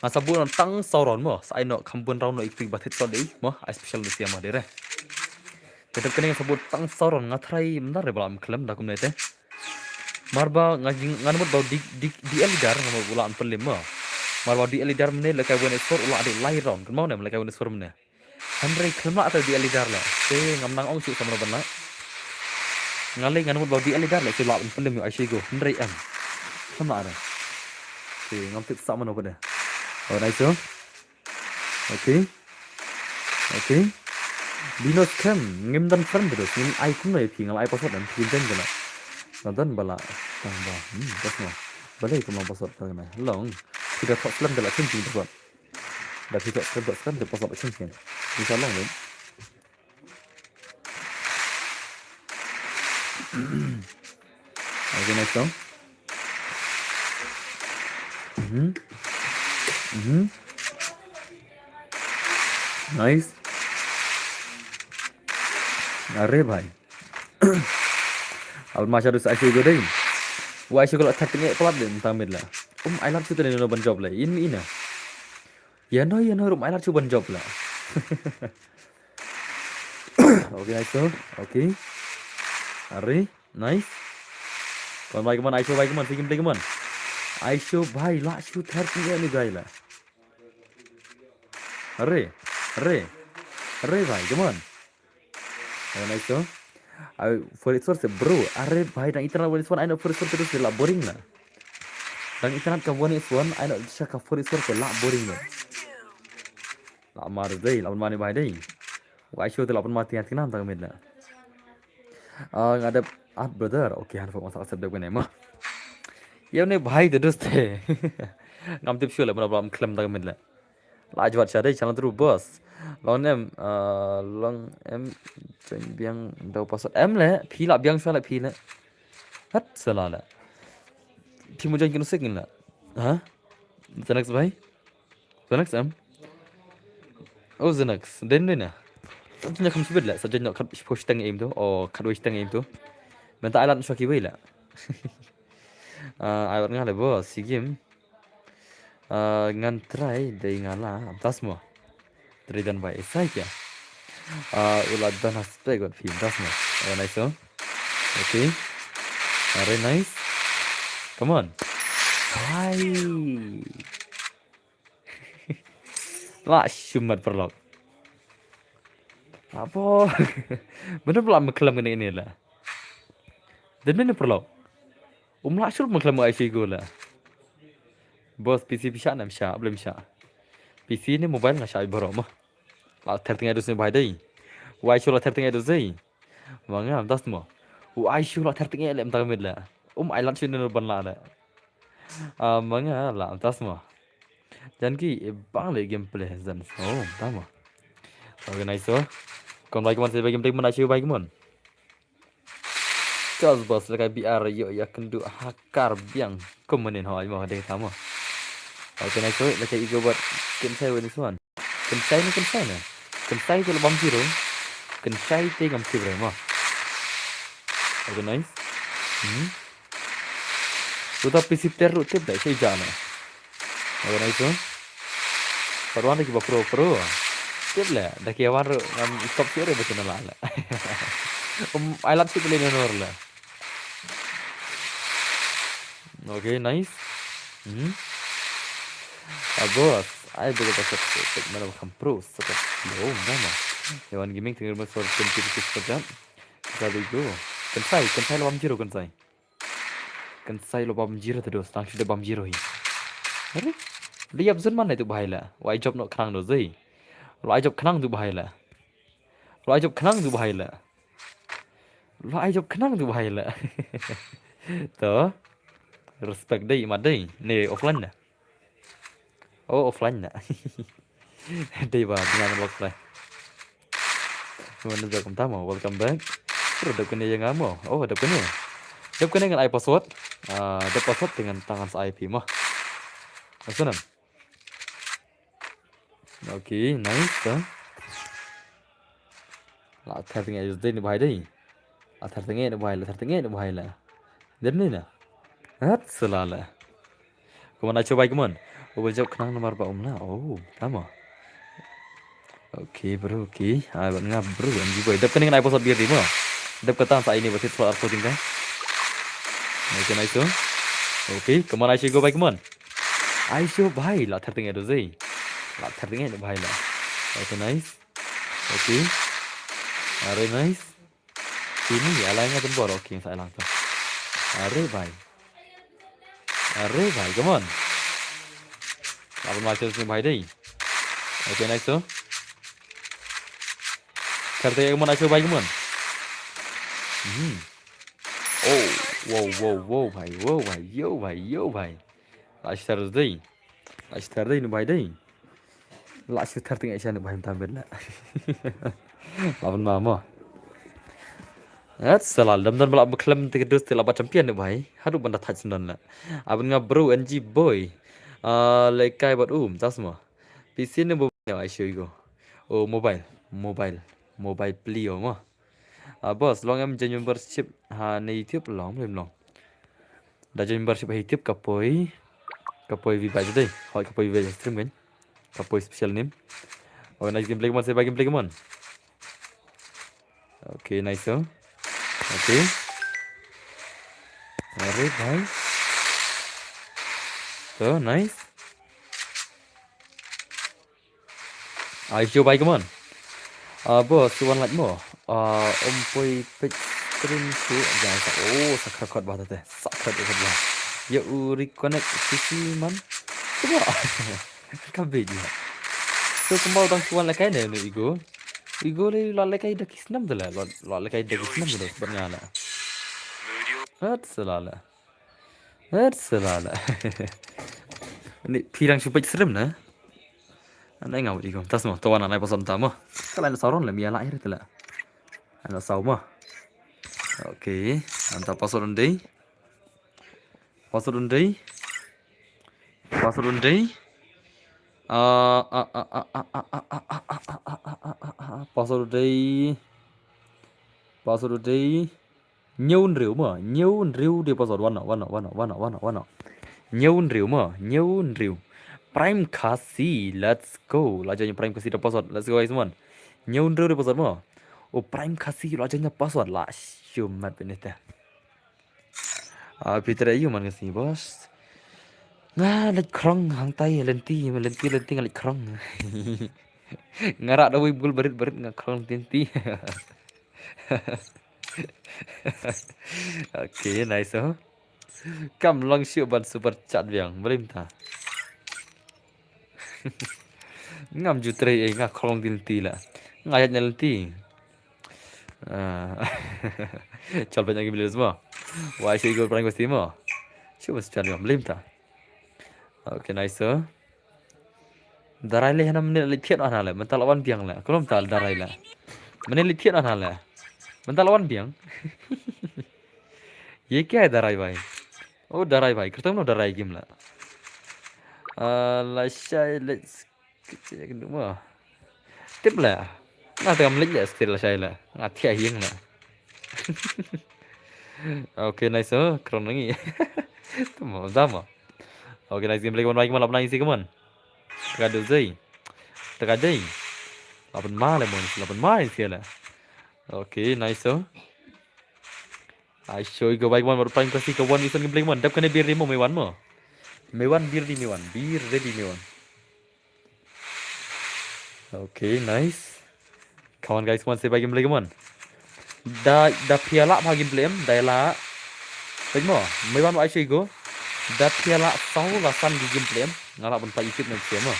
Ngan sabun tang soron mo. Sa ai no kham bun rau no ikti ba thit sol dei mo. Ai special ni siama dei re. Te tep kane nga sabut tang saw round nga try mdar re ba la khlem da kumne te. Mar ba nga jing nga mut ba D, D, D L leader nga mut ba la pynlem ma. Mar ba D L leader mne lehkai wen score u la dei lai round. Kynmaw ne lehkai wen score mne. Hynrei khlem la te D L leader le. Te ngam nang ong shu samno ban la. Nga lei nga mut ba D L leader le shu la pynlem ïa Aisha go. Hynrei em. Khlem la re. Te ngam tip samno ba de. Oh, nice. Okay. Okay. Bino scam, ngim don friend terus, ngim ai kumno ïa phi, nga la ai password dan phi jen jena. Nga don ba la tang ba. Hmm, bas mo. Balei kumno password dan na. Long. Phi da thok slem da la change password. Da phi thok slem, thok slem da password change kan. Insya Allah, wait. Okay, nice song. Mhm. Mhm. Nice. Are bhai. Alma shadu sa aisyu go dei. Wa aisyu go la thak tenge plat de tang mid la. Um, ai lar shu tene no ban job la. In mi ina. Ya no, ya no, rum ai lar shu ban job la. Okay, nice song. Okay. Are. Nice. Kon bai kman, Aisho bai kman, sikim bai kman. Aisho bai, la shu thar ki ni gai la. Hare, hare, hare bai, come on. Oh, nice song. Ai, four is four se bro. Are bhai, dang internet one is one, ai no four is four te la boring na. Dang internet ka one is one, ai no sha ka four is four te la boring na. La mar dei, la mar ni bhai dei. Wai shu te la pun mati hati nam tang mit na. Ah, nga dep add brother. Okay, han fo masa accept dep kene ma. Yow ne bhai te dus te. Ngam tip shu le, mana bla klem tang mit le. La jwat sha dei channel tru boss. Long em, ah, long em join biang daw password em le, phi la biang sha le phi le. Hat sala le. Phi mo join kinu sik ngin le. Ha? Xanax bhai? Xanax em? Oh, Xanax. Den den na. Sa join kham shibit le, sa join khat post tang em tu. Oh, khat wei tang em tu. Mynta ai lad shwa kiwei le. Ah, ai wat nga le boss, si game. Ah, ngan try dei nga la, am tas mo. Try dan bai esai kya. Ah, u la dan aspect got film tas mo. Oh, nice, oh. Okay. Very nice. Come on. Hai. La shumat paralok. Apo. Bener pula mekhlem kene ini la. Dan bener paralok. Um la shur mekhlem ai shi go la. Boss, P C phi shah ne em shah, blem shah. P C ne mobile nga shah baroh ma. La ther tengah dus ne bhai dei. Wai shu la ther tengah dus dei. Ma nga am tas mo. Wai shu la ther tengah le em tang mit la. Um ai lat shu ne ban la le. Ah, ma nga la am tas mo. Jan ki, eh, bang le gameplay zan. Oh, tama. Organize so. Kon bai kemon, se bai gameplay kemon, asu bai kemon. Charles Boss, la kai B R, yo, ya kendu hakar biang. Kemon in ho, ai mo, dei tama. Organize so, la kai igo buat. Ken sai wani suan. Ken sai ni, ken sai ni. Ken sai tu lebam zero. Ken sai te ngam tip re mo. Organize. Hmm. Uta P C player ruh tip da, shai jana. Organize tu. Parwan da kiba pro, pro. Tip le, da ki wan ruh ngam top tier ba kena la le. Um, ai lat sip le nor le. Okay, nice. Hmm. Ah, boss, ai bega pasat sip mana kam pro, sip. Yo, mana. Yawan gaming tinggal mas for twenty rupees per jam. Sa dei go. Ken sai, ken sai lebam zero ken sai. Ken sai lebam zero te dos, tang shu lebam zero hi. Are? Liap zun man itu bahai la. Wai job no khnang do zai. Wai job khnang tu bahai la. Wai job khnang tu bahai la. Wai job khnang tu bahai la. To. Respect dei, mat dei. Ne offline na. Oh, offline na. Dei ba, dengan offline. Welcome back, welcome back. Terus dep kene yang amo. Oh, dep kene. Dep kene ngan ai password. Ah, dep password dengan tangan sa I P mo. Maksudnya. Okay, nice, huh? La thar tengah dei ni bahai dei. La thar tengah ni bahai la, thar tengah ni bahai la. Dem ni na. Hat sala la. Kemon, asu bai kemon. Uba job khnang namar ba um la. Oh, tama. Okay, bro, okay. Ah, ban nga bro, M G boy. Dep kene ngan ai password biar di mo. Dep katan sa ini basit slot arko tingka. Okay, nice tu. Okay, kemon, asu go bai kemon. Asu bai, la thar tengah do zai. La thar tengah do bahai la. Okay, nice. Okay. Are nice. Sini, alai nga tembor. Okay, sa lang tu. Are bai. Are bai, kemon. Apa macam sini bahai dei. Okay, nice tu. Thar tengah kemon, asu bai kemon. Hmm. Oh, wow, wow, wow, bhai, wow, bhai, yo, bhai, yo, bhai. La star dei. La star dei, nu bhai dei. La star tengah sha nu bhai tam ben la. Laban ma mo. At sala dam dan bala beklem te kedus te la ba champion nu bhai. Haduh banda thach sendon la. Aban nga bro N G boy. Ah, lekai bat um, tas mo. P C ne bo ya ai shu go. Oh, mobile, mobile, mobile play mo. Ah, boss, long em join membership ha ne YouTube long, long, long. Da join membership ha YouTube ka poi. Ka poi vi bai dei. Hoi ka poi vi bai stream kan. Ka poi special name. Oh, nice gameplay kemon, se bai gameplay kemon. Okay, nice, oh. Okay. Are bhai. So, nice. Asu bai kemon. Ah, boss, one like mo. Ah, um poi peit stream shuh, ja sa, oh, sa khrekot ba te, sa khrekot ba. Ya u reconnect P C man. Coba. Ka bit ya. So kumba dang shuh wan lehkai ne, ne Igo. Igo le la lehkai da ki snem te le, la, la lehkai da ki snem te le, sebenarnya le. Hat sala le. Hat sala le. Ni phi dang shu peit stream ne? Anai ngau di ko. Tas mo, to wan anai password ta mo. Ka lai na saron le, mia la air te le. Ana sau mo. Okay, anta password un dei. Password un dei. Password un dei. Ah, ah, ah, ah, ah, ah, ah, ah, ah, ah, ah, ah, ah, ah, ah, ah, password un dei. Password un dei. Hynñiew hynriew mo, hynñiew hynriew de password, wan noh, wan noh, wan noh, wan noh, wan noh, wan noh. Hynñiew hynriew mo, hynñiew hynriew. Prime Khasi, let's go. La join Prime Khasi da password, let's go guys, mon. Hynñiew hynriew de password mo. O Prime Khasi, la join da password, la shumat benita. Ah, Peter ayu man Khasi, boss. Nga leit khrong hangtai lynti, lynti, lynti nga leit khrong. Nga rak da wei bul barit, barit nga khrong lynti. Okay, nice, oh. Kam long shuh ban super chat biang, blim ta. Ngam ju trei ei, nga khrong lynti la. Nga ïaid na lynti. Ah. Chal banyak game mo. Wai shu go prank pasti mo. Shu ban super chat biang, blim ta. Okay, nice, oh. Darai le hana mane leit thied hana le, mynta la wan biang le. Kulom tal darai le. Mane leit thied hana le. Mynta la wan biang. Ye kya hai darai bhai? Oh, darai bhai, kyrteng no darai game le. Ah, la shai leit kecek duma. Tip le. Nga tengah leit le skill la shai le. Nga thiah hieng le. Okay, nice, oh, kron nangi. Tuma, zama. Okay, nice gameplay, kawan, baik, kawan, lap nang isi, kawan. Teka dei. Teka dei. Lapan ma le, mon, lapan ma isi le. Okay, nice, oh. Ai, show go baik, kawan, baru paling pasti, kawan, ison gameplay, kawan. Dap kena bir di mo, mewan mo. Mewan bir di, mewan. Bir ready, mewan. Okay, nice. Come on, guys, come on, say bye gameplay, come on. Da, da phi lah bha gameplay em, da lah. Peit mo, mei wan wa ai shu go. Da phi lah saw la san ki gameplay em. Nga lah ban pait YouTube na shu mo.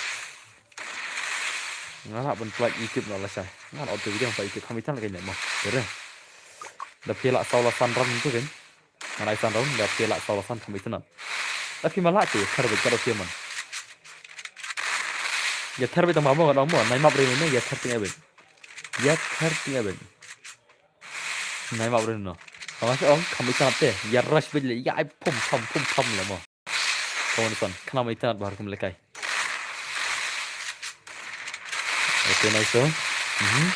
Nga lah ban pait YouTube na la sha. Nga lah upload video pait YouTube, kham itan la kein mo. Tere. Da phi lah saw la san ram tu kan. Ngan ai san round, da phi lah saw la san kham itynnad. Da phi ma lah te, ïather beit, ka da phi man. Ïather beit tang ma mo, ka da mo, nai map rin ne, ïather ting beit. Ïather ting beit. Nai map rin no. Ka ma sha ong, kham itynnad te, ïa rush beit le, ïa ai pum pam, pum pam le mo. Ka wan san, kham itynnad ba har kum lekai. Okay, nice, oh. Mhm.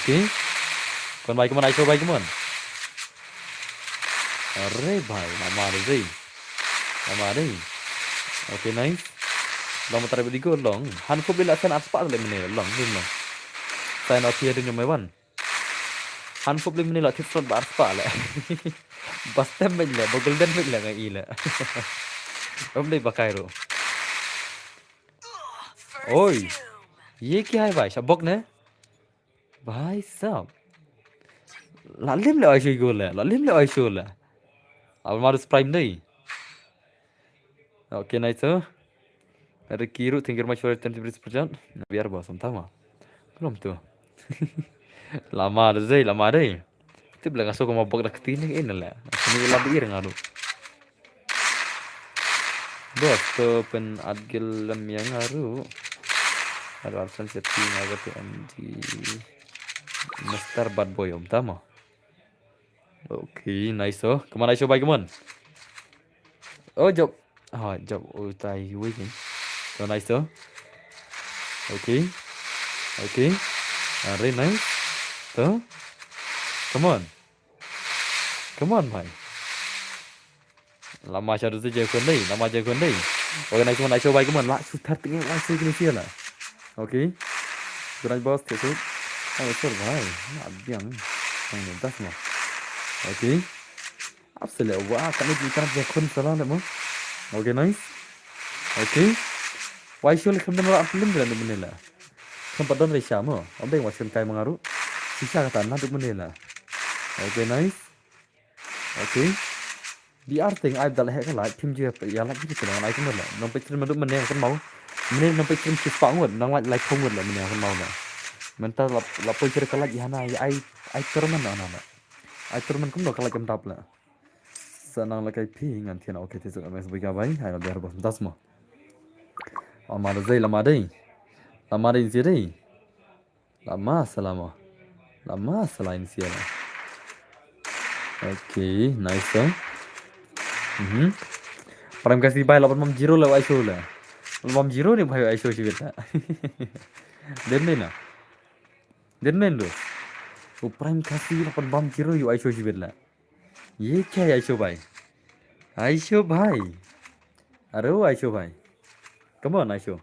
Okay. Kon bai, come on, nice, oh, bai, come on. Are bhai, lama de dei. Lama dei. Okay, nice. Long matar bidi go long. Han ko bila sen aspa le mene long, dim long. Sign out here din mei wan. Han ko bila mene la tit front ba aspa le. Bas tem bej le, ba golden bej le ngai le. Om dei ba kai ro. Oi. Ye ki hai bhai, shabok ne? Bhai sab. La lim le ai shu go le, la lim le ai shu le. Al marus prime dei. Okay, nice, oh. Ricky Ru, thank you very much for your twenty rupees per chat. Na biar bos, am tama. Belum tu. Lama dei, lama dei. Tip la nga so ko ma bok da kti ni, eh, na la. Ni la bi ir nga ru. Bos, to pen adgil lem yang nga ru. Aduh, absen setting apa tu M G. Mister Bad Boy, om tama. Okay, nice, oh. Come on, nice, oh, bye, come on. Oh, job. Ah, job. Oh, tai, wait, eh. So nice, oh. Okay. Okay. Ah, very nice. So. Come on. Come on, bhai. Lama sha tu je kun dei, lama je kun dei. Okay, nice one, nice one, bhai, come on. La, su thar ting, la, su kini sia la. Okay. Good night, boss. Take it. Oh, sir, bhai. Na biang. Ang ni das mo. Okay. Absolutely. Wah, kami di thar je kun salah le mo. Okay, nice. Okay. Wai shul kham dan la film dan ni la. Kham pat don re sha mo. Om dei wa shun kai mangaru. Pisa kata na duk mane la. Okay, nice. Okay. Di ar teng ai dal he ka la phim je ya la ki te nang ai kumno la. Nang pechrim ma duk mane kan mau. Mane nang pechrim sis pa ngut nang lai lai khong ngut la mane kan mau la. Menta la la poi je ka la ya na ai ai terman na na la. Ai terman kumno ka la kam dap la. Sa nang la kai phi ngan thian okay te suk M S bui ka bai. Ai la biar bos das mo. Lama da zei lama dei. Lama dei zei dei. Lama salama. Lama salain siala. Okay, nice song. Mhm. Prime Khasi bai laban mam zero le wai show le. Mam zero ni bai wai show shibit la. Den mena. Den men do. O Prime Khasi laban mam zero yu wai show shibit la. Ye kya wai show bai. Wai show bai. Aro wai show bai. Come on wai show.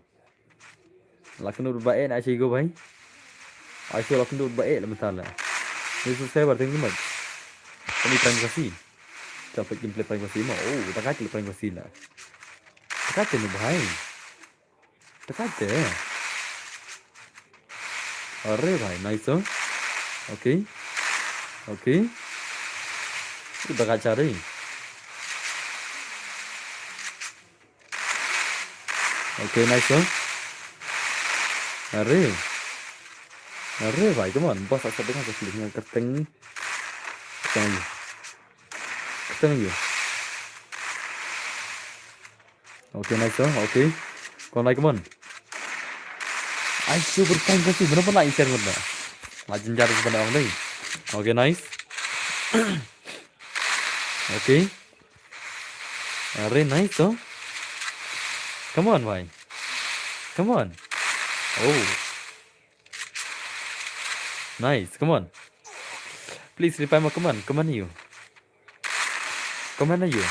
Lakhnu ba e na shi go bai. Ai so lakhnu ba e la mentala. Ni subscriber thank you much. Kani Prime Khasi. Dapat gameplay Prime Khasi mo. Oh, takat le Prime Khasi la. Takat le bai. Takat le. Are bai nice. Okay. Okay. Takat chari. Okay, nice one. Are. Are bai, come on. Bos asap dengan satu dengan kerteng. Kerteng aja. Kerteng aja. Okay, nice one. Okay. Come on, like, come on. Ai super time kasi. Mana pun lain share mutna. Lajin jar sebenarnya orang deh. Okay, nice. Okay. Are nice though. Come on, bhai. Come on. Oh. Nice, come on. Please reply mo, come on, come on you. Come on you.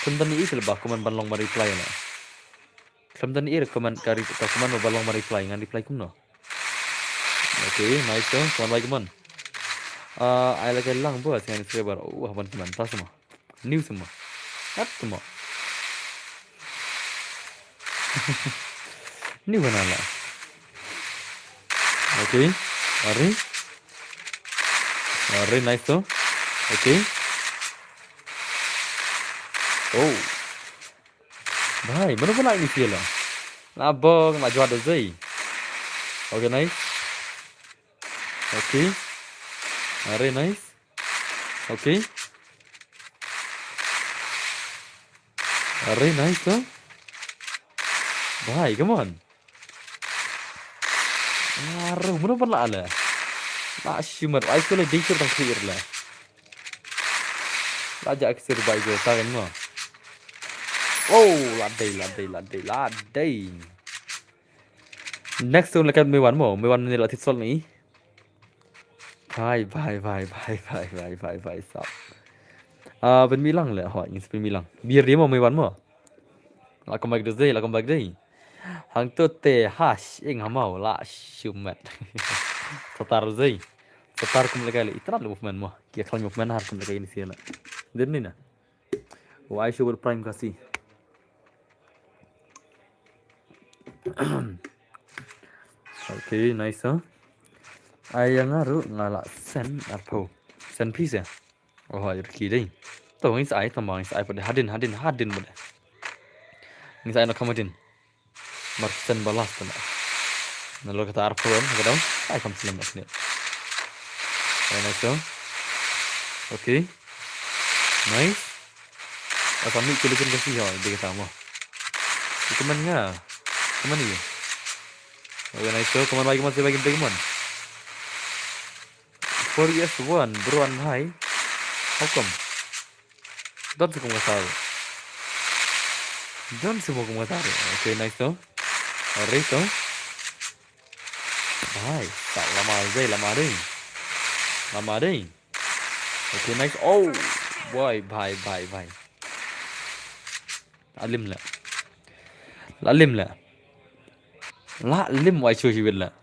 Come on you, ba, come on ban long ban reply na. Khlem don i recommend ka ri-, ka comment ba long ma reply ngan reply kumno. Okay, nice to. Kawan bai kaman. Ah, ai la ka lang bos ngan subscriber. Uh, ban kaman tas ma. New sama. At ma. New na la. Okay. Are. Are nice to. Okay. Oh. Bhai, mano ba la ini sila. La bong, la jwat da zei. Okay, nice. Okay. Are nice. Okay. Are nice to. Bhai, come on. Aru, mano ba la la. La shimer, ai sila dei sila tang clear la. La ja aksir bai go ta kan mo. Oh, la dei, la dei, la dei, la dei. Next tu lekat Mewan mo, Mewan ni la tit sol ni. Bhai, bhai, bhai, bhai, bhai, bhai, bhai, bhai, sap. Ah, ben milang le, ho, ngin ben milang. Biar dia mo, Mewan mo. La kembali dei, la kembali dei. Hang tu te hash ing hamau la shumet. Satar zei. Satar kum lekai le itrat le movement mo. Kia klan movement har kum lekai ini sila. Din ni na. Wai shubur prime kasi. Okay, nice, huh? Ai yang aru ngala sen arpo. Sen piece ya. Oh, hai riki dei. To ngin sai tama ngin sai pada hadin hadin hadin pada. Ngin sai na kamadin. Mark sen balas tama. Na lo kata arpo em kata. Ai kam selam asni. Ai nice, huh? Okay. Nice. Asami kulikin kasi ha dei kata mo. Kaman nga. Kaman ni. Okay, nice, huh? Kaman bai kaman se bai kaman. Four years one, bro, and hi. How come? Don't sukum kasar. Don't sukum kasar. Okay, nice to. Alright to. Bhai, sa lama zei, lama ding. Lama ding. Okay, nice. Oh, boy, bhai, bhai, bhai. Alim la. La lim la. La lim wai shu shiwit la.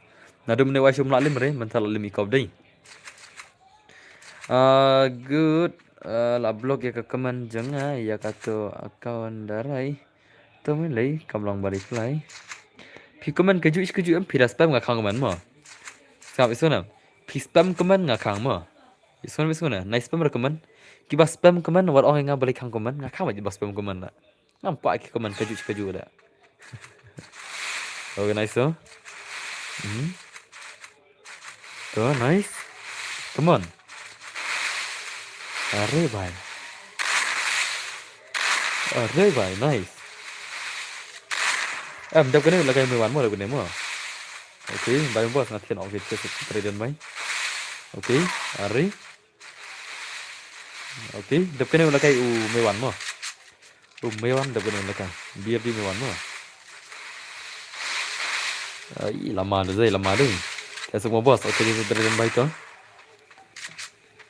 Nadum ne wai shu la lim re, manta la lim i kop dei. Ah, good. Ah, la block ya ka comment jong nga, ya ka to account darai. To me lei, kam long ba reply. Phi comment ka ju is ka ju em phi da spam nga khang comment mo. Skap isu na. Phi Ki spam comment nga khang mo. Ki spam, ki spam na. Nai spam re comment. Kiba spam comment wat ong ïa nga balei khang comment. Nga khang ba kiba spam comment la. Nampak ki comment kajuh kajuh la. Okay, nice to. Hmm. To, nice. Come on. Are bhai. Are bhai, nice. Em, dep kane la kai Meiwan mo, dep kane mo. Okay, bhai boss, nga thied, okay, cheers, Trident bhai. Okay, are. Okay, dep kane la kai u Meiwan mo. U Meiwan dep kane la kai. B R D Meiwan mo. Ai, lama de, zai lama de. Cheers mo boss, okay, cheers, Trident bhai to.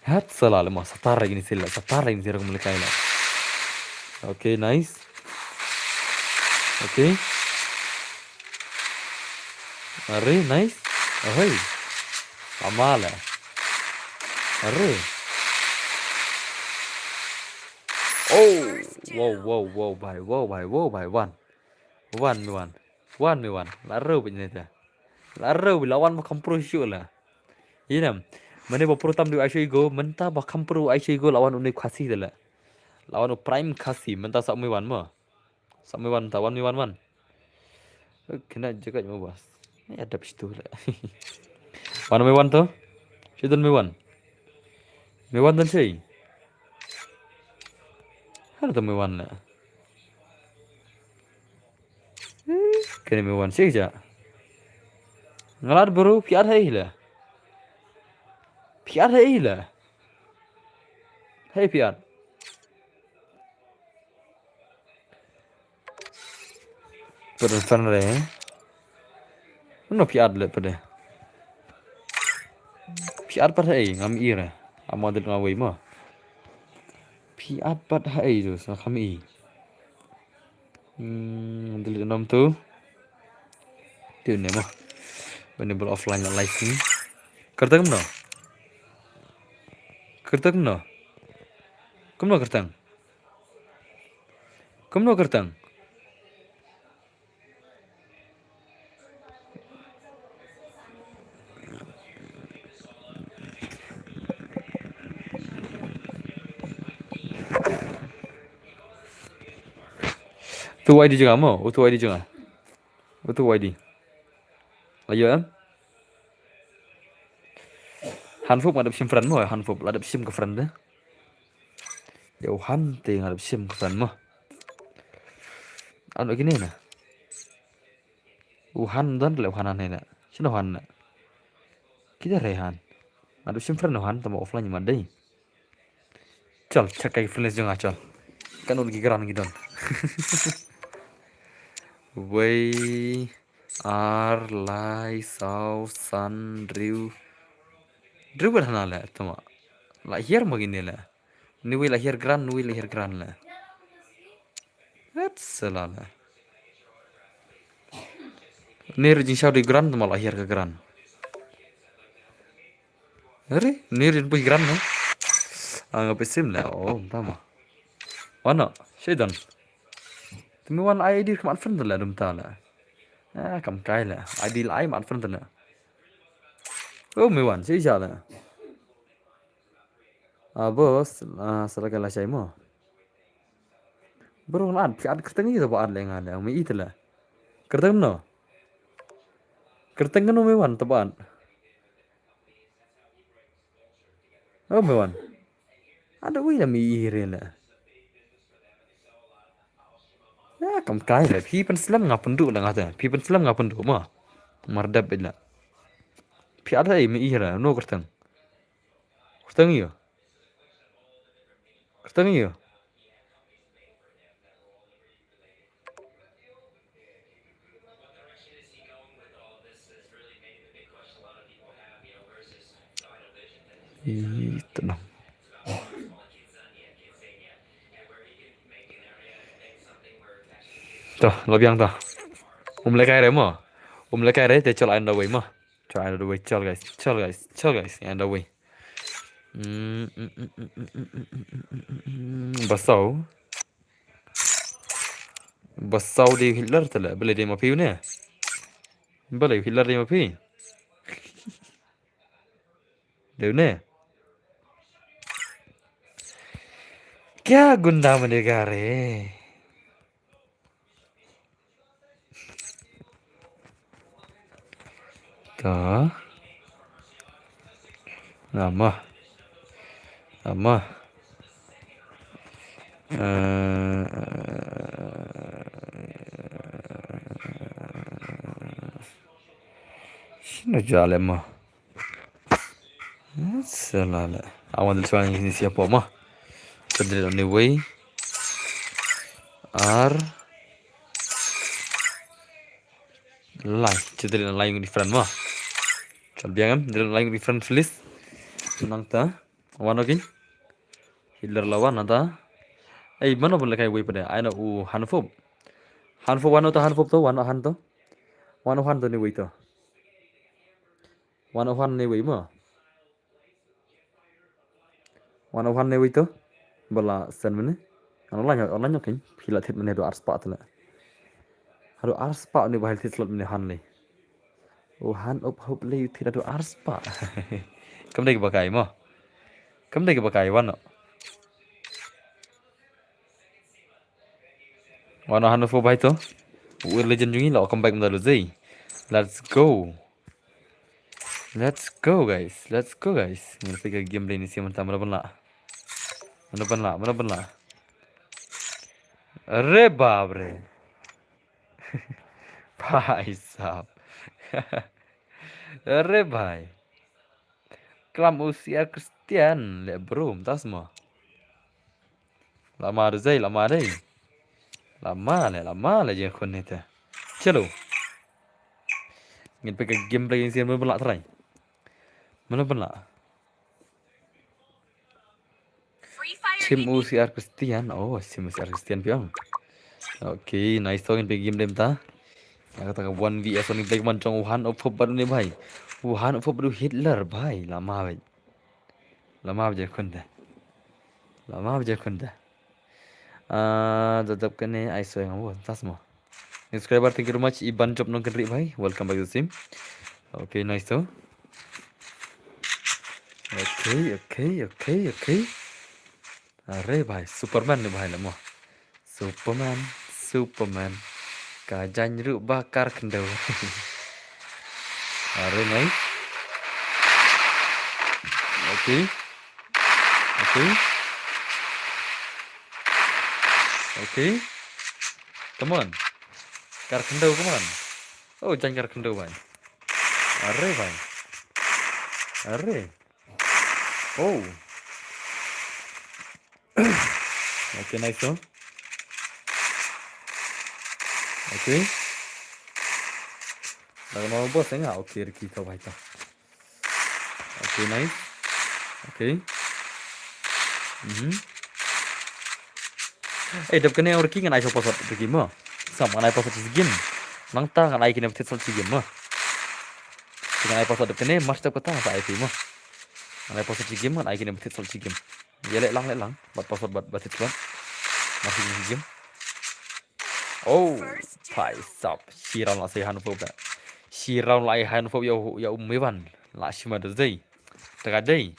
Hat sala lama, satar lagi ni sila, satar lagi ni sila kumulai kai la. Okay, nice. Okay. Are, nice. Ahoi. Amala. Are. Oh, wow, wow, wow, bhai, wow, bhai, wow, bhai, one. One, one. One, one. La ru bit ni ta. La ru bit la one ba kham pro shu la. Ïa nam. Mane ba pro tam du ai shu go, mynta ba kham pro ai shu go la one une Khasi de la. La one prime Khasi, mynta sa me one mo. Sa me one ta, one me one one. Kena jaga mo bas. Ya dap situ la. One me one tu. Situ me one. Me one dan sei. Hal tu me one la. Kene me one sei ja. Ngalat bro, piat hai la. Piat hai la. Hai piat. Pyrsan re. Uno piat le pede. Piat pat hai ngam ira. Amo dil ngawei mo. Piat pat hai tu sa kami. Hmm, dil nom tu. Tu ne mo. Bene bol offline la live ni. Kerteng no. Kerteng no. Kumno kerteng. Kumno kerteng. Tu Y D jong nga mo, tu Y D jong nga. Tu Y D. Ayo em. Hanfup nga dep shim friend mo, hanfup la dep shim ka friend de. Ïa u Han te nga dep shim ka friend mo. Ano kine na. U Han don le u Han ne na. Shino Han na. Kita re Han. Nga dep shim friend u Han tama offline ma dei. Chal, check kai friend list jong nga chal. Kan ul ki gran ki don. Wei ar lai saw san riw. Riw ber hana le tama. La hiar ma kine le. Ni wei la hiar gran, ni wei la hiar gran le. Hat sala le. Ni ri jing shaw di gran tama la hiar ka gran. Ri, ni ri bui gran ne. Anga pesim le, oh, tama. Wana, shaidan. Tumi wan I D kmat friend le dum ta le. Ah, kam kai le. I D la ai mat friend le. Oh, mi wan, shi ja le. Ah, boss, ah, sala ka la shai mo. Bro, ngan ad, phi ad kyrteng ïa to ba ad le nga le, me i te le. Kyrteng no. Kyrteng no me wan to ba ad. Oh, me wan. Ad wi le me i re le. Ya, kam kai le, phi pynslem nga pynduh le nga te. Phi pynslem nga pynduh ma. Mar dep le. Phi ad ai me i re, no kyrteng. Kyrteng ïa. Kyrteng ïa. Ih, tenang. To, la biang to. Um lekai re mo. Um lekai re te chol ai nda wei mo. Chol ai nda wei, chol guys, chol guys, chol guys, ai nda wei. Mm, mm, mm, mm, mm, mm, mm, mm, mm, mm, ba saw. Ba saw dei Hitler te le, balei dei ma phi une? Balei Hitler dei ma phi? Dei ne? Kya gunda milega re? To. Lama. Lama. Eh, shino jale ma. Selala. Awan dil suang ini siapa ma? Cedril ni wei. Ar. Lai, cedril lai ngi friend ma. Chal biang em, cedril lai ngi friend please. Nangta. Wan oke. Hitler lawan nangta. Ei, mano pun lekai wei pada. Ai na u Hanfop. Hanfop wan to, Hanfop to, wan Han to. Wan Han to ni wei to. Wan Han ni wei ma. Wan Han ne wei to. Bala sen mene. Ano lanya, ano lanya kin. Pila tit mene do arspah tele. Hado arspah ne bahal tit slot mene Han le. O Han up hop le tit do arspah. Kam dei bakai mo. Kam dei bakai wano. Wano Han fo bai to. Ur legend jungi la come back mdalu zei. Let's go. Let's go guys. Let's go guys. Ngin pika game lane ni siya manta mana pala. Mana pala, mana pala. Are baap re. Bhai sahab. Are bhai. Klam usia Christian le bro, tas mo. Lama dei, lama dei. Lama le, lama le je khun ni te. Chalo. Ngin pika game play ngin sian mana pala try. Mana pala. Team U C R Christian. Oh, Team U C R Christian piang. Okay, nice to ngin pika game dem ta. Yang kata one V S one play man chong Wuhan of Hope baru ni bhai. Wuhan of Hope baru Hitler bhai. Lama bhai. Lama bja khun da. Lama bja khun da. Ah, dadap kane ai soy ngam tas mo. Subscriber, thank you very much. Iban Job nong kenri bhai. Welcome back to the stream. Okay, nice to. Okay, okay, okay, okay. Are bhai, Superman ni bhai le mo. Superman, Superman. Ka jan ruh ba kar khyndew. Are nice. Okay. Okay. Okay. Come on. Kar khyndew, come on. Oh, jan kar khyndew bhai. Are bhai. Are. Oh. Okay, nice one. Okay. Laga mau bos enggak? Okay, Ricky kau baik tau. Okay, nice. Okay. Mhm. Eh, dep kene Ricky ngan ai password Ricky mo. Sam ngan ai password si game. Nang ta ngan ai kene password si game mo. Ngan ai password dep kene mas dep kata sa ai mo. Ngan ai password si game ngan ai kene password si game. Ya le lang le lang. Bat password bat bat six bat. Masih di game. Oh, bhai sahab. Shi round la sai Han fo ba. Shi round la ai Han fo ya ya um mewan. La shima de zei. Tega dei.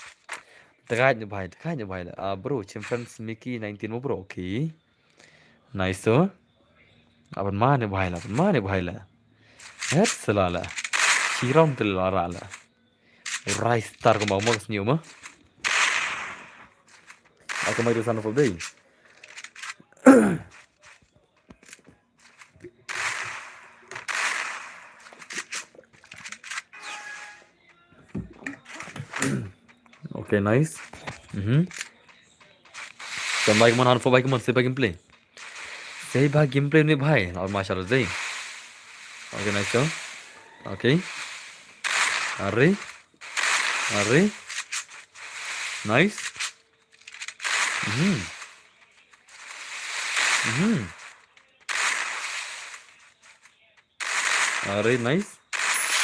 Tega ni bhai, tega ni bhai la. Ah, bro, Chim Friends Mickey nineteen mo bro. Okay. Nice to. Aban ma ni bhai la, aban ma ni bhai la. Het selala. Shi round tel la ra la. Rai star ko mau mo sniu mo. Aku mai tu sana fo dei. Okay, nice. Mhm. Kan baik man Han fo baik man, sei ba gameplay. Sei ba gameplay ni bhai. Lawan mashal zei. Okay, nice to. Okay. Are. Are. Nice. Mhm. Mhm. Are nice.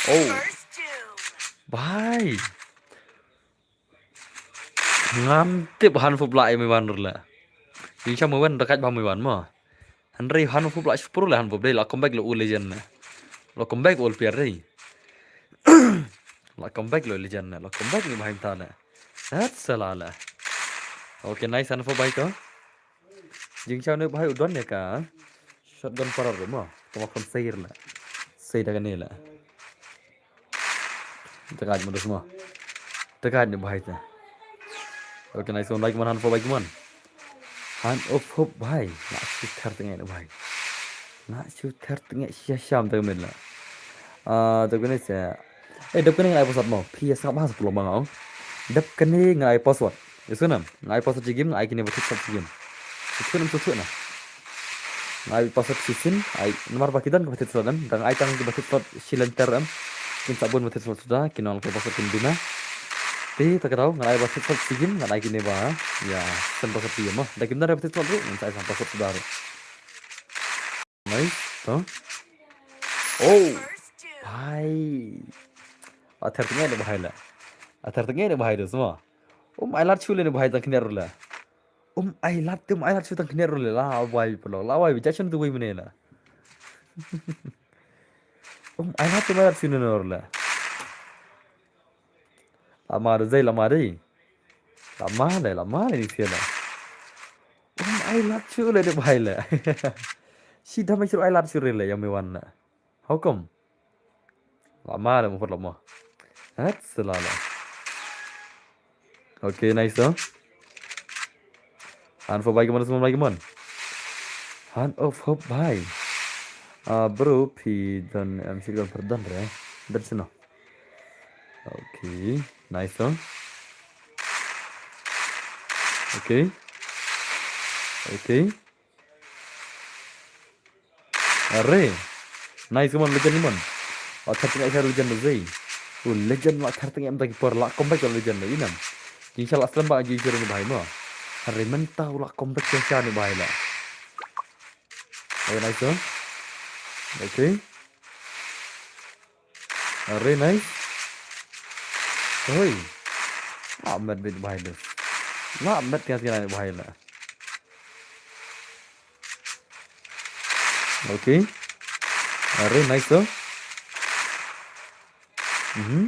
Oh. Bhai. Ngam tip Han fo bla ai mewan rla. Yin cha mewan dekat ba mewan mo. Henry Han fo bla super le Han fo dei la come back le u legend na. La come back ol player dei. La comeback lo legend ne, la comeback ne bhai mynta ne. That's a la la. Okay, nice info bhai to. Jingshah ne bhai u don ne ka. Shotgun para ruh mo. Tama kon sair la. Sai da kane la. Tagaj mo dos mo. Tagaj ne bhai ta. Okay, nice one, bhai mon, hand for bhai mon. Hand of hope bhai. Na shu thar tengah ne bhai. Na shu thar tengah sha sham ta kane la. Ah, ta kane sa. Eh, dap kane ngai password mo. Phi ya sngap ha sa pulo ma ngau. Dap kane ngai password. Ïa sngewbha, nga ai password shi game, nga ai kine ba thied slot shi game. Sngewbha, sngewbha na. Nga ai password shi sien, ai namar ba ki don ki ba thied slot em, da nga ai tang ki ba thied slot shi lynter em. Kin sa bun ba thied slot suda, kin ong ko password kin duna. Te ta ka daw, nga ai ba thied slot shi game, nga ai kine ba. Ïa, san password shi game mo. Da kim don ba thied slot ruh, ngin sa ai san password suda ruh. Nice, to. Oh. Hai. Athar tengah ne bhai la. Athar tengah ne bhai dos mo. Um ai lad shu le ne bhai tang kner ruh la. Um ai lad, um ai lad shu tang kner ruh la. La wai plo. La wai bi jashon tu wai mene la. Um ai lad, um ai lad shu ne ruh la. Lama de zai, lama de. Lama le, lama le ni sia la. Um ai lad shu le ne bhai la. Shi damage ruh ai lad shu le ïa me wan la. How come? Lama le mo, lama. Hat selala. Okay, nice, oh. Hand for bhai, come on, come on, bhai, come on. Hand of hope bhai. Ah, bro, phi don, em, shi don pardon re. Don sino. Okay, nice, oh. Okay. Okay. Are. Nice, come on, legend, come on. Oh, thirty-eight share legend zai. Oh, legend la thirty-eight em ta ki por la comeback la legend la inam. Jingsha la slem ba ji share ni bhai mo. Are mynta la comeback sha sha ni bhai la. Oh, nice, oh. Okay. Are nice. Oi. La met bit bhai dos. La met tengah tengah bhai la. Okay. Are nice, oh. Mhm.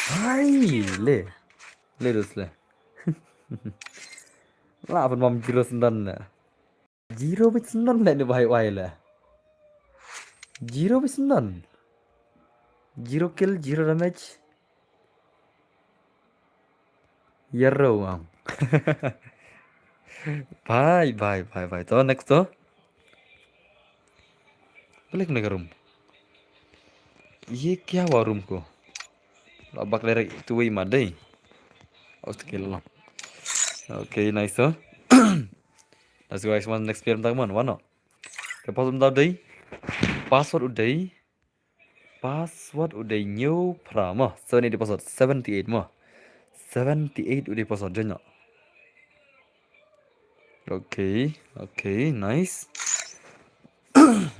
Hai le. Le dos le. La pynbam zero syndon la. Zero bit syndon la ne bhai wai la. Zero bit syndon. Zero kill, zero damage. Yarrow am. Bhai, bhai, bhai, bhai. To, next to. Balik na ka room. Ye kya hua room ko? La bak direct tu wei ma dei. Aus ke la. Okay, nice to. Let's go, guys. One next player, tang man, one no. Ke password u dei. Password u dei. Password u dei hynñiew phra mo. Seventy-eight password. Seventy-eight mo. Seventy-eight u dei password jynno. Okay, okay, nice.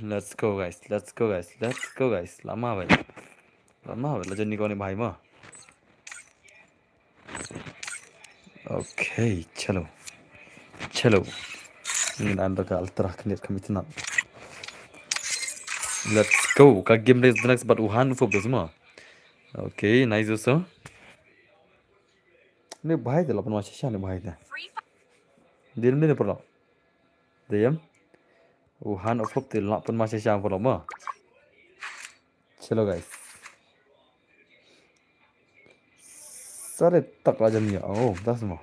Let's go, guys. Let's go, guys. Let's go, guys. Lama bhai. Lama bhai. La jani ko ni bhai mo. Okay, chalo. Chalo. Ngin an da ka ultra khnit kham itna. Let's go. Ka game race the next, but u hand for this mo. Okay, nice also. Ne bhai te la pynma shisha ne bhai te. Dil ne pynlo. Dayam. U hand of hope te la pynma shisha pynlo mo. Chalo, guys. Sare tak la jam ya. Oh, das mo.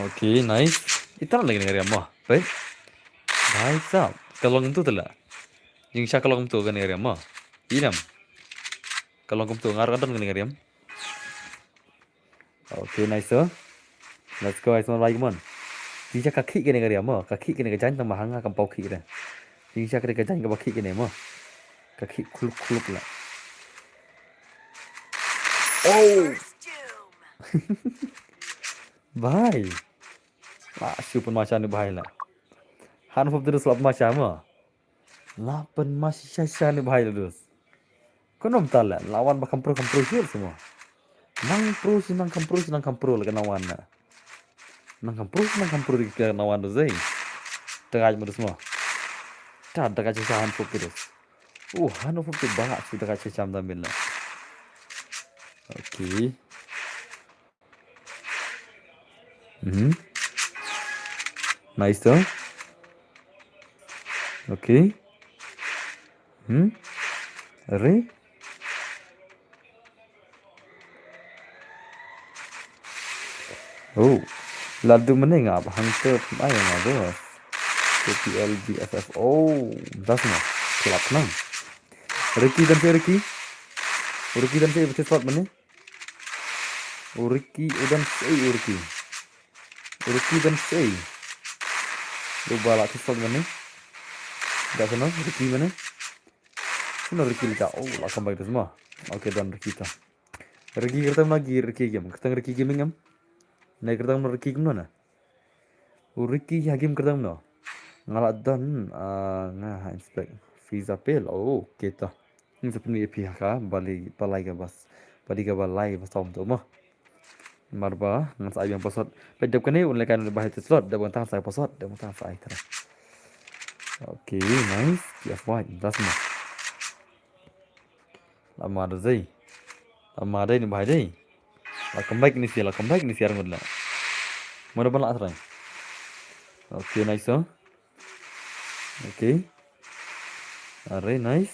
Okay, nice. Ita lagi ni area mo. Baik. Bhai sahab, ka long tu tela. Jingsha ka long tu ka ni area mo. Inam. Ka long tu ngar ka don ka ni area. Okay, nice, sir. Let's go, guys, mo, like, mon. Jingsha ka khih kane ka ria mo, ka khih kane ka jaiñ tang ba hanga kam pau khih re. Jingsha kane ka jaiñ kaba khih kane mo. Ka khih khuluk khuluk la. Oh! Bhai. La shu pynmasha ne bhai la. Han pop terus la pynmasha mo. La pynmasha sha ne bhai la dus. Kono mta la, la wan ba kham pro kham pro shuh shuh mo. Nang pro shi nang kham pro shi nang kham pro la ka na wan na. Nang kham pro shi nang kham pro dei ka na wan dus ei. Tagaj mo dus mo. Ta tagaj sha han pro ki dus. Oh, han of hope te ba shu da ka cham da mil la. Okay. Hmm. Nice to. Okay. Hmm. Are. Oh. Ladu mane nga ba hang te ai nga bos. T P L B F F. Oh, das na. Kelap nang. Ricky dan si Ricky. Ricky dan si betul slot mane. U Ricky u dan sei u Ricky. U Ricky dan sei. Lu ba la ki slot mane. Da sana Ricky mane. Sana Ricky lita. Oh, la comeback da semua. Okay, dan Ricky ta. Ricky kyrteng lagi Ricky game. Kyrteng Ricky gaming em. Ne kyrteng Ricky kumno na. U Ricky ha game kyrteng no. Nga la don, ah, nga ha inspect. Visa pil. Oh, okay to. Ni sa pynmih ïa phi ha ka bali, balai ka bas. Bali ka balai bas tom to mo. Mar ba ngan sa ai biang password. Peit dep kane un leh kan ba hai slot, dep tang sa ai password, dep tang sa ai tra. Okay, nice. T F Y, das mo. Lama da zei. Lama dei ni bahai dei. La comeback ni sia, la comeback ni sia ngut la. Mana ban la asrai. Okay, nice, oh. Okay. Are, nice.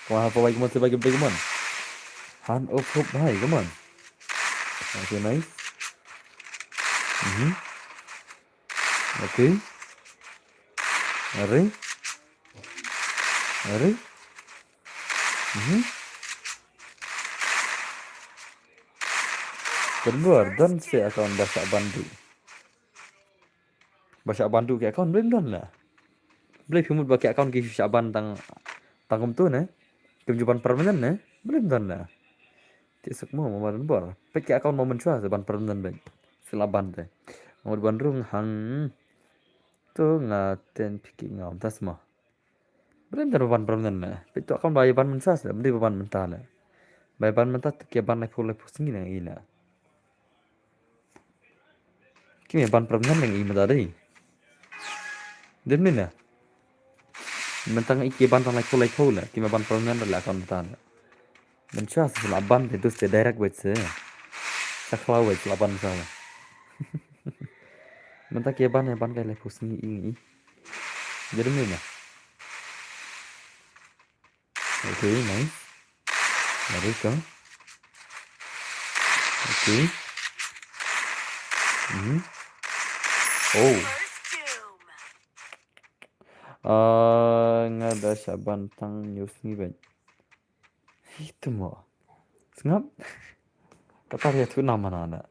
Come on, have a big one, have a big one. Hand of hope, bhai, come on. Okay, nice. Mhm. Okay. Are. Are. Mhm. Kedua, don se account ba shah ban duh. Ba shah ban duh ki account, blei don la. Blei phi mut ba ki account ki shah ban tang, tang kumtu ne. Kim ju ban permanent ne. Blei don la. Ti suk mo mo don bor. Peit ki account mo mynshwa se ban permanent beit. Se la ban te. Ngut ban rung hang. Tu nga ten piki ngam tas mo. Blei don ban permanent ne. Peit tu account ba ban mynshwa se. Blei ban mynta le. Ba ban mynta tu ki ban lai phu lai phu sngi nang ila. Ki me ban permanent nang i mynta dei. Dem ni na. Mynta ngi ki ban tang lai phu lai phu la. Ki me ban permanent la account mynta la. Mynshwa se la ban te dus te direct wait se. Sa khla wait la ban sa. Mynta ki ban ban kai lai phu sngi i ngi. Dem ni na. Okay, nice. Baru tu. Okay. Hmm. Oh. Ah, nga da shah ban tang hynñiew sngi beit. Itu mo. Sngap. Kata ria tu nama nana.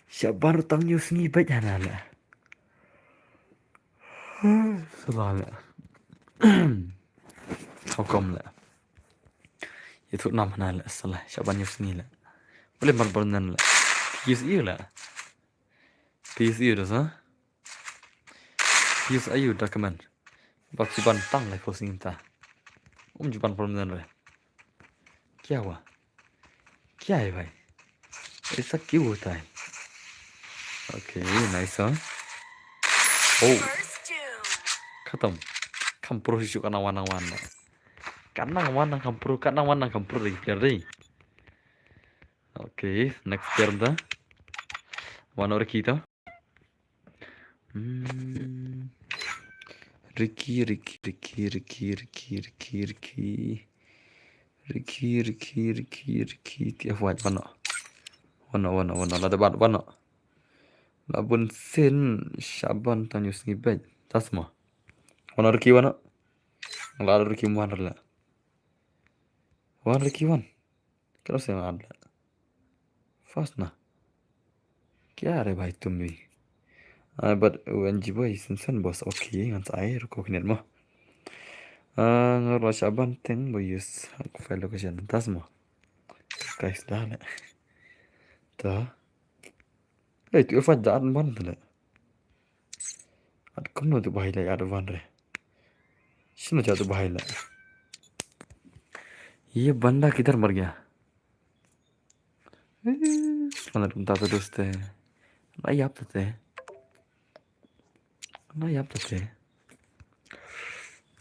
Shah ban tang hynñiew sngi beit hana la. Salah la. How come la? Ïathuh nam hana la, salah, shah ban hynñiew sngi la. Balei ban permanent la? Phi ïohi la. Phi ïohi da sa? Phi ïohi da ka man. Ba phi ban tang lai phu sngi mynta. Um ju ban permanent re. Kya hua? Kya hai bhai? Aisa kyu hota hai? Okay, nice, huh? Oh. Khatam. Kam pro shisha, ka nang wan nang wan. Ka nang wan nang kam pro, ka nang wan nang kam pro lagi player dei. Okay, next player da. Wan o Ricky ta. Hmm. Ricky, Ricky, Ricky, Ricky, Ricky, Ricky, Ricky. Ricky, Ricky, Ricky, Ricky. Tiah wat, wan noh. Wan noh, wan noh, wan noh. Lada bat, wan noh. La bun sien, shah ban tang hynñiew sngi beit. Tas mo. Wan noh Ricky, wan noh. Lada Ricky wan rla. Wan Ricky, wan. Kano se ngan la. Fast na. Kya re bhai tum bhi. Ah, but O N G boy, sen sen boss, okay, ngan sa ai, ruko knet mo. Ah, ngar la shah ban teng bo use, hak file location, tas mo. Guys, da le. Ta. Hey, tu fa da ban le. At kumno tu bhai le, at ban re. Shino ja tu bhai le. Ye banda kidhar mar gaya? Eh, mana tum ta doste. Na yap te. Na yap te.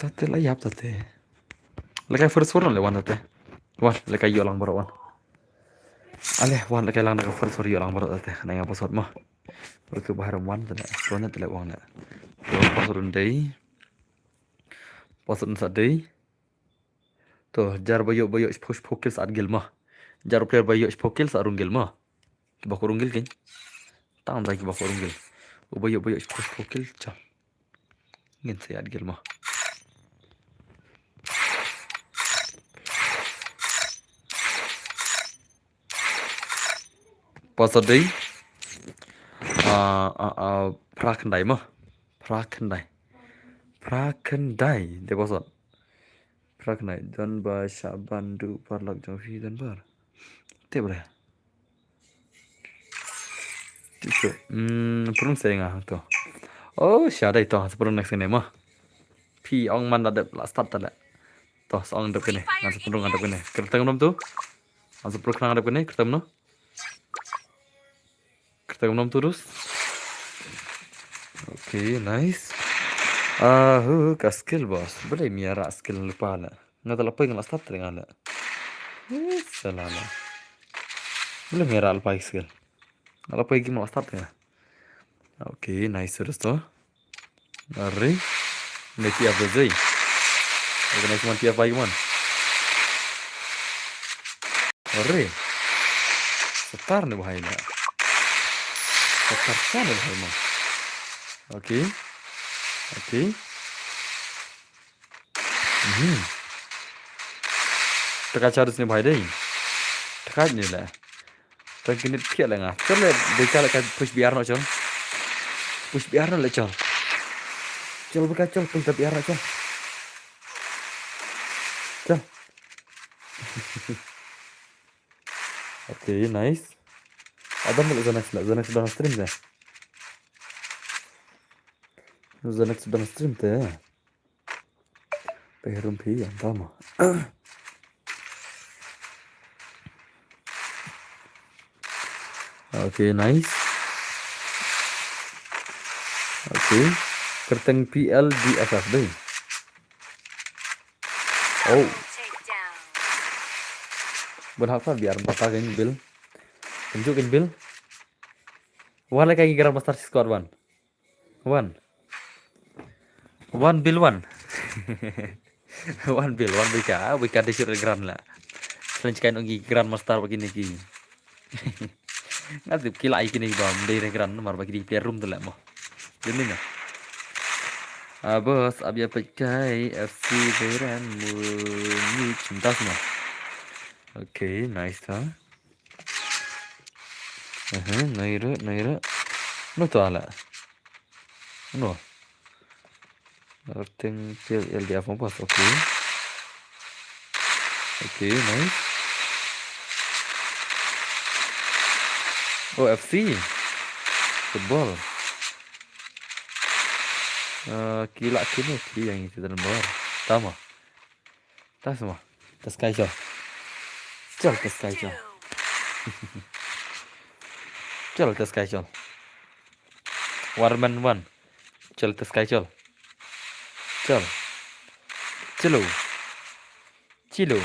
Te la ïap te. Lehkai first floor le wan te. Wan, lehkai ïoh lang baroh wan. Ale, wan lehkai lang da ka first floor ïoh lang baroh te. Nai nga password mo. Baroh tu bahar wan te. Wan te le wan le. Password un dei. Password un sa dei. To, jar ba ïoh, ba ïoh shiphew, shiphew kill sa at gel mo. Jar u player ba ïoh shiphew kill sa rung gel mo. Kiba ko rung gel kin. Tang dai kiba ko rung gel. U ba ïoh, ba ïoh shiphew, shiphew kill cha. Ngin sa at gel mo. Password dei. Ah, ah, ah, phra khyndai mo. Phra khyndai. Phra khyndai. Dei password. Phra khyndai. Don ba shah ban duh paralok jong phi don bar. Te bre. Te bre. Hmm, prung sa nga to. Oh, shah dei to. Sa prung next ne mo. Phi ong man la dep la start ta le. To, sa ong dep kane. Ngan sa prung ngan dep kane. Kyrteng nom tu. Ngan sa prung ngan dep kane. Kyrteng nom. Kyrteng nom tu dus. Okay, nice. Ah, hu, ka skill boss. Balei mia rah skill lypa le. Nga ta la poi nga la start tring ale. Eh, salah la. Balei mia rah lypa skill. Nga la poi game la start tring. Okay, nice dus to. Arre. Nai T F da zei. Organize man T F bai man. Arre. Satar ne bahai na. Satar sa ne bahai man. Okay. Okay. Mhm. Teka charus ne bahai dei. Teka ne le. Tang kini thiah le nga. Chol le bika le ka push B R no chol. Push B R no le chol. Chol bika chol push da B R no chol. Chol. Okay, nice. Adam le Xanax le Xanax don stream de. Xanax don stream de. Pe room phi anta mo. Okay, nice. Okay. Kyrteng P L D F F dei. Oh. Bun hak pa biar mata kan bil. Tunjuk kan bil. Wala kai Grandmaster squad wan. Wan. Wan bil wan. Wan bil wan bika, bika de shur grand la. Challenge kain ongi Grandmaster bagi ni ki. Ngatip kila ai kini ba mdei re grand mar bagi di player room tu la mo. Demi na. Ah, boss, abia pekai F C Veran mu ni chuntas mo. Okay, nice ta. Aha, naira, naira. No to ala. No. Arting pil L D F mo bos, okay. Okay, nice. Oh, F C. Football. Uh, kila kini ki yang isi dalam bawah. Tama. Tas mo. Tas kai chol. Chol tas kai chol. Chol tas kai chol. Warman wan. Chol tas kai chol. Chol. Chilo. Chilo.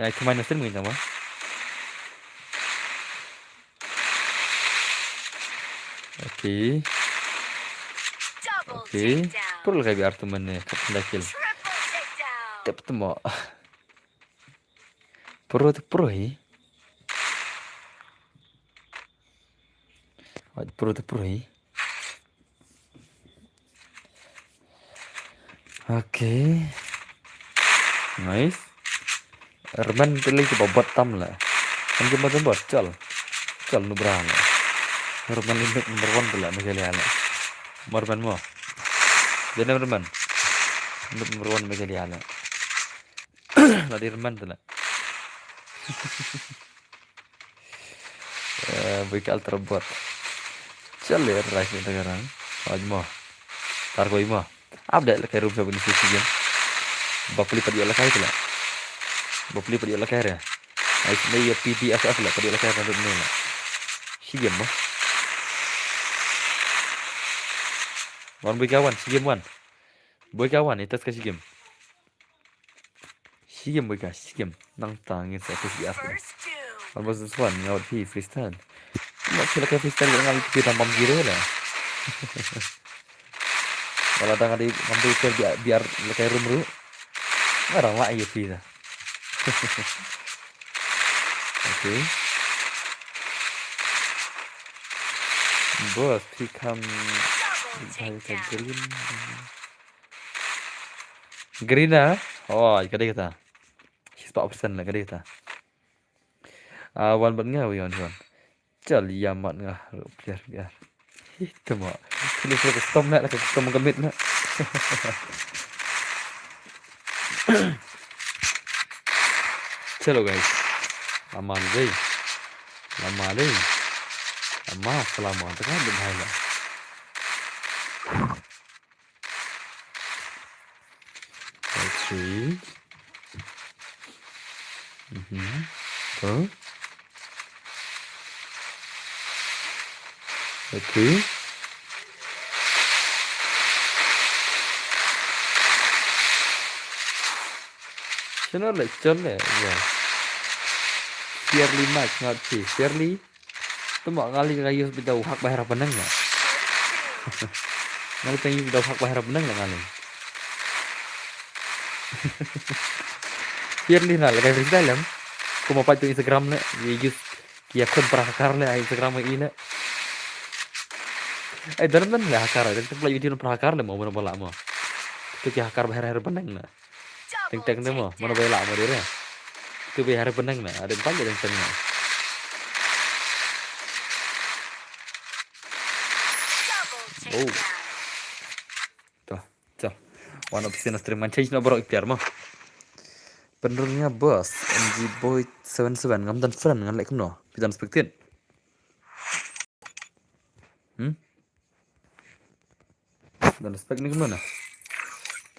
Ya, cuma nasir mungkin sama. Okay. Okay. Pur lagay bi artu mane, kat dakil. Tep temo. Pro te pro hi. Wat pro te pro hi. Okay. Nice. Herman te lei ki babot tam la. Kan ki babot chal. Chal nu bra la. Herman ni number one te la Meghalaya la. Herman mo. Dia Herman. Number one Meghalaya la. La di Herman te la. Eh, bui ka alter bot. Chale, rai ni ta garang. Aj mo. Tar koi mo. Update la kai room sa bini sisi jen. Bapli padi la kai tela. Bapli padi la kai re. Ai sini ya P D F F la padi la kai na dum ni la. Si jen mo. Wan bui ka wan, si jen wan. Boi ka wan, ita ska shi game. Shi game boi ka, shi game. Nangta ngin sa push biar. One versus one, nga wat phi freestyle. Nga phi la ka freestyle, nga li phi tam bam gire la. Wala dang ada ngam dei ter biar, biar la ka room ru. Nga dang la ïa phi da. Okay. Boss, phi kham bhai ka green. Green ah? Oh, ka dei kata. Shispah persen la ka dei kata. Ah, wan bad nga wi wan wan. Chal ïa mat nga ruh player biar. Hi tama. Kini kira custom na, custom ka mit na. Chalo guys. Aman dei. Lama dei. Lama selama tu kan dei hai la. Okay. Mhm. Huh? Okay. Shano le chon le wa. Fairly match ngat chi. Fairly. Tama ngali ka use bida hak bahara penang na. Ngali ka use bida hak bahara penang na ngali. Fairly na le ka freestyle em. Kuma pa tu Instagram ne, ye use kia khun para hakar le Instagram ine. Ai dan dan le hakar, dan tu pula video para hakar le mo mo bala mo. Tu kia hakar bahara penang na. Teng teng ne mo, mano bai lah mo dire. Tu bai hari penang na, ada empat je teng teng na. Oh. Tuh, tuh. One of the stream man change no bro ikhtiar mo. Penerusnya bos, M G Boy seven seven ngam dan friend ngan like no. Pidan spectate. Hmm? Dan spek ni kemana?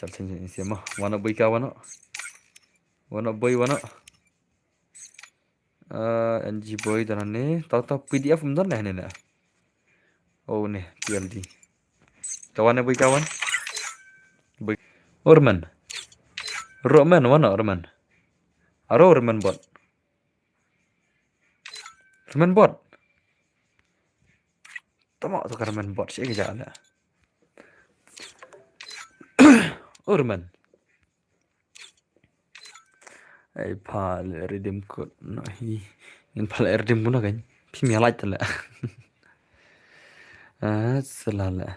Chal change ni siapa? Wana boy ka wana. Wana boy wana. Uh, N G boy dan ni. Tahu tahu P D F mdan lah ni na. Oh ni P L D. Kawan boy kawan. Boy. Orman. Roman wana Orman. Aro Orman bot. Remen bot. Tama tu ka remen bot shi ka jala. Oh remen. Ai pha le redeem code na hi. Ngin pha le redeem code na kan. Phi mi like ta le. Ah, sala le.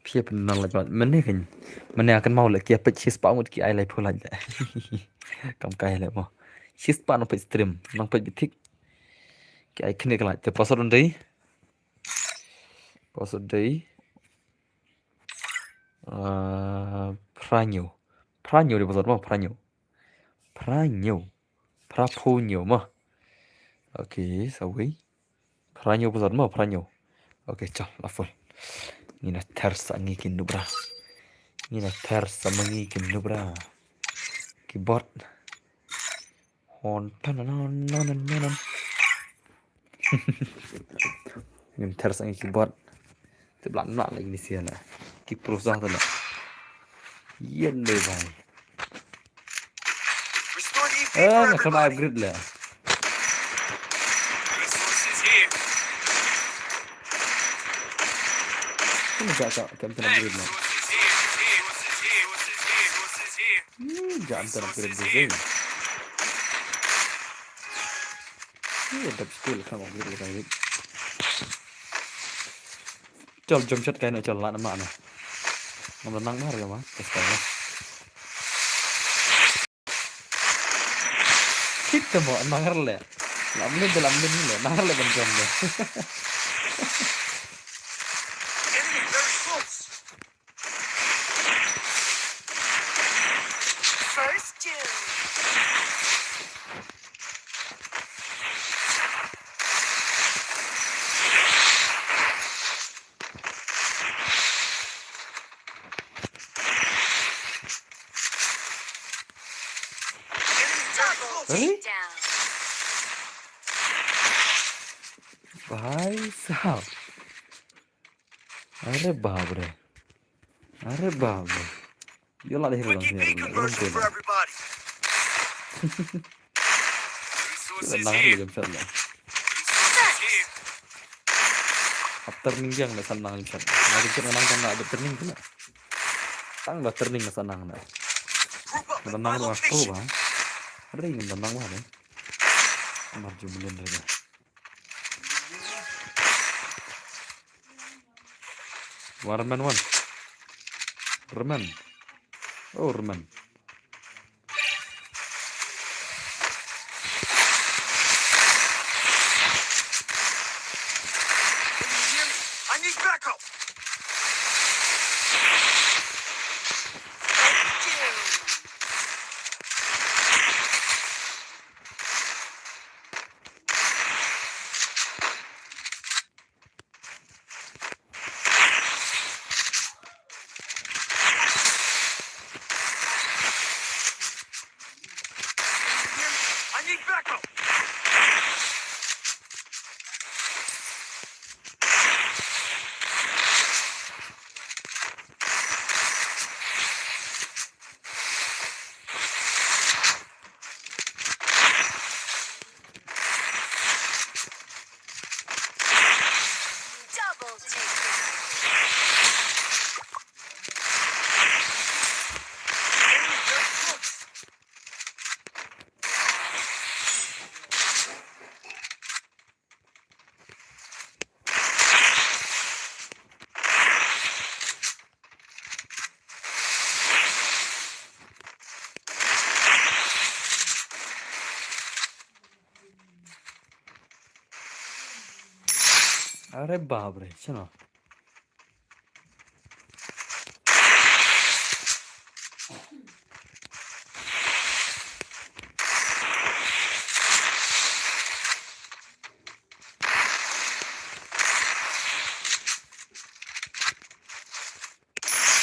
Phi ap na like bot. Mene kan. Mene akan mau le ki ap shispah ngut ki ai lai phu like le. Kam kai le mo. Shispah no page stream. Nang page bitik. Ki ai kene ka like. Te password dei. Password dei. Ah, pranyo. Pranyo dei password mo, pranyo. Pranyo. Prapunyo mo. Okay, sawi. Pranyo password mo, pranyo. Okay, chal, la full. Ngina ter sa ngi ki nubra. Ngina ter sa ma ngi ki nubra. Ki bot. Hon tan nan nan nan nan. Ngin ter sa ngi ki bot. Te blan na lagi ni sia na. Ki pro sa ta na. Yen le bai. Eh, na kena upgrade le. Kena ja ka kem kena upgrade le. Hmm, ja kem kena upgrade le. Ih, dap skill kan upgrade le kan. Chal jump shot kai na chal la na ma na. Ngam nang mar ya ma. Test kai na. Kita mo nang le. Lam le lam le le nang le ban jump le. First doom. Double takedown. Bhai sahab. Are baap re. Are baba. Yo la deh ron senior na ron pun. Sila nang le jam shot la. After ning jang na san nang jam shot. Na jam shot nang kan na ada training tu na. Tang ba training na san nang na. Ada nang ruang tu ba. Ring na nang ba ne. Amar jumlin re. Warman wan. Reman. Oh, reman. I need backup. I need backup. Double takedown. Are bapre, shano?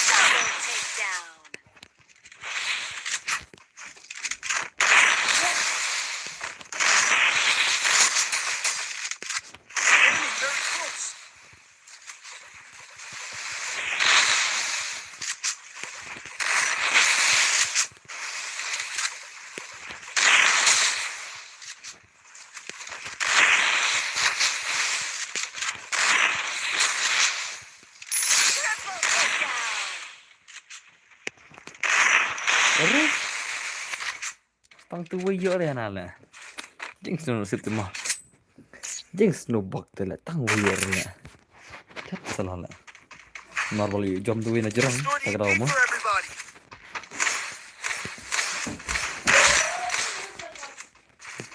Double takedown. Enemy very close. Triple takedown. Are? Tang tu wei yor ya na le. Jing snu sip tu ma. Jing snu bak tu le tang wei yor le. Tat salah le. Marbal yu jom tu wei na jerang. Tak ada ma.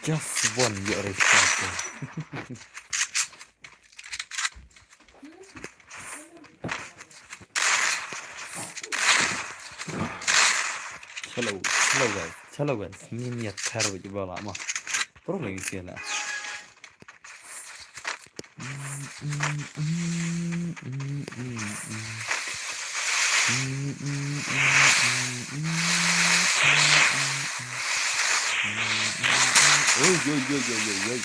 Just one yor ya satu. Chalo, chalo guys, chalo guys. Ngin ïa thar wei ba la ma. Pro lagi sih la. Oi, oi, oi, oi, oi, oi.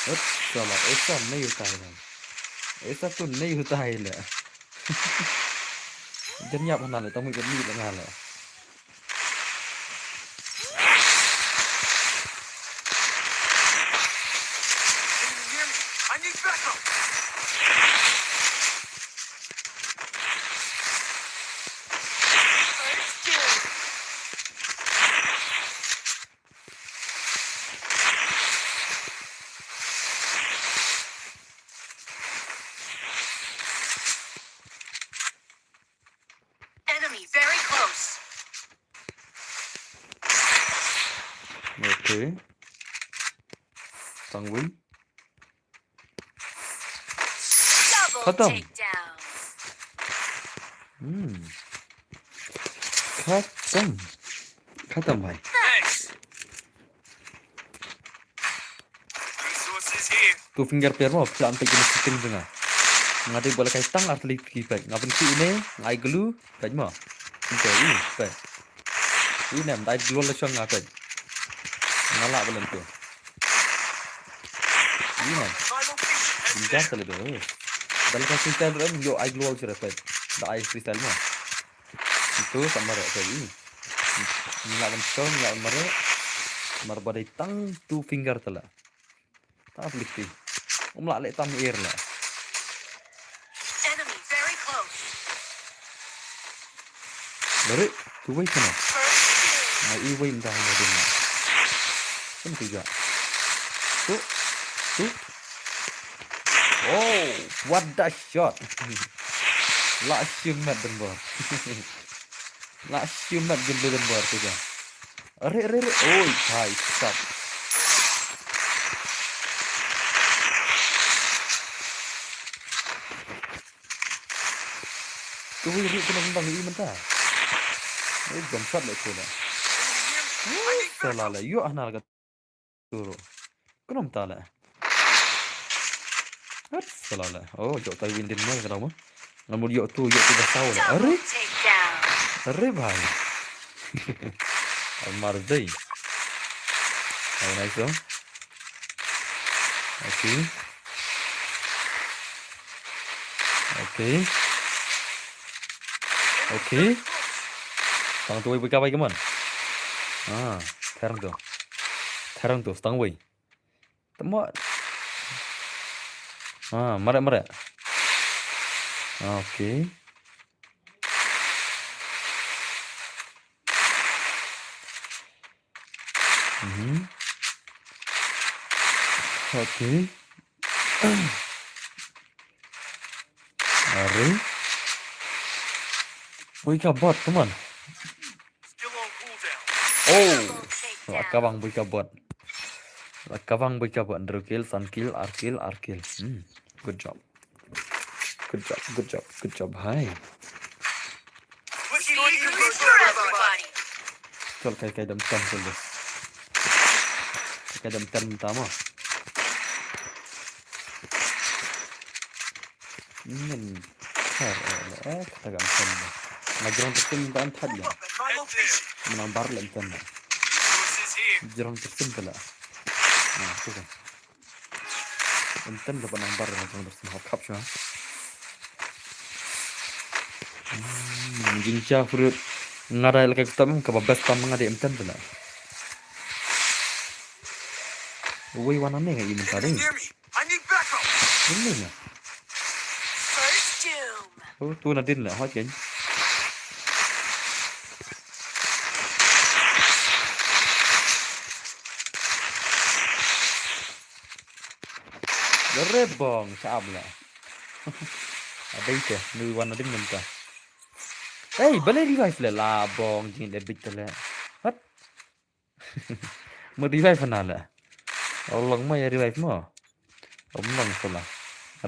Hop, salah. Esa nahi hota hai na. Esa tu nahi hota hai la. Jan ïap hana la, tang mui jan ïap la nga la. I need backup. Enemy very close. Okay. Tang wei. Double Khatam. Takedown. Hmm. Khatam. Khatam bhai. Thanks. Resources here. Two finger player mo, pla ante kini shooting tu nga. Nga dei bola kai tang artili ki pek. Nga pynki ine, nga ai glue, pek mo. Ante ini, pek. Ine, nga ai glue la shong nga pek. Nga la bola tu. Ine. Binjar kali tu. Dal ka freestyle tu, yo ai glue la shong pek. Da ai freestyle mo. Itu sa mareh te i. Ngi lah ban show, ngi lah ban mareh. Mar ba dei tang two finger te la. Ta flick ti. Um lah leh tam air la. Enemy very close. Lari, tu wei kana. First kill. Ngai i wei mda ngai ding la. Kum tu ja. Tu. Tu. Oh, what the shot. La shim met den bor. La shim met gin den bor tu ja. Re, re, re. Oi, bhai sab. Tu ri tu nang bang i mynta. Oi, jam sat le tu la. Ui, salah le. Yo, ana ka tu ro. Kena mynta le. Hat, salah le. Oh, jok tai win din mo ka dau mo. Ngan mut yok tu, yok tu ba saw le. Are? Double takedown. Are bhai. Almar dei. Hai, nice, oh. Okay. Okay. Okay. Stang tu wei, bui ka bai, come on. Ah, ther tu. Ther tu, stang wei. Temo. Ah, mareh, mareh. Ah, okay. Mhm. Okay. Are. Bui ka bot, come on. Oh, la ka bang bui ka bot. La ka bang bui ka bot. Hynriew kill, san kill, ar kill, ar kill. Hmm. Good job. Good job, good job, good job. Hai. Chol kai kai dam tam chol des. Kai kai dam tam tam mo. Min thar, eh, eh, kata gam tam mo. Nga jrong tersim ta an thad ya. Menang bar lem tam mo. Jrong tersim ta la. Nah, tu kan. Ynten da ba nang bar, nang bar sngewbha khap sha. Hmm, jingshisha fruit. Nga dei la ka tam kaba best tam nga dei ynten da la. Wei wan ane nga i mynta dei. Enemy near me. I need backup. Ynne nga. First doom. Oh, tu na din la, hot kan. Rebong, sha am la. Adei te, nui wan ading mynta. Hey, balei revive le la bong jing le bit le. What? Mo revive na le. Ong long mo ya revive mo. Ong long sala.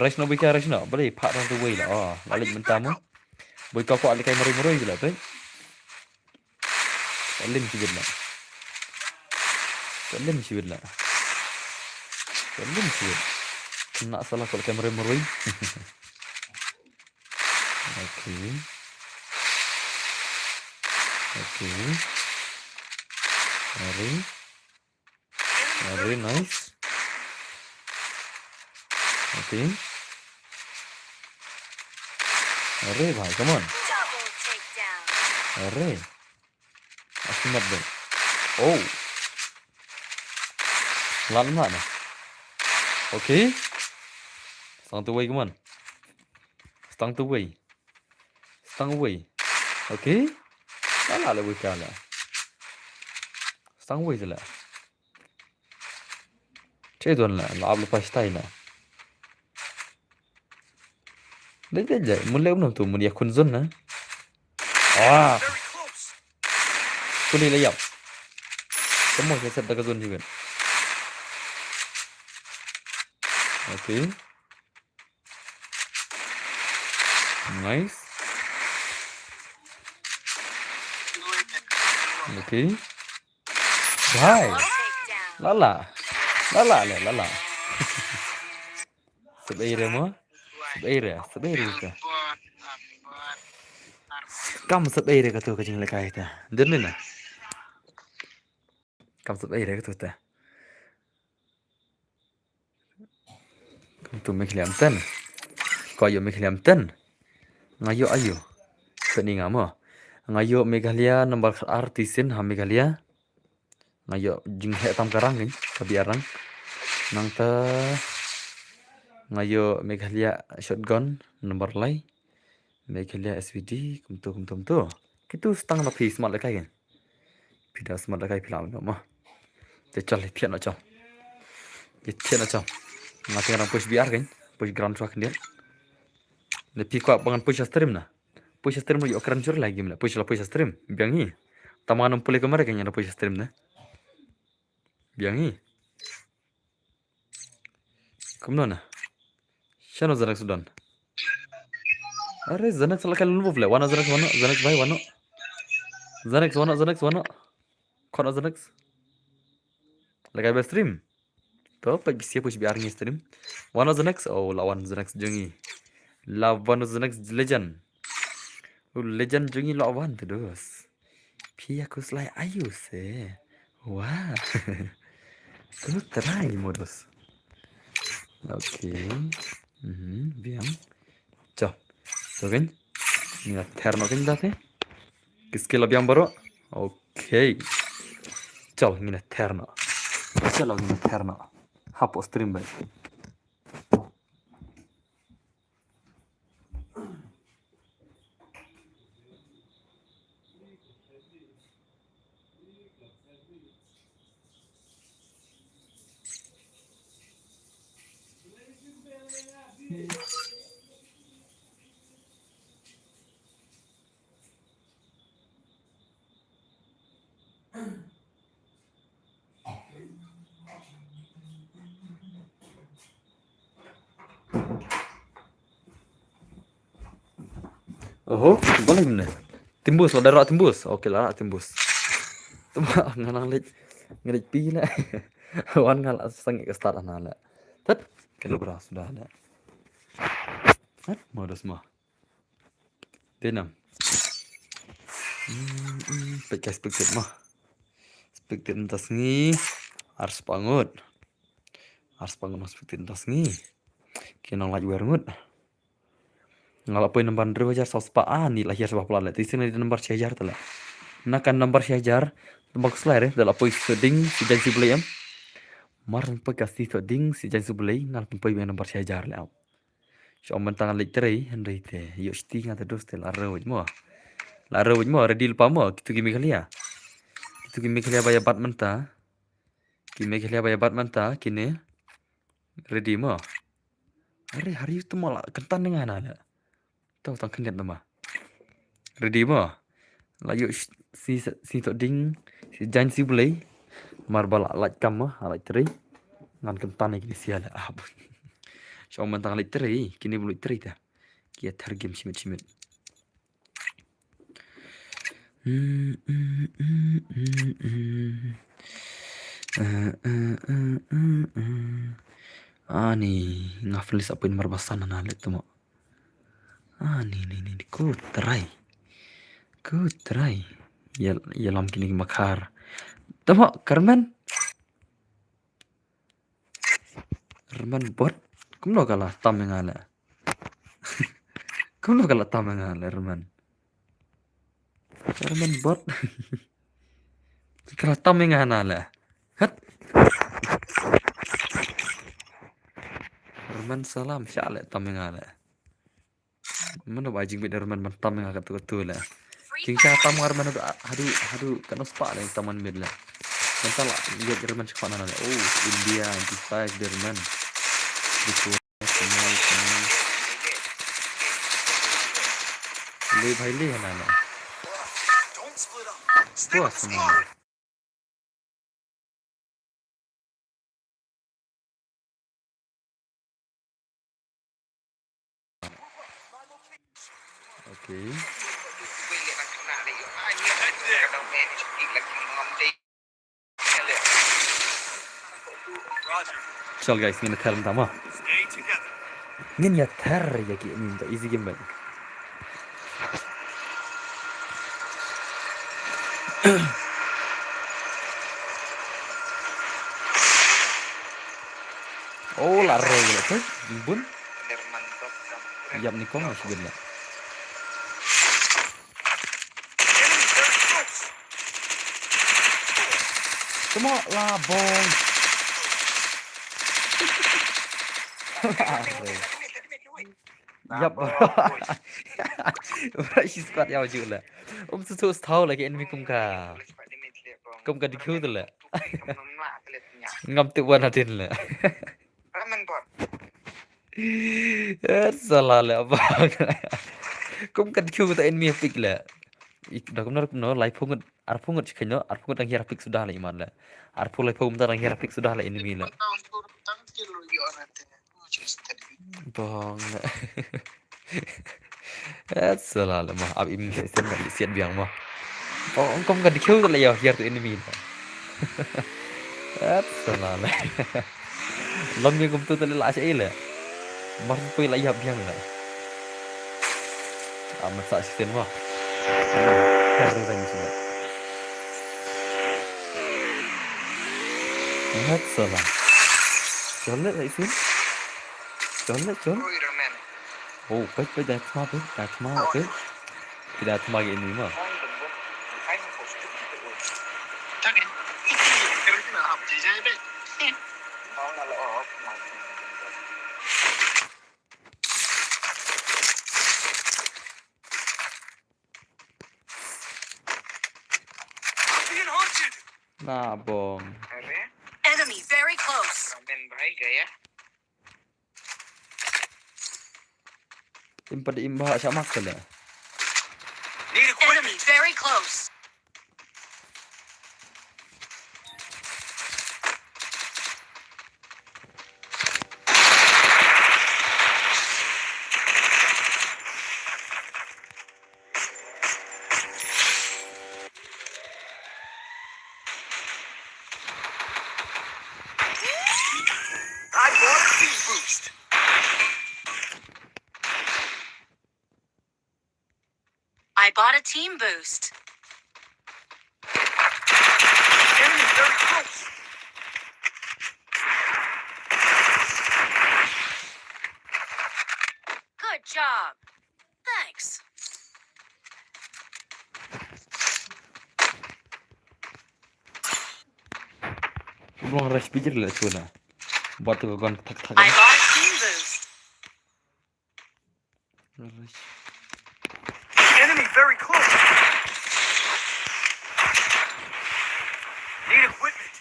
Rush no bika rush no. Balei pha rang tu wei la. Oh, la lek mynta mo. Boi ka ko ale kai maroi maroi la tu. Salim sibit la. Salim sibit la. Salim sibit. Kena salah kalau kamera merui. Okay. Okay. Mari. Very nice. Okay. Are bhai, come on. Double takedown. Are. Asmat bhai. Oh. Lan ma na. Okay. Stang tu wei, come on. Stang tu wei. Stang wei. Okay. La la le wei ka la. Stang wei la. Che don la, la ab la pa stai la. Dai dai dai, mun le um tu, mun ya kun zon na. Ah. Kuli la yap. Kamu ya set da ka zon juga. Okay. Nice. Okay. Bhai. Lala. Lala le, lala. Sep area mo? Sep area, sep area ka. Kam sep area ka tu ka jinglekai ta. Dun ni na. Kam sep area ka tu ta. Kam tu me khliam ten. Ko ayo me khliam ten. Nga yo ayo. Tani nga mo. Nga ïoh Meghalaya number khat ar, Tisin ha Meghalaya. Nga ïoh jingheh tam ka rang kan, ka biar rang. Nangta nga ïoh Meghalaya shotgun number lai. Meghalaya S V D, kumtu, kumtu, kumtu. Kitu stang na phi smat lehkai kan. Phi da smat lehkai phi lah no ma. Te chal, thied na chal. Te thied na chal. Nga teng rang push biar kan. Push ground truck ndir. Ne phi kwah ba ngan push stream na. Push stream ruh ïoh kren jur lagi mla push la push stream. Biang hi. Tama nang pule kamera kan ïa la push stream ne. Biang hi. Kumno na. Shano Zanex u don. Are Zanex la kan luluf le. Wano Zanex wano. Zanex bai wano. Zanex wano, Zanex wano. Kono Zanex. Lehkai ba stream. To peit bisi push biar ngi stream. Wano Zanex. Oh, la wan Zanex jong ngi. La wan Zanex legend. U legend jong ngi la wan te dos. Phi ïa khuslai aïu se. Wah. Ko trai mo dos. Okay. Mhm, biang. Chal. To kan. Ngi la ther noh kan da te. Ki skill la biang baroh. Okay. Chal, ngi la ther noh. Chal, ngi la ther noh. Hapoh stream bai. Oho, balei mne? Timbus, la dara timbus. Okay, la timbus. Tuma nga nang leit, nga leit pi le. Wan nga la sangeh ka start na le. Tat, ka lubra suda le. Tat, modus ma. Denam. Hmm, hmm, peit ka spectate ma. Spectate mynta sngi. Arspah ngut. Arspah ngut ma spectate mynta sngi. Ki nang lait wer ngut. Nga la poi number hynriew hajar saw spah, ah, ni la hiar spah pla le. Te sini number shi hajar tale. Na kan number shi hajar. Number kuslai re, da la poi soding, si jan si blei em. Mar poi ka si soding, si jan si blei, nga la poi number shi hajar le. Shu ong mynta nga leit trei, hynrei te ïoh shti nga te dos te la rewit mo. La rewit mo, ready lypa mo, kitu ki Meghalaya. Kitu ki Meghalaya ba ïa bat mynta. Ki Meghalaya ba ïa bat mynta, kine. Ready mo. Are, hari tu mo la kyntan nga na la. Tau tang khyndiat nama. Ready mo. La ïoh si, si, si to ding, si jan si blei. Mar ba la lait kam ma, la lait trei. Ngan kyntan ïa kine sia la. Ah, bun. Shu ong mynta nga leit trei, kine ba leit trei ta. Ki ïa thar game shimit shimit. Hmm, hmm, hmm, hmm, hmm. Eh, eh, eh, eh, eh. Ani, nga finish up in mar ba san na leit tu mo. Ani, ni, ni, ni, ku trai. Ku trai. Ïa, ïalam kine ki makhar. Tu mo, Carmen. Rman bot. Kumno ka la tam ïa nga la. Kumno ka la tam ïa nga la, Rman. Rman bot. Ka la tam ïa nga la. Hat. Rman salam sha la tam ïa nga la. Mano ba jingbit da Rman ban tam ïa nga katu katu la. Jingshah tam nga Rman haduh, haduh, haduh katno spah la tam man mid la. Mynta la ïa Rman shkona na la. Oh, India, ninety-five da Rman. Bitu, kani, kani. Le bhai le na la. Puas na. Okay. Chal guys, ngin ther mynta mo. Ngin ïa ther ïa ki, ngin ta easy game bad. Oh, la roi la tu, bun. Ïap ni kong la sibin la. Come on, la bong. Yap, bro. Bro, shi squad ïa ju la. Um su su stau la ki enemy kum ka. Kum ka dikhu tu la. Ngam tip wan hadien la. Eh, salah la bang. Kum ka dikhu ta enemy pick la. Ik da kumno kumno lai phungut ar phungut shi kano ar phungut dang hiar pick sudah la iman la. Ar phu lai phungut dang hiar pick sudah la enemy la. Bang. Eh, salah la ma ap im siat siat biang ma. Oh, kum ka dikhu la ïa hiar tu enemy la. Eh, salah la. Lam ïa kum tu la la sha la. Mar pui la ïa biang la. Amat sa siat ma. Kar zang sila. Ngat salah. Chol le lai sin. Chol le chol. Oh, peit peit da thma peit da thma peit. Peit da thma ki ini ma. Na bong. Enemy very close. Im pat im ba sha mak kala. Enemy very close. I bought a team boost. I bought a team boost. Enemy very close. Good job. Thanks. Long rush pijir le chuna. Batu gon thak thak. I bought a team boost. Enemy very close. Need equipment.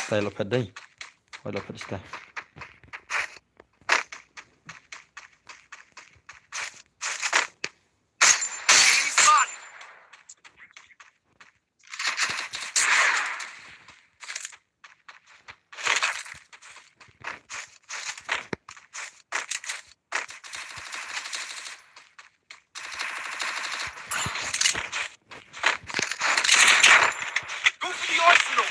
Style of head day. Oil of head style. Go for the arsenal.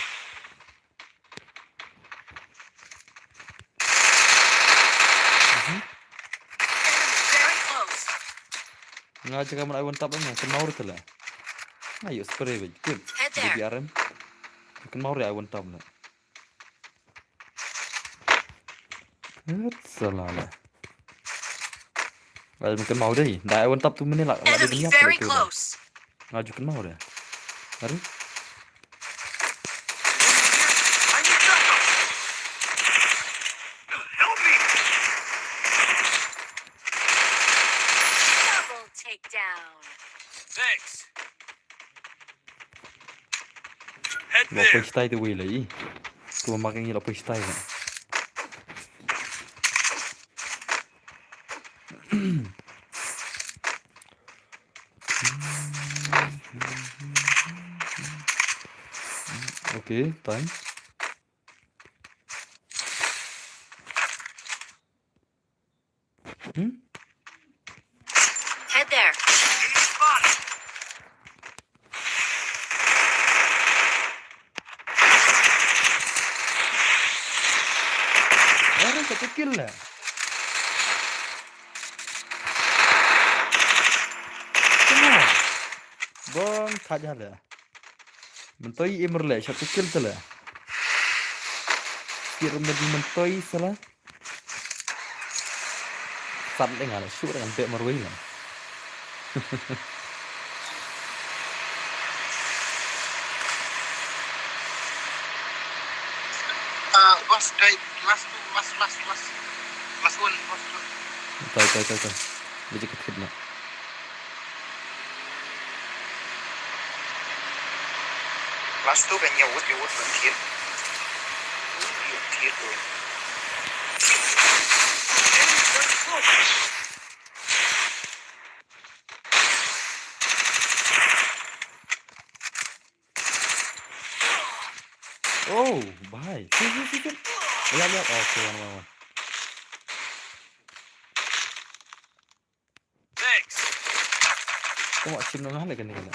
Nga jaka man ai one tap nga kynmaw re tala. Nga yu spray bej. Good. Head there. B B R M. Kynmaw re ai one tap na. Good, salah la. Ai man kynmaw dei. Dai ai one tap tu mene la. Enemy very close. Nga ju kynmaw re. Hari. Double takedown. Thanks. Head there. Lo poi stai tu wei lai. Tu ma keng lo poi stai na. Okay, time. Hmm? Head there. Ora ka tekil la. Come on. Bong khaja la. Mentoi imrle sha tekil tala. Kir medi mentoi sala. Tat le nga la shu da ngan beh marwei la. Ah, boss, dai, last two, last, last, last. Last one, last one. Tai, tai, tai, tai. Biji ka thit na. Last two kan ïa wut, ïa wut ban thit. Ïa thit tu. Oh, bhai. Sit, sit, sit, sit. Lihat, lihat. Oh, okay, one, one, one. Thanks. Kau mak sim nang hal kan ni kan?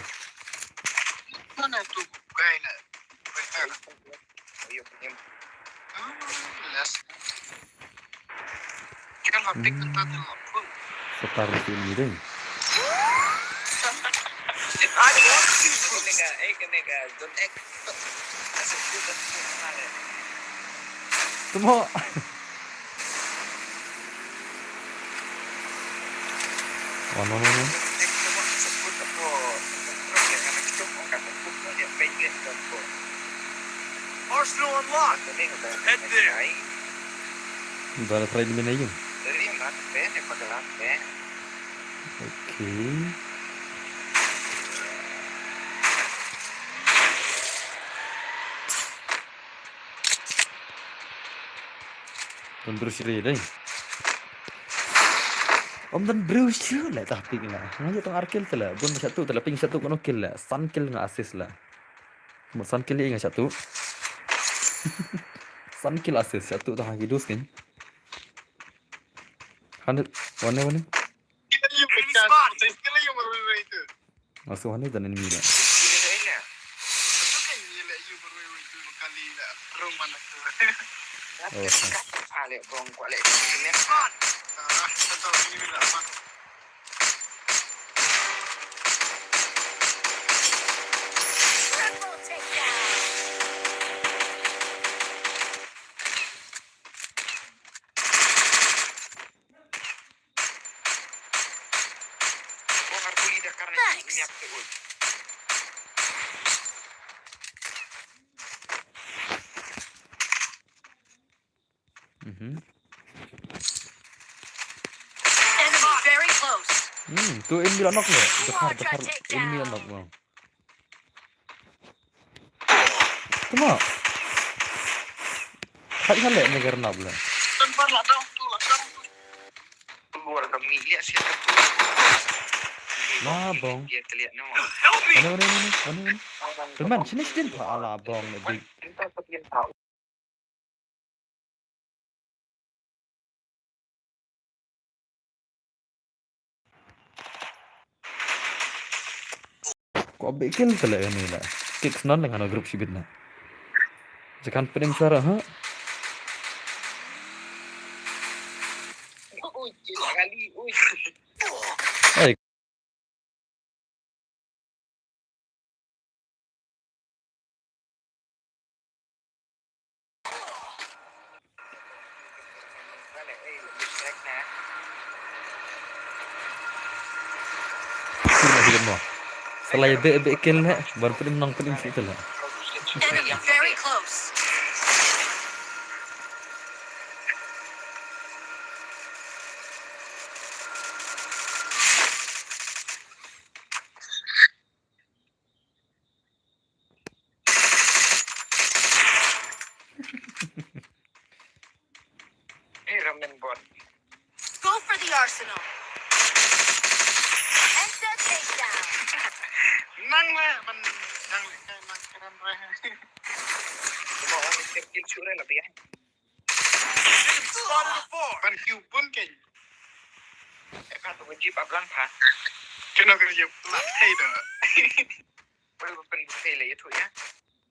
Mana tu guy na? Ayo, ayo. Ah, last. Kira lah pick entah dia lah pun. Setar di sini deh. I want you. Kena ka, eh, kena ka, don't act. Asal tu kan tu mana? Temo. Wan, wan, wan, wan. Arsenal unlocked. Head there. Bara try di mana yung? Okay. Don briew shuh dei. Ym don briew shuh leh, tah pik la. Nga ïa tang ar kill te la. Bun ba shatu te la, ping shatu kano kill la. San kill nga assist la. Mo san kill ïa nga shatu. San kill assist shatu tang ha ki dus kin. Hundred, one, one. Enemy spot. Nga sngew hangne don enemy la. Oh, okay. Triple takedown. Thanks. Mhm. Enemy very close. Hmm, tu enemy la knock ne. Dekhar, dekhar, enemy la knock bang. Tengok. Khat khat leh ni karena pula. Labong. Mana, mana, mana, mana, mana? Teman, sini, sini. Alah, bong, lebih. Ko bikil tele ni la. Kick snan dengan grup sibit na. Jangan pening sara, ha? Oi. Sila ïa beh beh kill ne, ban pyndonkam pyndonkam shuh te la. Enemy very close. Hey, Ramen Bot. Go for the arsenal. Enter takedown. Nang la, man, nang la, nang kram re. Cuma orang mikir kill sure lah, biar. Ban kiew bun kein. Eh, pha, tu ka jeep a blang pha. Kino ka jeep la thei da. Bul bun thei le itu ya.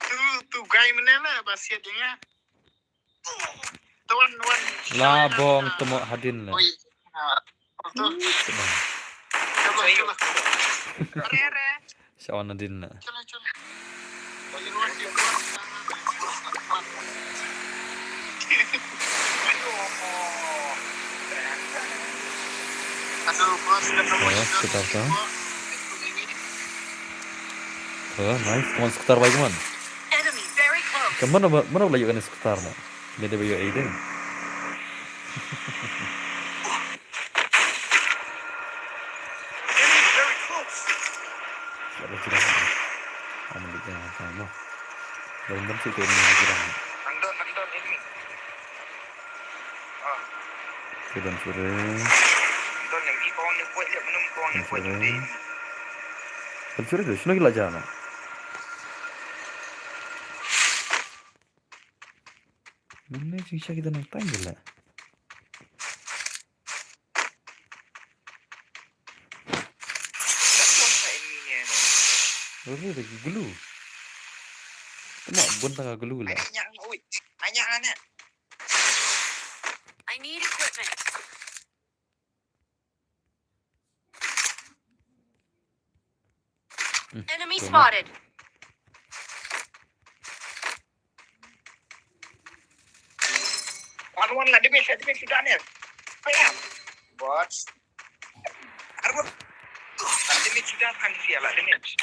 Tu, tu guy mana la ba siat ya. Tu wan, wan. Labong temo hadin la. Oi. Ah, tu. Temo. Temo, temo. Re, re. Shawan na din na. Chalo, chalo. Oi, wan, wan. Wan. Wan. Oh, skutar ta. Oh, nice. Come on, skutar bai, come on. Enemy very close. Come on, mana, mana lagi kan skutar na. Dia dia bayu aiding. Enemy very close. Siapa sih dah? Aman dia jangan sama. Belum tentu ke ini lagi dah. Anton, Anton, enemy. Ah. Sudah, sudah. Anton, lagi kau ni buat je, menung kau ni buat je. Sudah. Kan sudah tu, sino ki la ja na. Mane jingshah kita nang tang gila. Ore de gulu. Tuma bun tanga gulu la. I need equipment. Hmm, enemy spotted. One, one, la damage, la damage, Daniel. Kaya. What? Arun. La damage, sudah kan dia, la damage.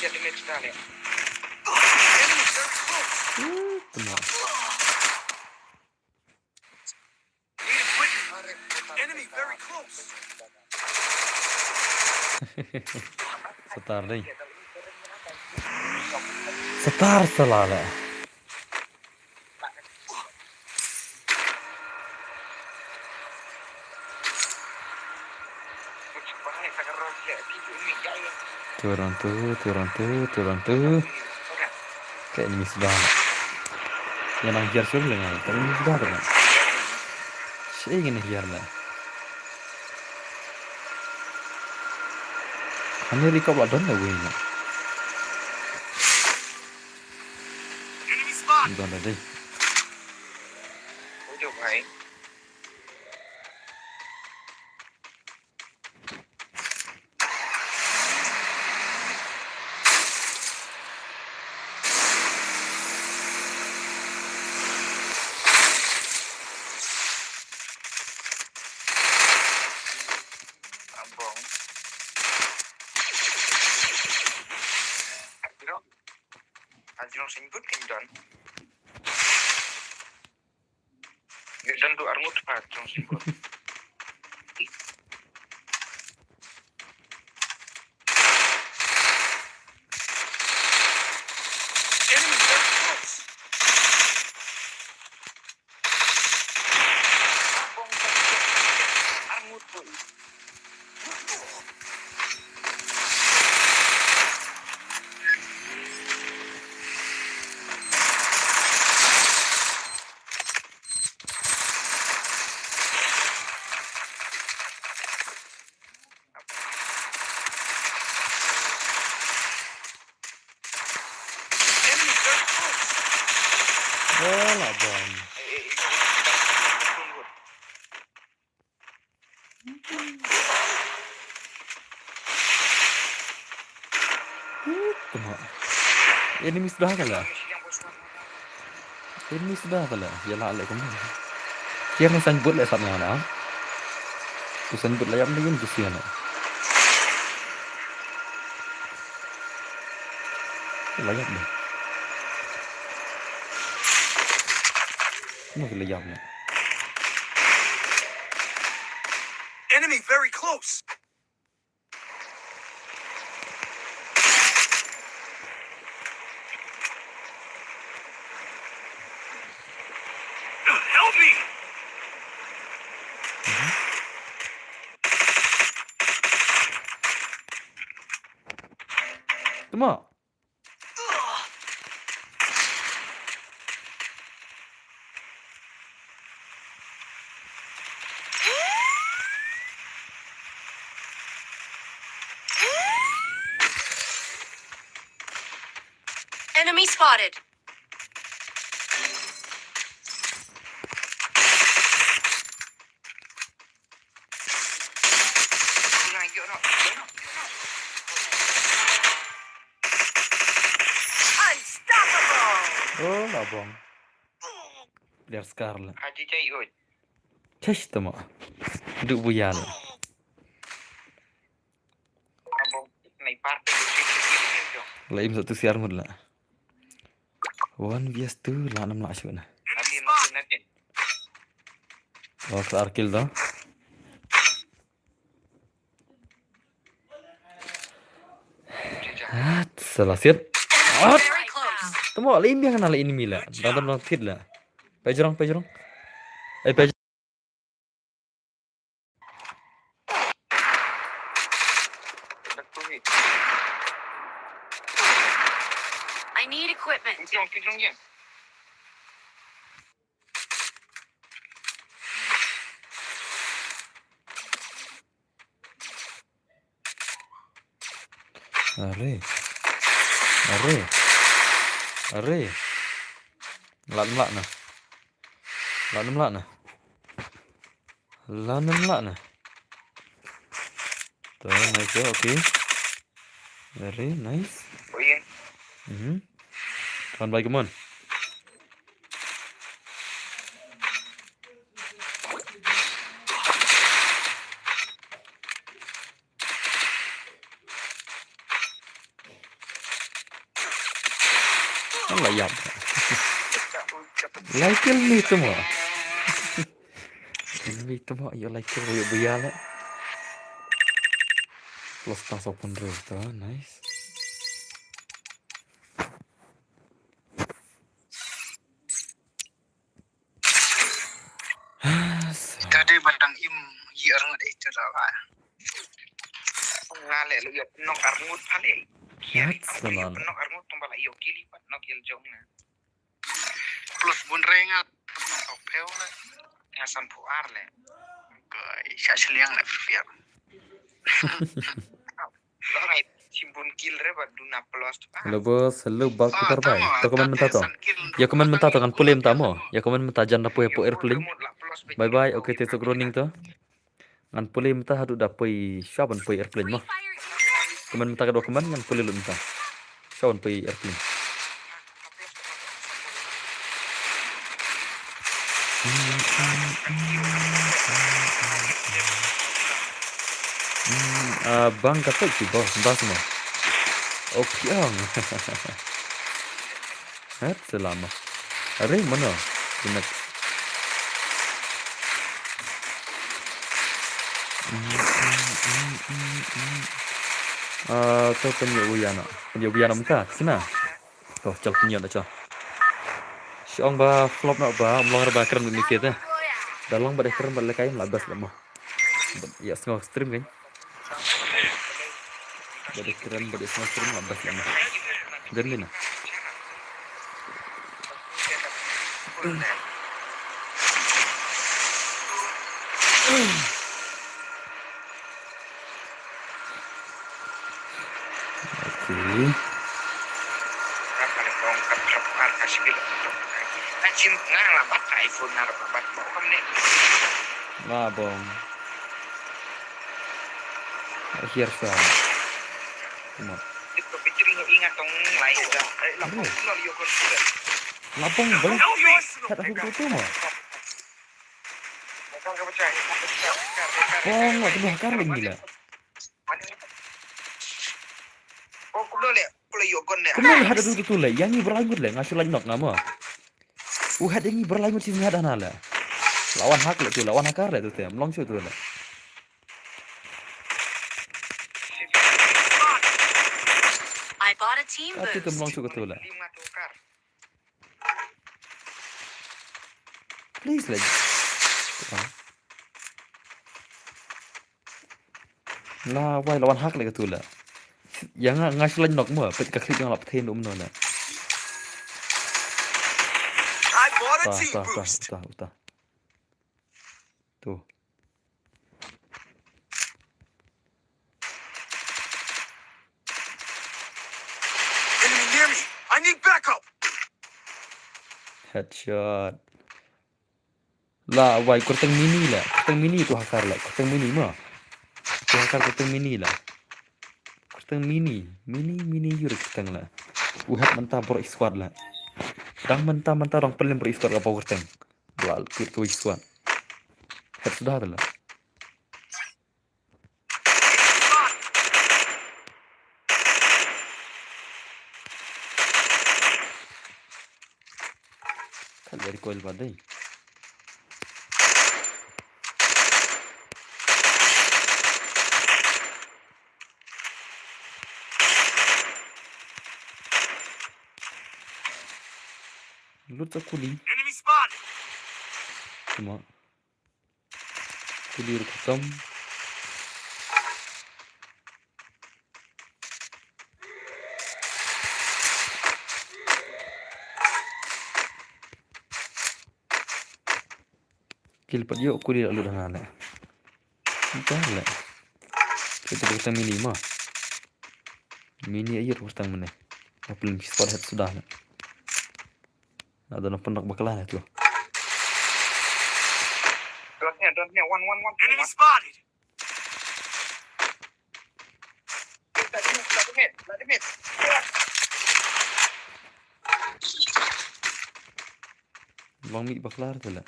Dia damage, Daniel. Enemy very close. Uh, tuma. Enemy very close. Setar dei. Setar selalu. Turun tu, turun tu, turun tu. Kayak ini sudah. Yang nang hiar suruh dengan, tapi ini sudah tu. Saya ingin hiar lah. Kami recover don na wei na. Don na dei. Abong. Ajrong. Ajrong singbut kan don. Ngi don du arngut pa jong sibut. Enemy very close. Arngut pun. Enemy very close. Oh, la bom. Tuma. Enemy sudah kala. Enemy sudah kala. Ya la le kum. Kiar ni sanbut le sat ngana. Tu sanbut le yam ni yun kusian. La yam ni. Ni la yam ni. Enemy very close. Help me! Tuma. Enemy spotted. Unstoppable. Oh, la bom. Player Scarlet. Haji Jai Ut. Tesh tama. Duk buyal. La im satu siar mut la. One vs two la nam la shu na. Oh, klar kill da. At, salah siat. At. Tama la im yang na la enemy la. Dang dang dang tit la. Pejrong, pejrong. Eh, pejrong. I need equipment. Are. Are. Are. Lat mlak na. Lat mlak na. Lat mlak na. To, nice, okay. Very nice. Oh, yeah. Mhm. Come on, bhai, come on. Ala yap. Lai kill ni tu mo. Ni tu mo, yo lai kill, yo buya le. Plus tas open rel tu, nice. Ita dei ba dang im yi arngut ita la. Nga le lu yok nok arngut pale. Yat, lu yok nok arngut tumba la yok kili pat nok yel jong na. Plus bun rengat. Sok phew le. Nga san phew ar le. Koi sha shiliang le fiar. Lo rai chimbun kill re ba duna plus tu. Hello boss, hello bak tu kar bai. To comment mynta to. Ya comment mynta to ngan pule mynta mo. Ya comment mynta jan da poi hapoh airplane. Bye bye. Okay, te to groning to. Ngan pule mynta haduh da poi sha ban poi airplane mo. Comment mynta ka dua comment ngan pule lut mynta. Sha ban poi airplane. Hmm, ah, bang ka poi ki boss, boss mo. Okay, ang. Hat selama. Are mano? Next. Ah, to pynïoh u ïa no. Pynïoh u ïa no mynta. Sina. To chal pynïoh da chal. Shi ong ba flop no ba mlong ba kren ni kete. Da long ba de kren ba le kai la bas la mo. Ïa sngew stream kan. Ba de kren ba de sngew stream la bas la mo. Gan ni na. Okay. Labong. Akhir sa. Come on. Labong balik. Hat aku tu tu mah. Bong, wak kedua kar lagi gila. Kumno le hada tu tu le, yang ni berlanjut le, nga shu lain nok nga mo. U hat yang ni berlanjut sini hada na le. Lawan hak le tu, lawan hakar le tu te, mlong shu tu le. I bought a team boost. Atu tu mlong shu tu le. Please, like. La wai la wan hak le ka tu la. Yang nga nga shu lain nok mo, pet ka klik yang la pthen um no la. I bought a team boost. Uta, uta, uta. Tu. Enemy near me. I need backup. Headshot. La wai kyrteng mini la. Kyrteng mini tu hakar la. Kyrteng mini ma. Tu hakar kyrteng mini la. Kyrteng mini. Mini mini yur kyrteng la. U hap mynta bro squad la. Dang mynta mynta dang pelim bro squad ka bau kyrteng. Bla kit ko squad. Kat sudah tu lah. Kat dari coil ba dei. Lut sa kuli. Enemy spotted. Cuma kuli ruh khatam. Kill pat ïoh kuli la lut hana leh. Entah leh. Kita kita mini ma. Mini air tang mene. Apel spot head sudah leh. Ada na pyndak bakla leh tu. Drone here, drone here, one, one, one. Enemy spotted. Let him hit, let him hit, let him hit. Bang mih bakla tu leh.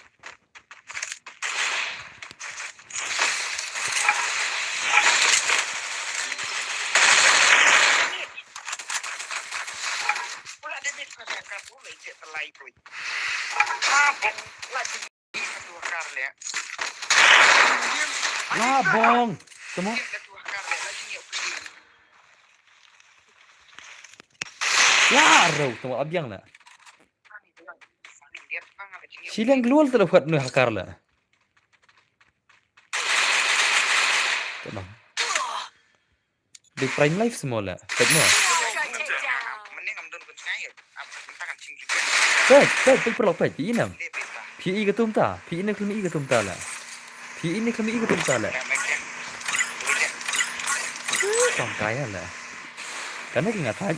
Labong. Temo. Ya, ro, temo abiang lah. Shiliang global tu la khat nu hakar la. Tengok. Di Prime Live semua la. Tengok. Peit, peit, peit, perlu peit, peit inem. Peit ka tum ta, peit inem, peit ka tum ta la. Peit inem, peit ka tum ta la. Tong kaya la. Kan ki ngat haj.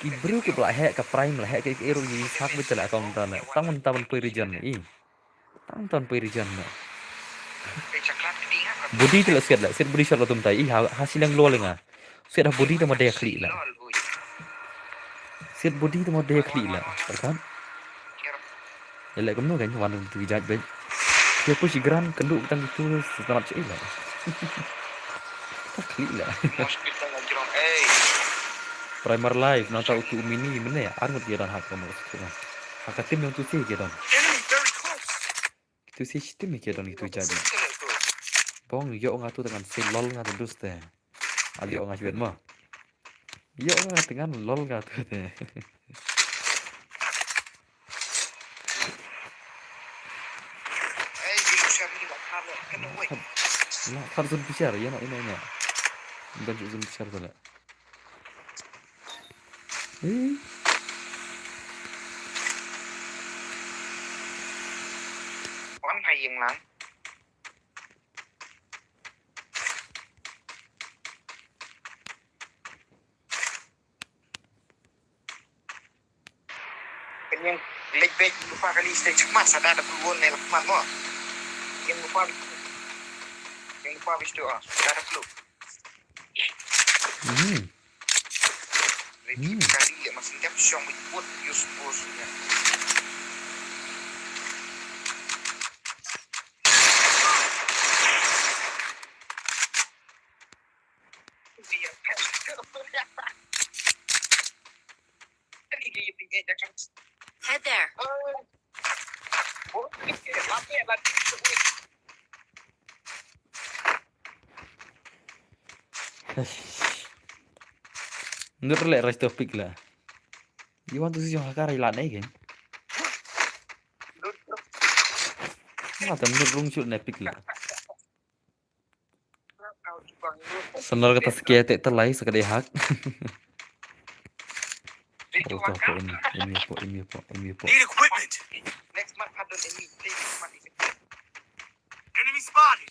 Ki briew kiba la heh ka Prime la heh ka ero yi sak bit la ka tum ta la. Tang man tang man poi region i. Tang tang poi region la. Body te la siat la, siat body shot la tum ta i ha, ha shiliang lo lenga. Siat ha body te ma dei khlieh la. Siat body te ma dei khlieh la. Kan? Ïa leh kumno kan wan tu jait bad. Ïa push i gran kynduh tang tu sanad shi la. Khlieh la. Primer live nangta utu mini mene ar ngut ki don hak ka mos tu. Ha ka team jong tu si ki don. Tu si shi team ki don itu jait. Bong ïoh nga tu dengan si lol nga tu dus te. Al ïoh nga shibit mo. Ïoh nga dengan lol nga tu te. La khat zone bishar, ïa no, ïa no, ïa no. Ban zone bishar tu la. Eh. Wan hai ïing lang. Kenyang lek bek lupa kali stage kemas ada ada pun ne kemas mo. Yang lupa yang lupa bis tu ah ada perlu. Hmm. Repeat kali ya masih dia shong ikut use bosnya. Head there. Ndur leh rai topik la. Iwan tu si jong hakar ilan ai gen. Mata ndur rung chut ne pik la. Sanar kata skia te talai sakade hak. Oh, to, po, imi, imi, po, imi, po, imi, po. Need equipment. Next month hadon imi, play next month. Enemy spotted.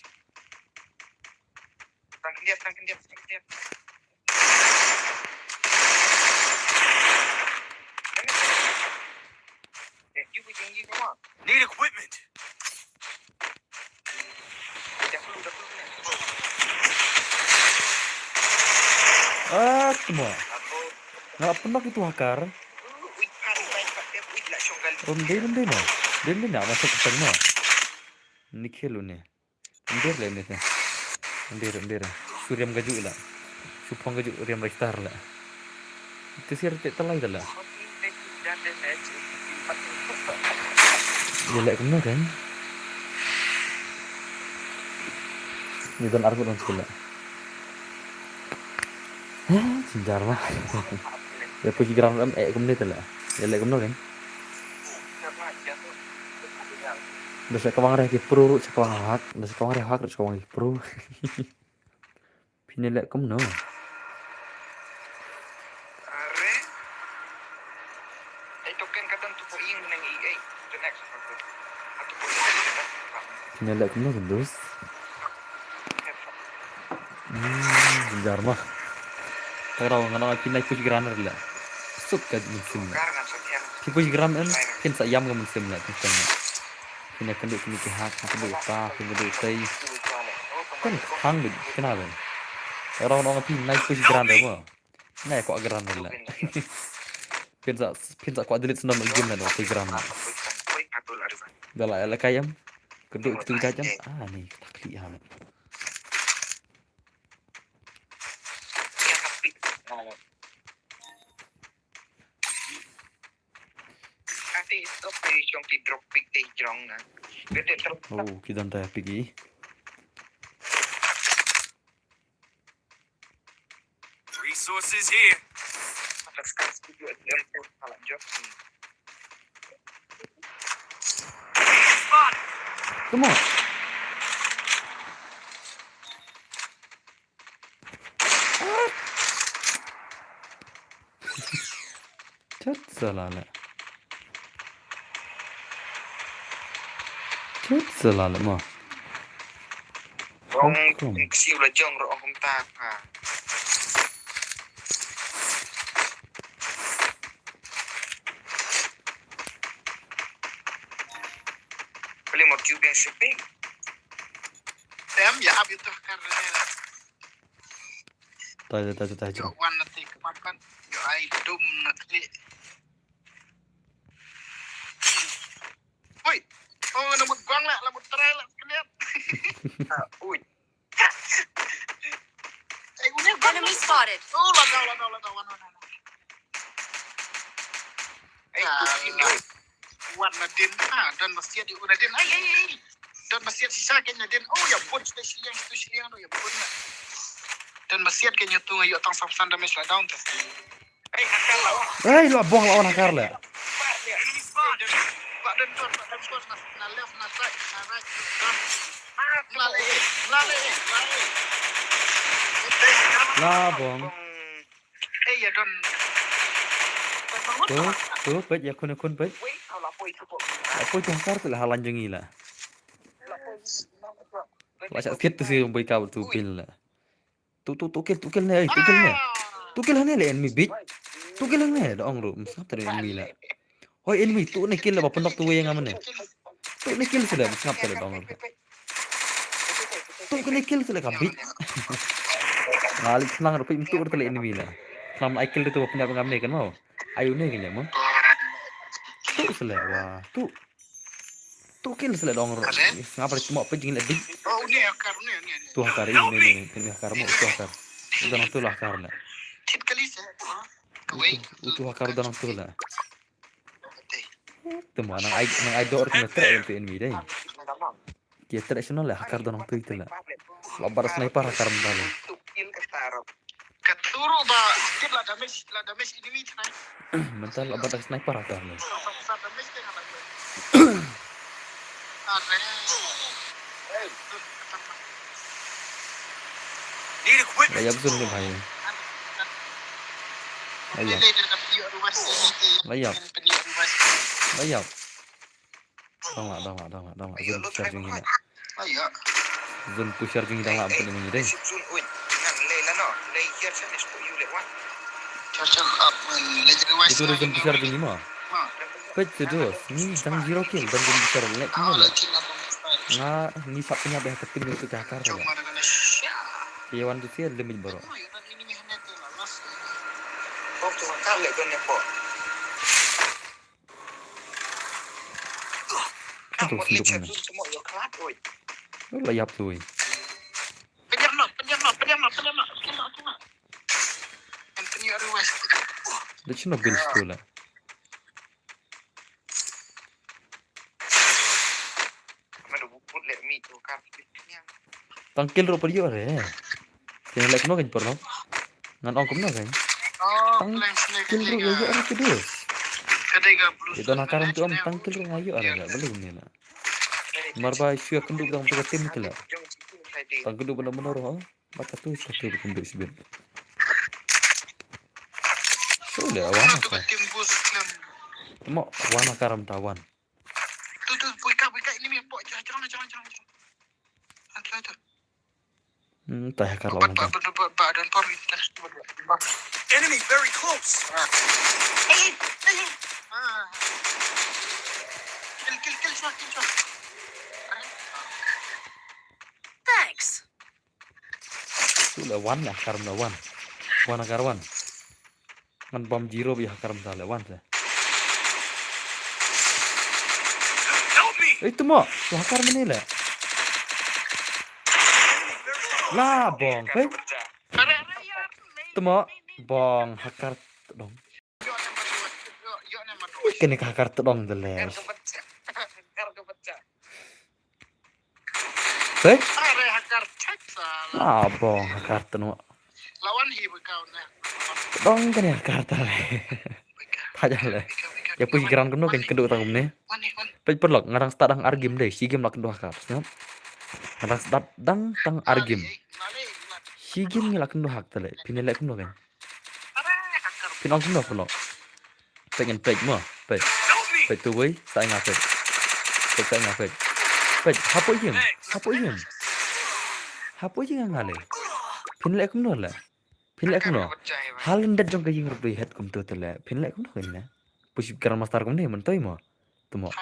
Tang kendiat, tang kendiat, tang kendiat. Need equipment. Ah, temo. Nga pernah itu hakar. Rum dei, rum dei na. Dei, dei na, masuk ke tengah. Nikhil une. Ym der le une te. Ym der, ym der. Shu riam kajuh la. Shu phong kajuh riam rai star la. Te sir te talai da la. Ïa leh kumno kan? Ni don arngut don sila. Heh, jynjar ma. Ïa push ground em eh kumne te la. Ïa leh kumno kan? Da sa kawang re ki pro ruh sa kawang hak, da sa kawang re hak ruh sa kawang ki pro. Phin ïa leh kumno? Are. Ai token ka don tu po ing nang i ai. The next one. Atu po ing. Phin ïa leh kumno kan dus? Hmm, jynjar ma. Tang raw ngan ong phin nai push ground re la. Suk ka mynsiem la. Kar ngan sa thiang. Phi push ground em, phin sa ïam ka mynsiem la, phin sa ïam. Phin ïa kynduh kynduh ki hak, kynduh ta, kynduh tei. Kan khang bit, kena bit. Tang raw ngan ong phin nai push ground re mo. Nai kwah ground re la. Phin sa, phin sa kwah delete snem game la, push ground la. Da la, la kai em. Kynduh kynduh jait em. Ah, ni, tak klik ha la. Oh, ki don da pigi. Resources here. Spot. Come on. Chat sa la la. Chat sa la la ma. Ong kum. Ksiu la jong ro ong kum ta ka. Beli mo kiu biang shipping. Tem ya ab itu kar. Tai tai tai tai. Yo wan na ti kmat kan. Yo ai dum na ti. Oi. Oh, na mut guang la, la mut trai la kniat. Ui. Ai uni guang. Enemy spotted. Oh, la dau la dau la dau wan wan wan. Ai tu sini. Wan na din ha, don masiat di una din. Ai ai ai. Don masiat sisa kenya din. Oh ya bun sita siliang sita siliang tu ya bun. Don masiat kenya tu ngayu tang sam san damage la down tu. Ai la bong la on hakar la. La bong. Tu tu peit ïa khun khun peit. La poi tu hakar tu la halan jong ngi la. La sa thied tu si boi ka tu pin la. Tu tu tu kill tu kill ne, tu kill ne. Tu kill ne le enemy bit. Tu kill ne da ong ruh, ym sngap te enemy la. Hoi enemy tu ne kill la ba pynlok tu wei nga mane. Tu ne kill sida ym sngap te da ong ruh. Tu ne kill sida ka bit. Nga li khnang ruh peit tu te le enemy la. Khnang ai kill tu ba pynlok nga mane kan mau. Ayu ne kill mo. Tu sida wa tu. Tu kill sila dong ro. Nga pare tu mo pe jing le dik. Oh, uni hakar uni uni. Tu hakar ini ni ni ni hakar mo tu hakar. Udah nang tu lah hakar na. Chit kali se. Kawai. Tu hakar udah nang tu lah. Tu mo nang ai nang ai dor kena trek tu enemy dai. Dia trek sana lah hakar udah nang tu itu lah. Labar sniper hakar mentah lah. Ka turu ba kit la damage la damage enemy tonight. Mental la ba da sniper atas ni. Sa damage ke ngala. Are. Need equipment. Layap zone ke bhai. Layap. Layap. Dang lah, dang lah, dang lah, dang lah. Zone pusher jong ngi lah. Zone pusher jong ngi dang lah, ampun ngi dei. Itu zone pusher jong ngi mo. Peit tu dos, ngi dang zero kill, dang zone pusher lek ngi lah. Nga ngi sap pynïap ïa ka team itu ka hakar ka. Ki wan tu sia limit baroh. Aduh, senduk mana. Ui, la ïap tu, ui. Pynïap noh, pynïap noh, pynïap noh, pynïap noh, pynïap noh, pynïap noh. Kan pynïap ruh, wes. Da shano build stu la? Tang kill ruh pat ïoh re. Phin leh kumno kein paralok? Ngan ong kumno kein? Tang kill ruh ïa ïoh re ki dus. Ïa don ha ka ram tu ym tang kill ruh nga ïoh re, balei kumne la. Namar ba shu ïakynduh tang ka team ki la. Tang kynduh ban da mano ruh. Ba katu sha katu kynduh shibit. Shu leh wan ha ka. Mo wan ha ka ram ta wan. Tu, tu, pui ka, pui ka, ini mi pok, jrong, jrong, jrong, jrong. Atu, atu. Hmm, tai ha ka la wan ha ka. Ba, ba, ba, ba, don por, kita, ba, ba. Enemy very close. Ah. Eh, eh, eh. Ah. Kill, kill, kill, shot, kill, shot. Thanks. Shu leh wan ha ka ram ta wan. Wan ha ka ram wan. Ngan bam zero beit ha ka ram ta leh wan te. Help me! Ei, tmo, tu ha ka ram ne leh. La bong, pei. Tmo, bong ha ka ram tdong. Kane ka ha ka ram tdong te leh. Hei? Are ha ka ram chat sa. La bong ha ka ram tdong. Lawan hi ba kau na. Tdong kane ha ka ram te leh. Tha ja leh. Ïa phi ki gram kumno kein kynduh tang kumne. Wan ni, wan. Peit paralok, nga dang start tang ar game dei, shi game la kynduh ha ka ram. Nga dang start tang tang ar game. Shi game ngi la kynduh ha ka ram te leh. Phin leh kumno kein. Phin ong kumno paralok. Peit ngan peit mo, peit. Peit tu wei, sa nga peit. Peit sa nga peit. Peit, hapoh ïing, hapoh ïing. Hapoh ïing nga leh. Phin leh kumno leh. Phin leh kumno. Ha lyndet jong ka ïing ruh dei het kumto te leh. Phin leh kumno kein leh. Push Grandmaster kumne myntoi mo. Tmo.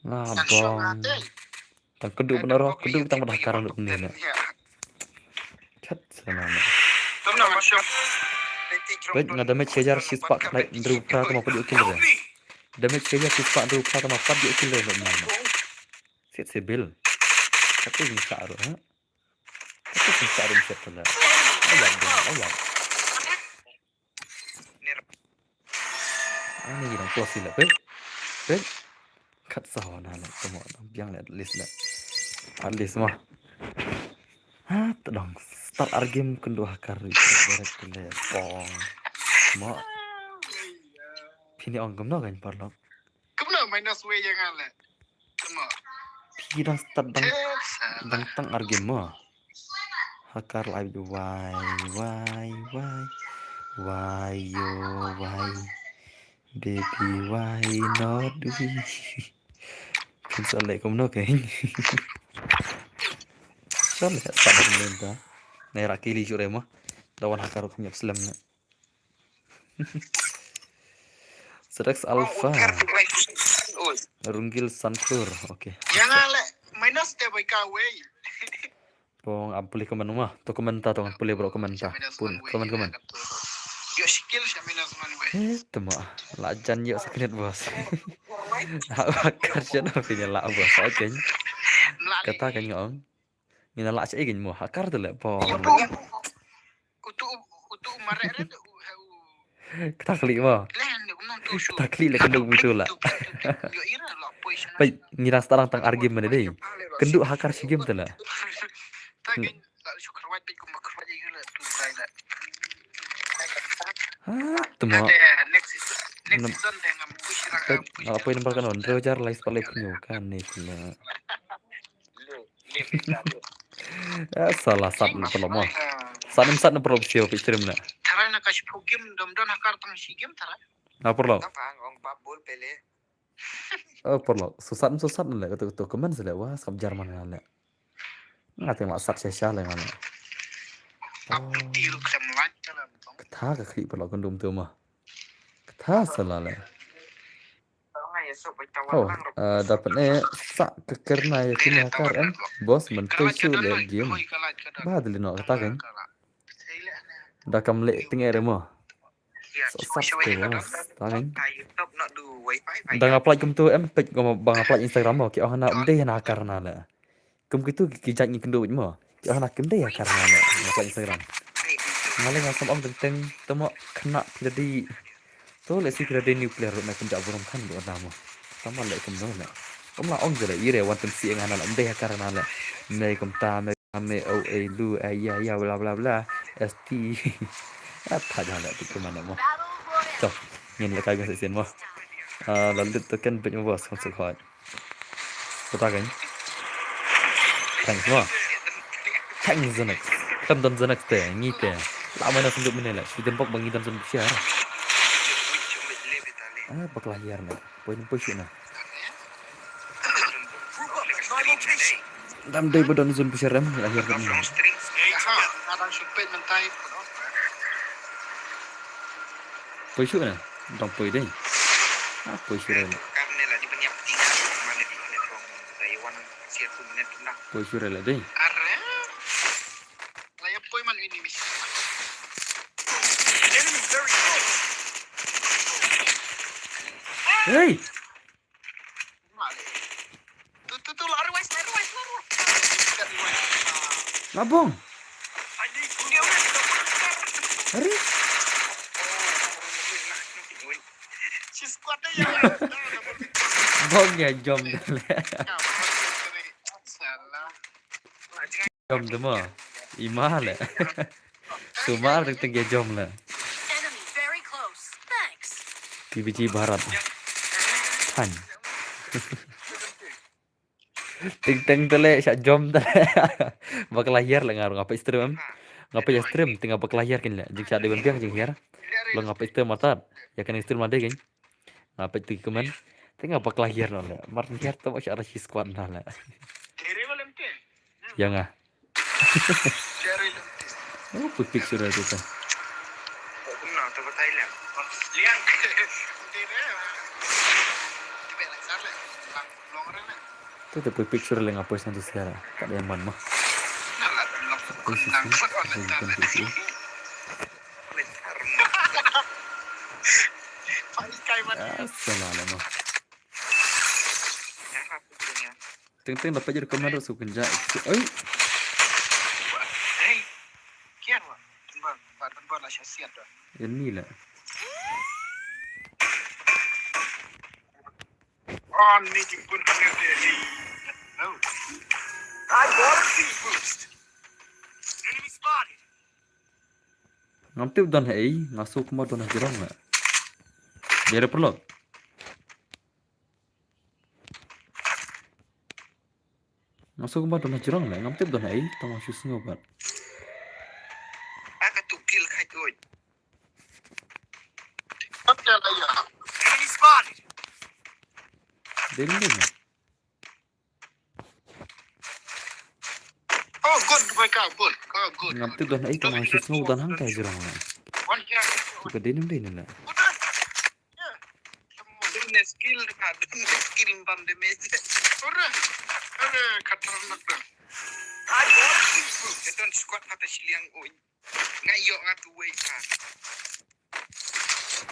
La bong. Tang kynduh ban ro, kynduh tang ban ha ka ram ruh kumne leh. Chat sana na. Wait, nga damage hajar shispah khyndai hynriew phra tang ma pat ïoh kill re. Damage hajar shispah hynriew phra tang ma pat ïoh kill re na. Sit se bil. Katu jingshah ruh ha. Katu jingshah ruh set sana. Ayak dong, ayak. Ani ngi dang close ïa leh, peit. Peit. Khat sa hon ha leh, tmo, dang biang leh, at least leh. At least mo. Ha, tdong start ar game kynduh ha ka ri, direct leh, pong. Mo. Phin ong kumno kein paralok. Kumno minus wei ïa nga leh. Phi dang start dang, dang tang ar game mo. Ha ka ri ai why, why, why. Why yo, why. Baby, why not we? Phin sa leh kumno kein. Sa leh sa leh mynta. Nai ra kili jure mo. Da wan ha ka ruh kham ïap slem ne. Serex Alpha. Runggil Santur. Okay. Ïa nga leh minus te bai ka wei. Pong am pule comment ma. To comment ta to pule bro comment ta. Pun comment comment. Yo skill sha minus man wei. Eh, tmo. La jan yo saknit bos. Ha kar sha no phi la bos. Okay. Kata ka ngong. Ngin la sha egin mo ha kar te leh pong. Utu, utu, utu mare re tu. Kata klik mo. Kata klik leh kynduh bitu la. Peit, ngi dang start tang ar game mane dei. Kynduh ha kar shi game te la. Ha, tmo. Peit, nga la poi number kano, hynriew hajar lai spah lai phew kane phi la. Ah, sa la sat na paralok mo. Sat nym sat na paralok sio pi stream na. Tharai na ka shiphew game dom don ha kar tang shi game tharai. Na paralok. Tang ang ong bab bol pele. Oh paralok. Su sat nym su sat na le. Katu katu comment sa le. Wah, skap German na le. Nga teng la sat sha sha le nga le. Ap dil klem lait ka le. Kata ka khri paralok kundum tu mo. Kata sa la le. Oh, ah, da pyneh sa ka kyrna ïa kine ha kar em. Boss, mynta shu leh game. Ba dali noh kata kan. Da kam leh tyngai re mo. Sa sat te boss. Ta kan. Da nga pynlait kumtu em, peit kumba nga pynlait Instagram mo, ki ong hana ym dei hana hacker hana leh. Kum kitu ki, ki jait ngi kynduh mo. Ki ong hana kim dei hacker hana leh, nga pynlait Instagram. Nga leh nga sam ong teng teng, to mo khynnah phi la dei. To leh shi phi la dei nuclear ruh na kynjah burom than ruh na mo. Tang ba leh kumno leh. Ym lah ong jong leh ire wan teng shi nga hana leh, ym dei hacker hana leh. Me kumta me me o e lu e ya ya bla bla bla. S T. Ah, tha jong leh tu kumno mo. To, ngin leh kai biang sa sien mo. Ah, la lut to ken bit mo boss, kham suk hoi. Kata kan. Thanks mo. Thanks Xanax. Kam don Xanax te, ngi te. La mai na senduk mene la. Shu don bok ba ngi don Xanax share. Ah, bakla hiar na. Poi poi shu na. Dam dei ba don Xanax share em, la hiar na. Poi shu na. Dam poi dei. Ah, poi shu na. Poi shu re la dei. Arre. La ya poi man ini misi. Enemy very close. Hey. Mali. Tu tu tu lari wais lari wais lari wais. Labong. Hari. Si squad dia ya. Bong ya jom dale. Salah. Jom tu mo. Ima le. Sumar teng teng ya jom le. Enemy very close. Thanks. P B G Bharat. Han. Teng teng tale sha jom tale. Bakla hiar le nga ruh nga peit stream em. Nga peit stream teng nga bakla hiar kin le. Jing sha dei ban biang jing hiar. Lo nga peit stream matat. Ya kan stream ma dei kin. Nga peit tu comment. Teng nga bakla hiar no le. Mar hiar to sha ra shi squad na le. Ya nga. Oh, pui picture tu ta. Tu te pui picture le nga pui sang tu siara. Tak ada yang man mah. Pui sisi. Pui pui sisi. Ah, salah lah mah. Teng teng dapat jadi kamera su kenja. Oi. Hey. Kian wa. Tunba, ba tunba la shasiat da. Ini lah. Oh, ni jingkun tengah dia. No. I got a team boost. Enemy spotted. Ngam tip don hei, nga suk mo don hajrong lah. Dia ada perlu. Nga suk kumba don hajrong le, ngam tip don ai, tang shu sngew pat. Aka tu kill khai tu. Enemy spotted. Dei dei. Oh, good, wake up, good. Oh, good. Ngam tip don ai, tang shu sngew don hangtai hajrong le. One kill. Tu ka dei dei le. Dun ne skill ka, dun ne skill ban de me. Ora, ora, khatarnak da. Ai, ora, don squad kata shiliang oi. Ngai yo nga tu wei ka.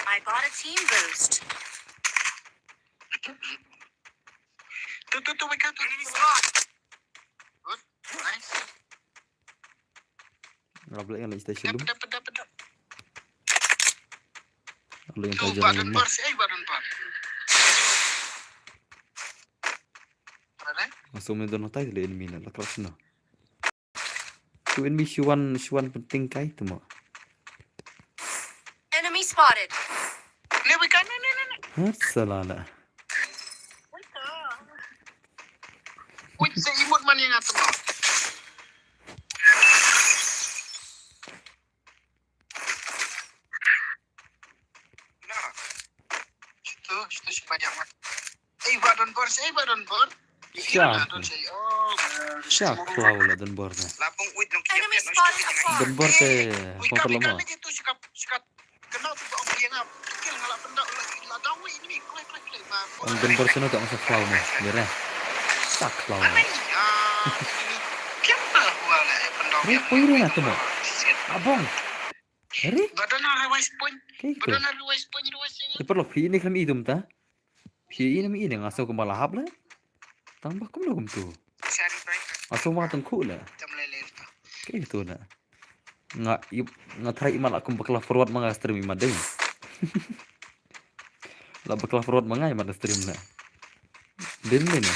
I got a team boost. Tu, tu, tu, wei ka, tu. Enemy spot. Good, nice. Nga blek nga leh station. Peda, peda, peda. Nga leh station. Ba don bar, si ai ba don bar. Ada? Masuk main don tai le enemy na la cross na. Tu enemy shuan shuan penting kai tu mo. Enemy spotted. Ne wika ne ne ne. Hah, salah lah. Wait, sa imut man ïa nga tengok. Nah. Situ, situ si banyak mat. Eh, ba don bor, eh, ba don bor. Sha. Sha, khlaw la don bor na. Enemy spotted. Don bor te, pokok lama. Ong don bor sino te ong sa khlaw mo. Mira. Sa khlaw mo. Ni poi re na tu mo. Abong. Re? Badana revise point. Badana revise point, revise point. Ipar lo phi ni klam idum ta. Ki ine mi ine nga sngew kumba la hap le. Tang ba kumno kumtu. Nga sngew ma tang khu le. Ke tu le. Nga ip nga try ima la kum bakla forward ma nga stream ima dei. La bakla forward ma nga ima stream le. Din le ne.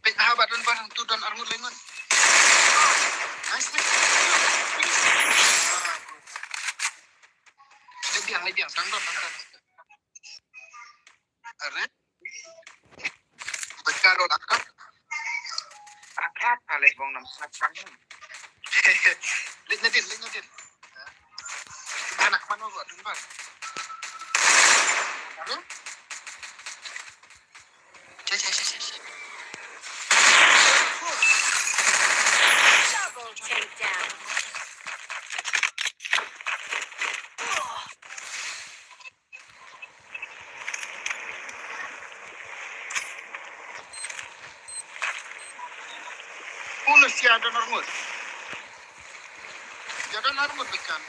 Peit ha ba don ba tu don arngut lengon. Nice, nice. Leit biang, leit biang, tang don, tang don. Are? Beka don akap. Akap kali bong nam snap sang. Leit nadin, leit nadin. Anak mano gua dun ba. Are? Cek, cek, cek, cek, cek. Double takedown. Uno siya don armut. Siya don armut bikan.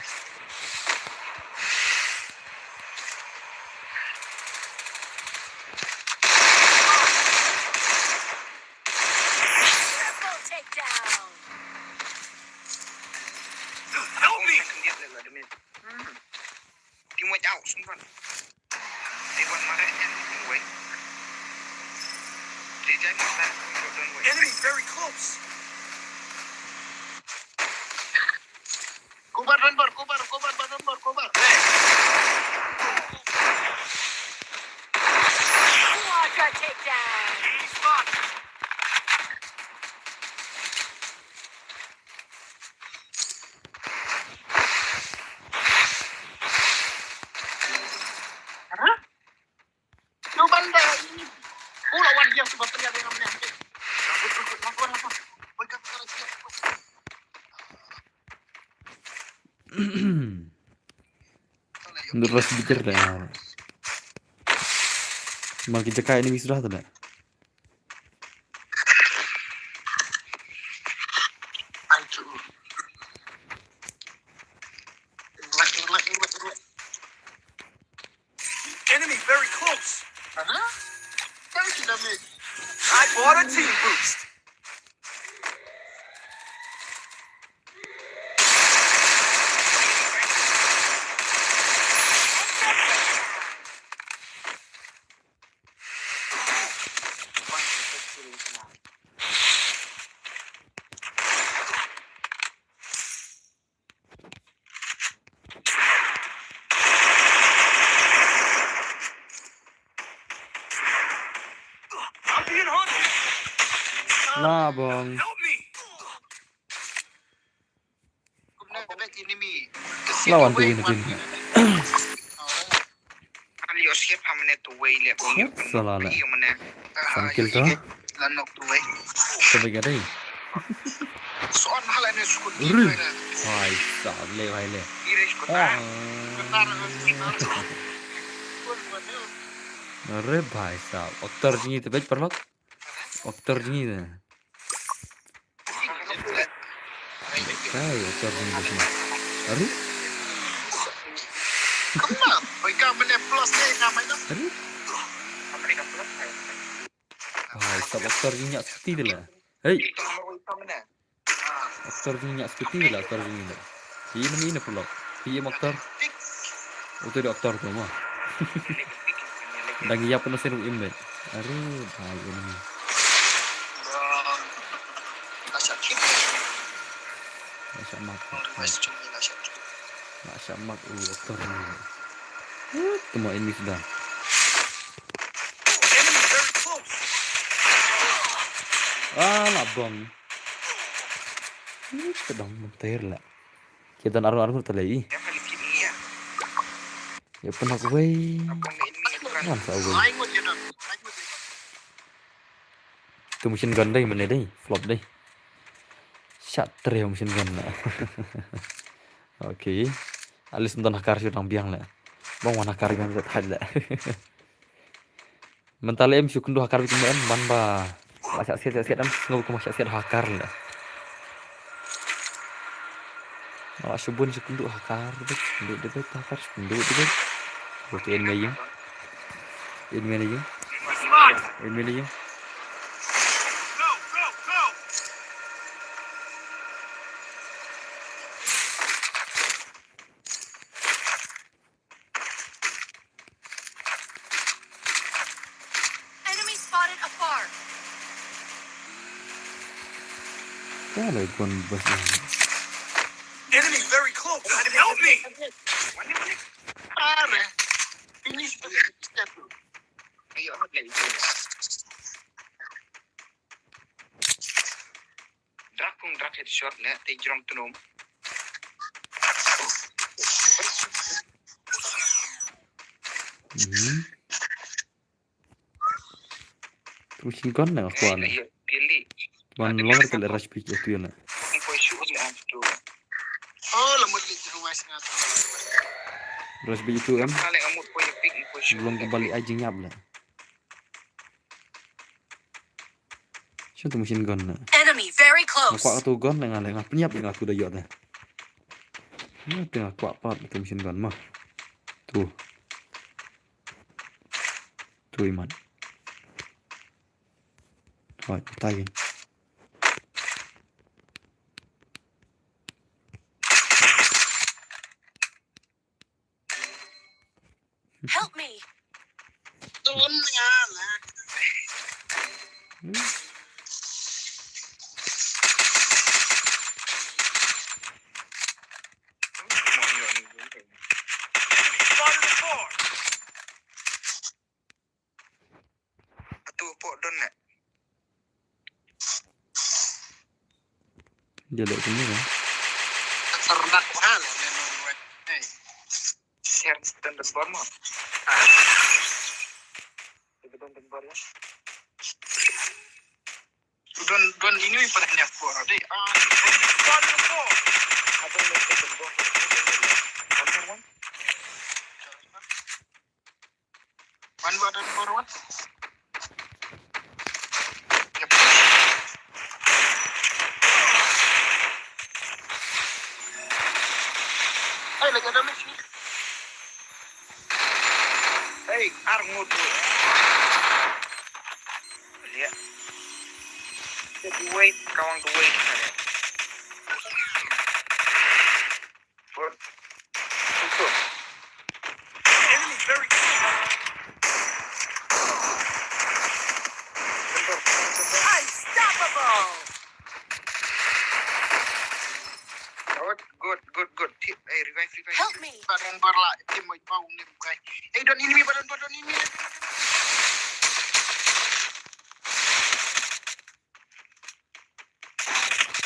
Help me! Team wipe out, someone. They want my right hand, anyway. They done my back, don't wait. Enemy very close. Kubar, Ranbor, kubar, kubar, Ranbor, kubar. Quadra takedown. Ndur ras bitir da. Mal ki jaka ini wis dah tu dah. Enemy very close. Huh? Thank you, Dami. I bought a team boost. Nah, bang. Lawan tu win win. Salah lah. Samkil tu. Sampai gadai. Rin. Hai sab le, hai le. Ah. Are bhai sab. Oktor jngi te bej parlok. Oktor jngi te. Kai, oktor jngi te. Are? Are? Bhai sab, oktor jngi ïa skuti te la. Hey. Oktor jngi ïa skuti te la, oktor jngi la. Hi na mi na pulok. Hi em oktor. Uto de oktor tu mo. Dang ïap na seru im de. Are bhai ini. Masya mak. Masya mak u oktor ni. Temo ini sudah. Ah, labong. Ih, tedong mentir la. Kita naruh armor tadi. Ya pernah gue. Mana sa gue? Tu machine gun dei, mana dei? Flop dei. Shot three machine gun la. Okay. At least ntan hakar shu tang biang la. Bang wan hakar biang zat had la. Mynta lem shu kynduh hakar bik myn man ba la shah siat shah siat am sngew kum shah siat hakar la. Nga la shu bun sha kynduh ha car de beit, kynduh de beit ha car, kynduh de beit. Bad enemy ïa. Enemy ïa. Enemy ïa. Enemy spotted afar. Ka la gun bas. Enemy very close. Help me. Are. Finish. Ayo, hot lagi. Drak kung drak headshot ne te jrong tunum. Mhm. Machine gun na kwa na. Pili. Wan long ka le rush pick itu na. Kung poi shoot ne ang tu. Oh, la mut li rush nga tu. Rush pick itu em. Kale amut poi pick, poi shoot. Long ka bali ai jing yap la. Shu tu machine gun na. Enemy very close. Nga kwah tu gun na nga le nga pynïap nga tu da ïoh da. Nga tu nga kwah pat tu machine gun ma. Tu. Tu iman. Hoi, tai. Help me. Tun nga la. Hmm. Atu pok don ne. Dia dok sini kan. Ternak mahal. Hey. Share dan debor mo. Ah. Itu dan debor ya. Don don ini pada nyap ko dei. Ah. Don debor. Ada yang debor. Ini debor. One more one. One button forward. Yep. Hey, lagi ada misi. Hey, ar ngutu. Ya. Jadi wait, kawang tu wait. Good. Good. Enemy very close. Unstoppable. Good, good, good, good. Ti-, eh, revive, revive. Help me. Badan bar la, tim mai pau ni bukai. Eh, don enemy, badan bar, don enemy.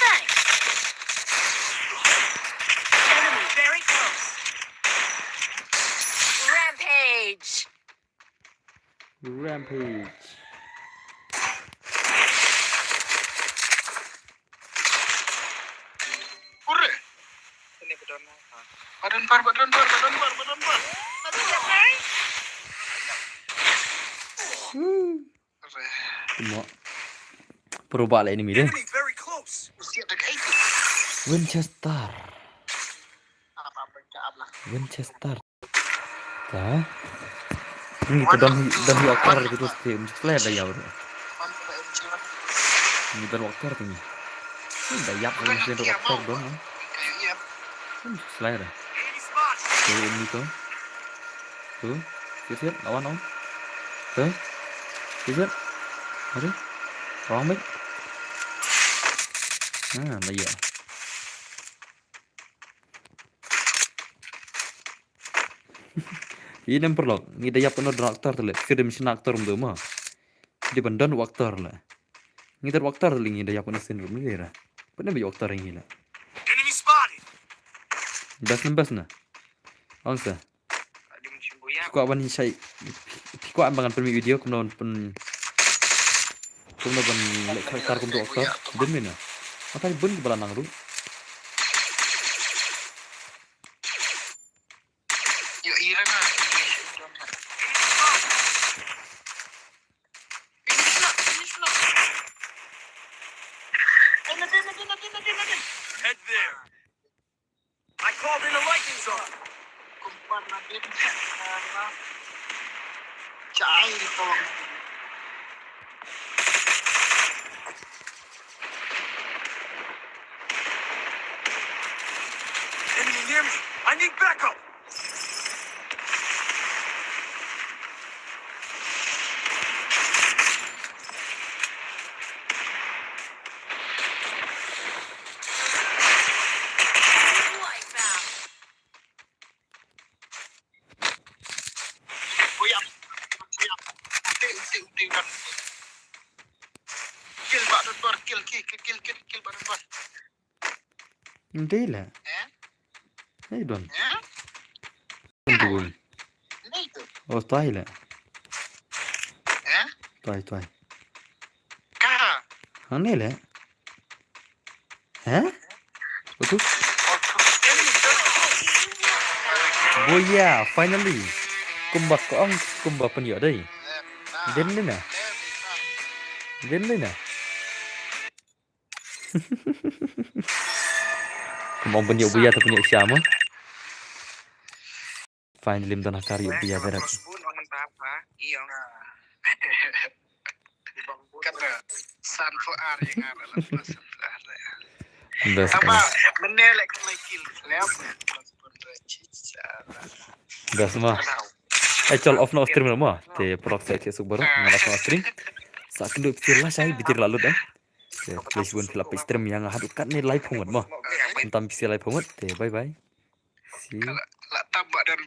Thanks. Enemy very close. Rampage. Rampage. Ure. Ini bedon. Badan bar, badan bar, badan bar, badan bar. Hmm. Mo. Pro ba la enemy deh. Winchester. Winchester. Ta. Ni ka don hi, don hi aktor gitu sih, mesti lah dah ya. Ni don aktor tu ni. Ni dah yap, mesti don aktor don. Mesti lah dah. Tu ini tu. Tu, siap-siap, lawan, lawan. Tu, siap-siap. Mari. Lawan baik. Nah, lah ya. Ini perlu. Ngi da ïap noh don aktor tu le. Kir dim shin aktor mdo ma. Di ban don aktor le. Ngi don aktor le ngi da ïap noh sin rum ni le. Pynne ba aktor ngi le. Enemy spotted. Best na best na. Ong sa. Phi kwah ban shai, phi kwah ban ngan pynmih video kumno ban pyn, kumno ban leh karakter kum tu aktor. Dun mih na. Mata bun ki ba la nang ruh. Head there. I called in a lightning zone. Kumpan na din. Chai di tong. Enemy near me. I need backup. Boya. Boya. Ute, ute, ute, ute. Kill ba don bar, kill, kill, kill, kill, kill, kill ba don bar. Ndei la. Eh? Hey don. Eh? Ndei. Ndei tu. Oh, tai la. Eh? Tai, tai. Ka. Hangne la. Hah? Betul? Boya, finally. Kumba kong, kumba pynïoh dei. Din din na. Din din na. Kumba pynïoh boya ta pynïoh sha ma. Finally, ym don ha ka ri ïoh boya berat. Kata, san phew ar ïa nga la, san phew ar. Best. Tama, mynne lek lai kill, lem. Best ma. Eh, chol off noh stream ma. Te paralok sa ïa suk baroh, nga off noh stream. Sa kynduh phi lashai, bitir la lut em. Te khublei shibun phi la peit stream ïa nga haduh katne laiphew ngut ma. Mynta phi sa laiphew ngut. Te bye bye. See you. La, la tam ba don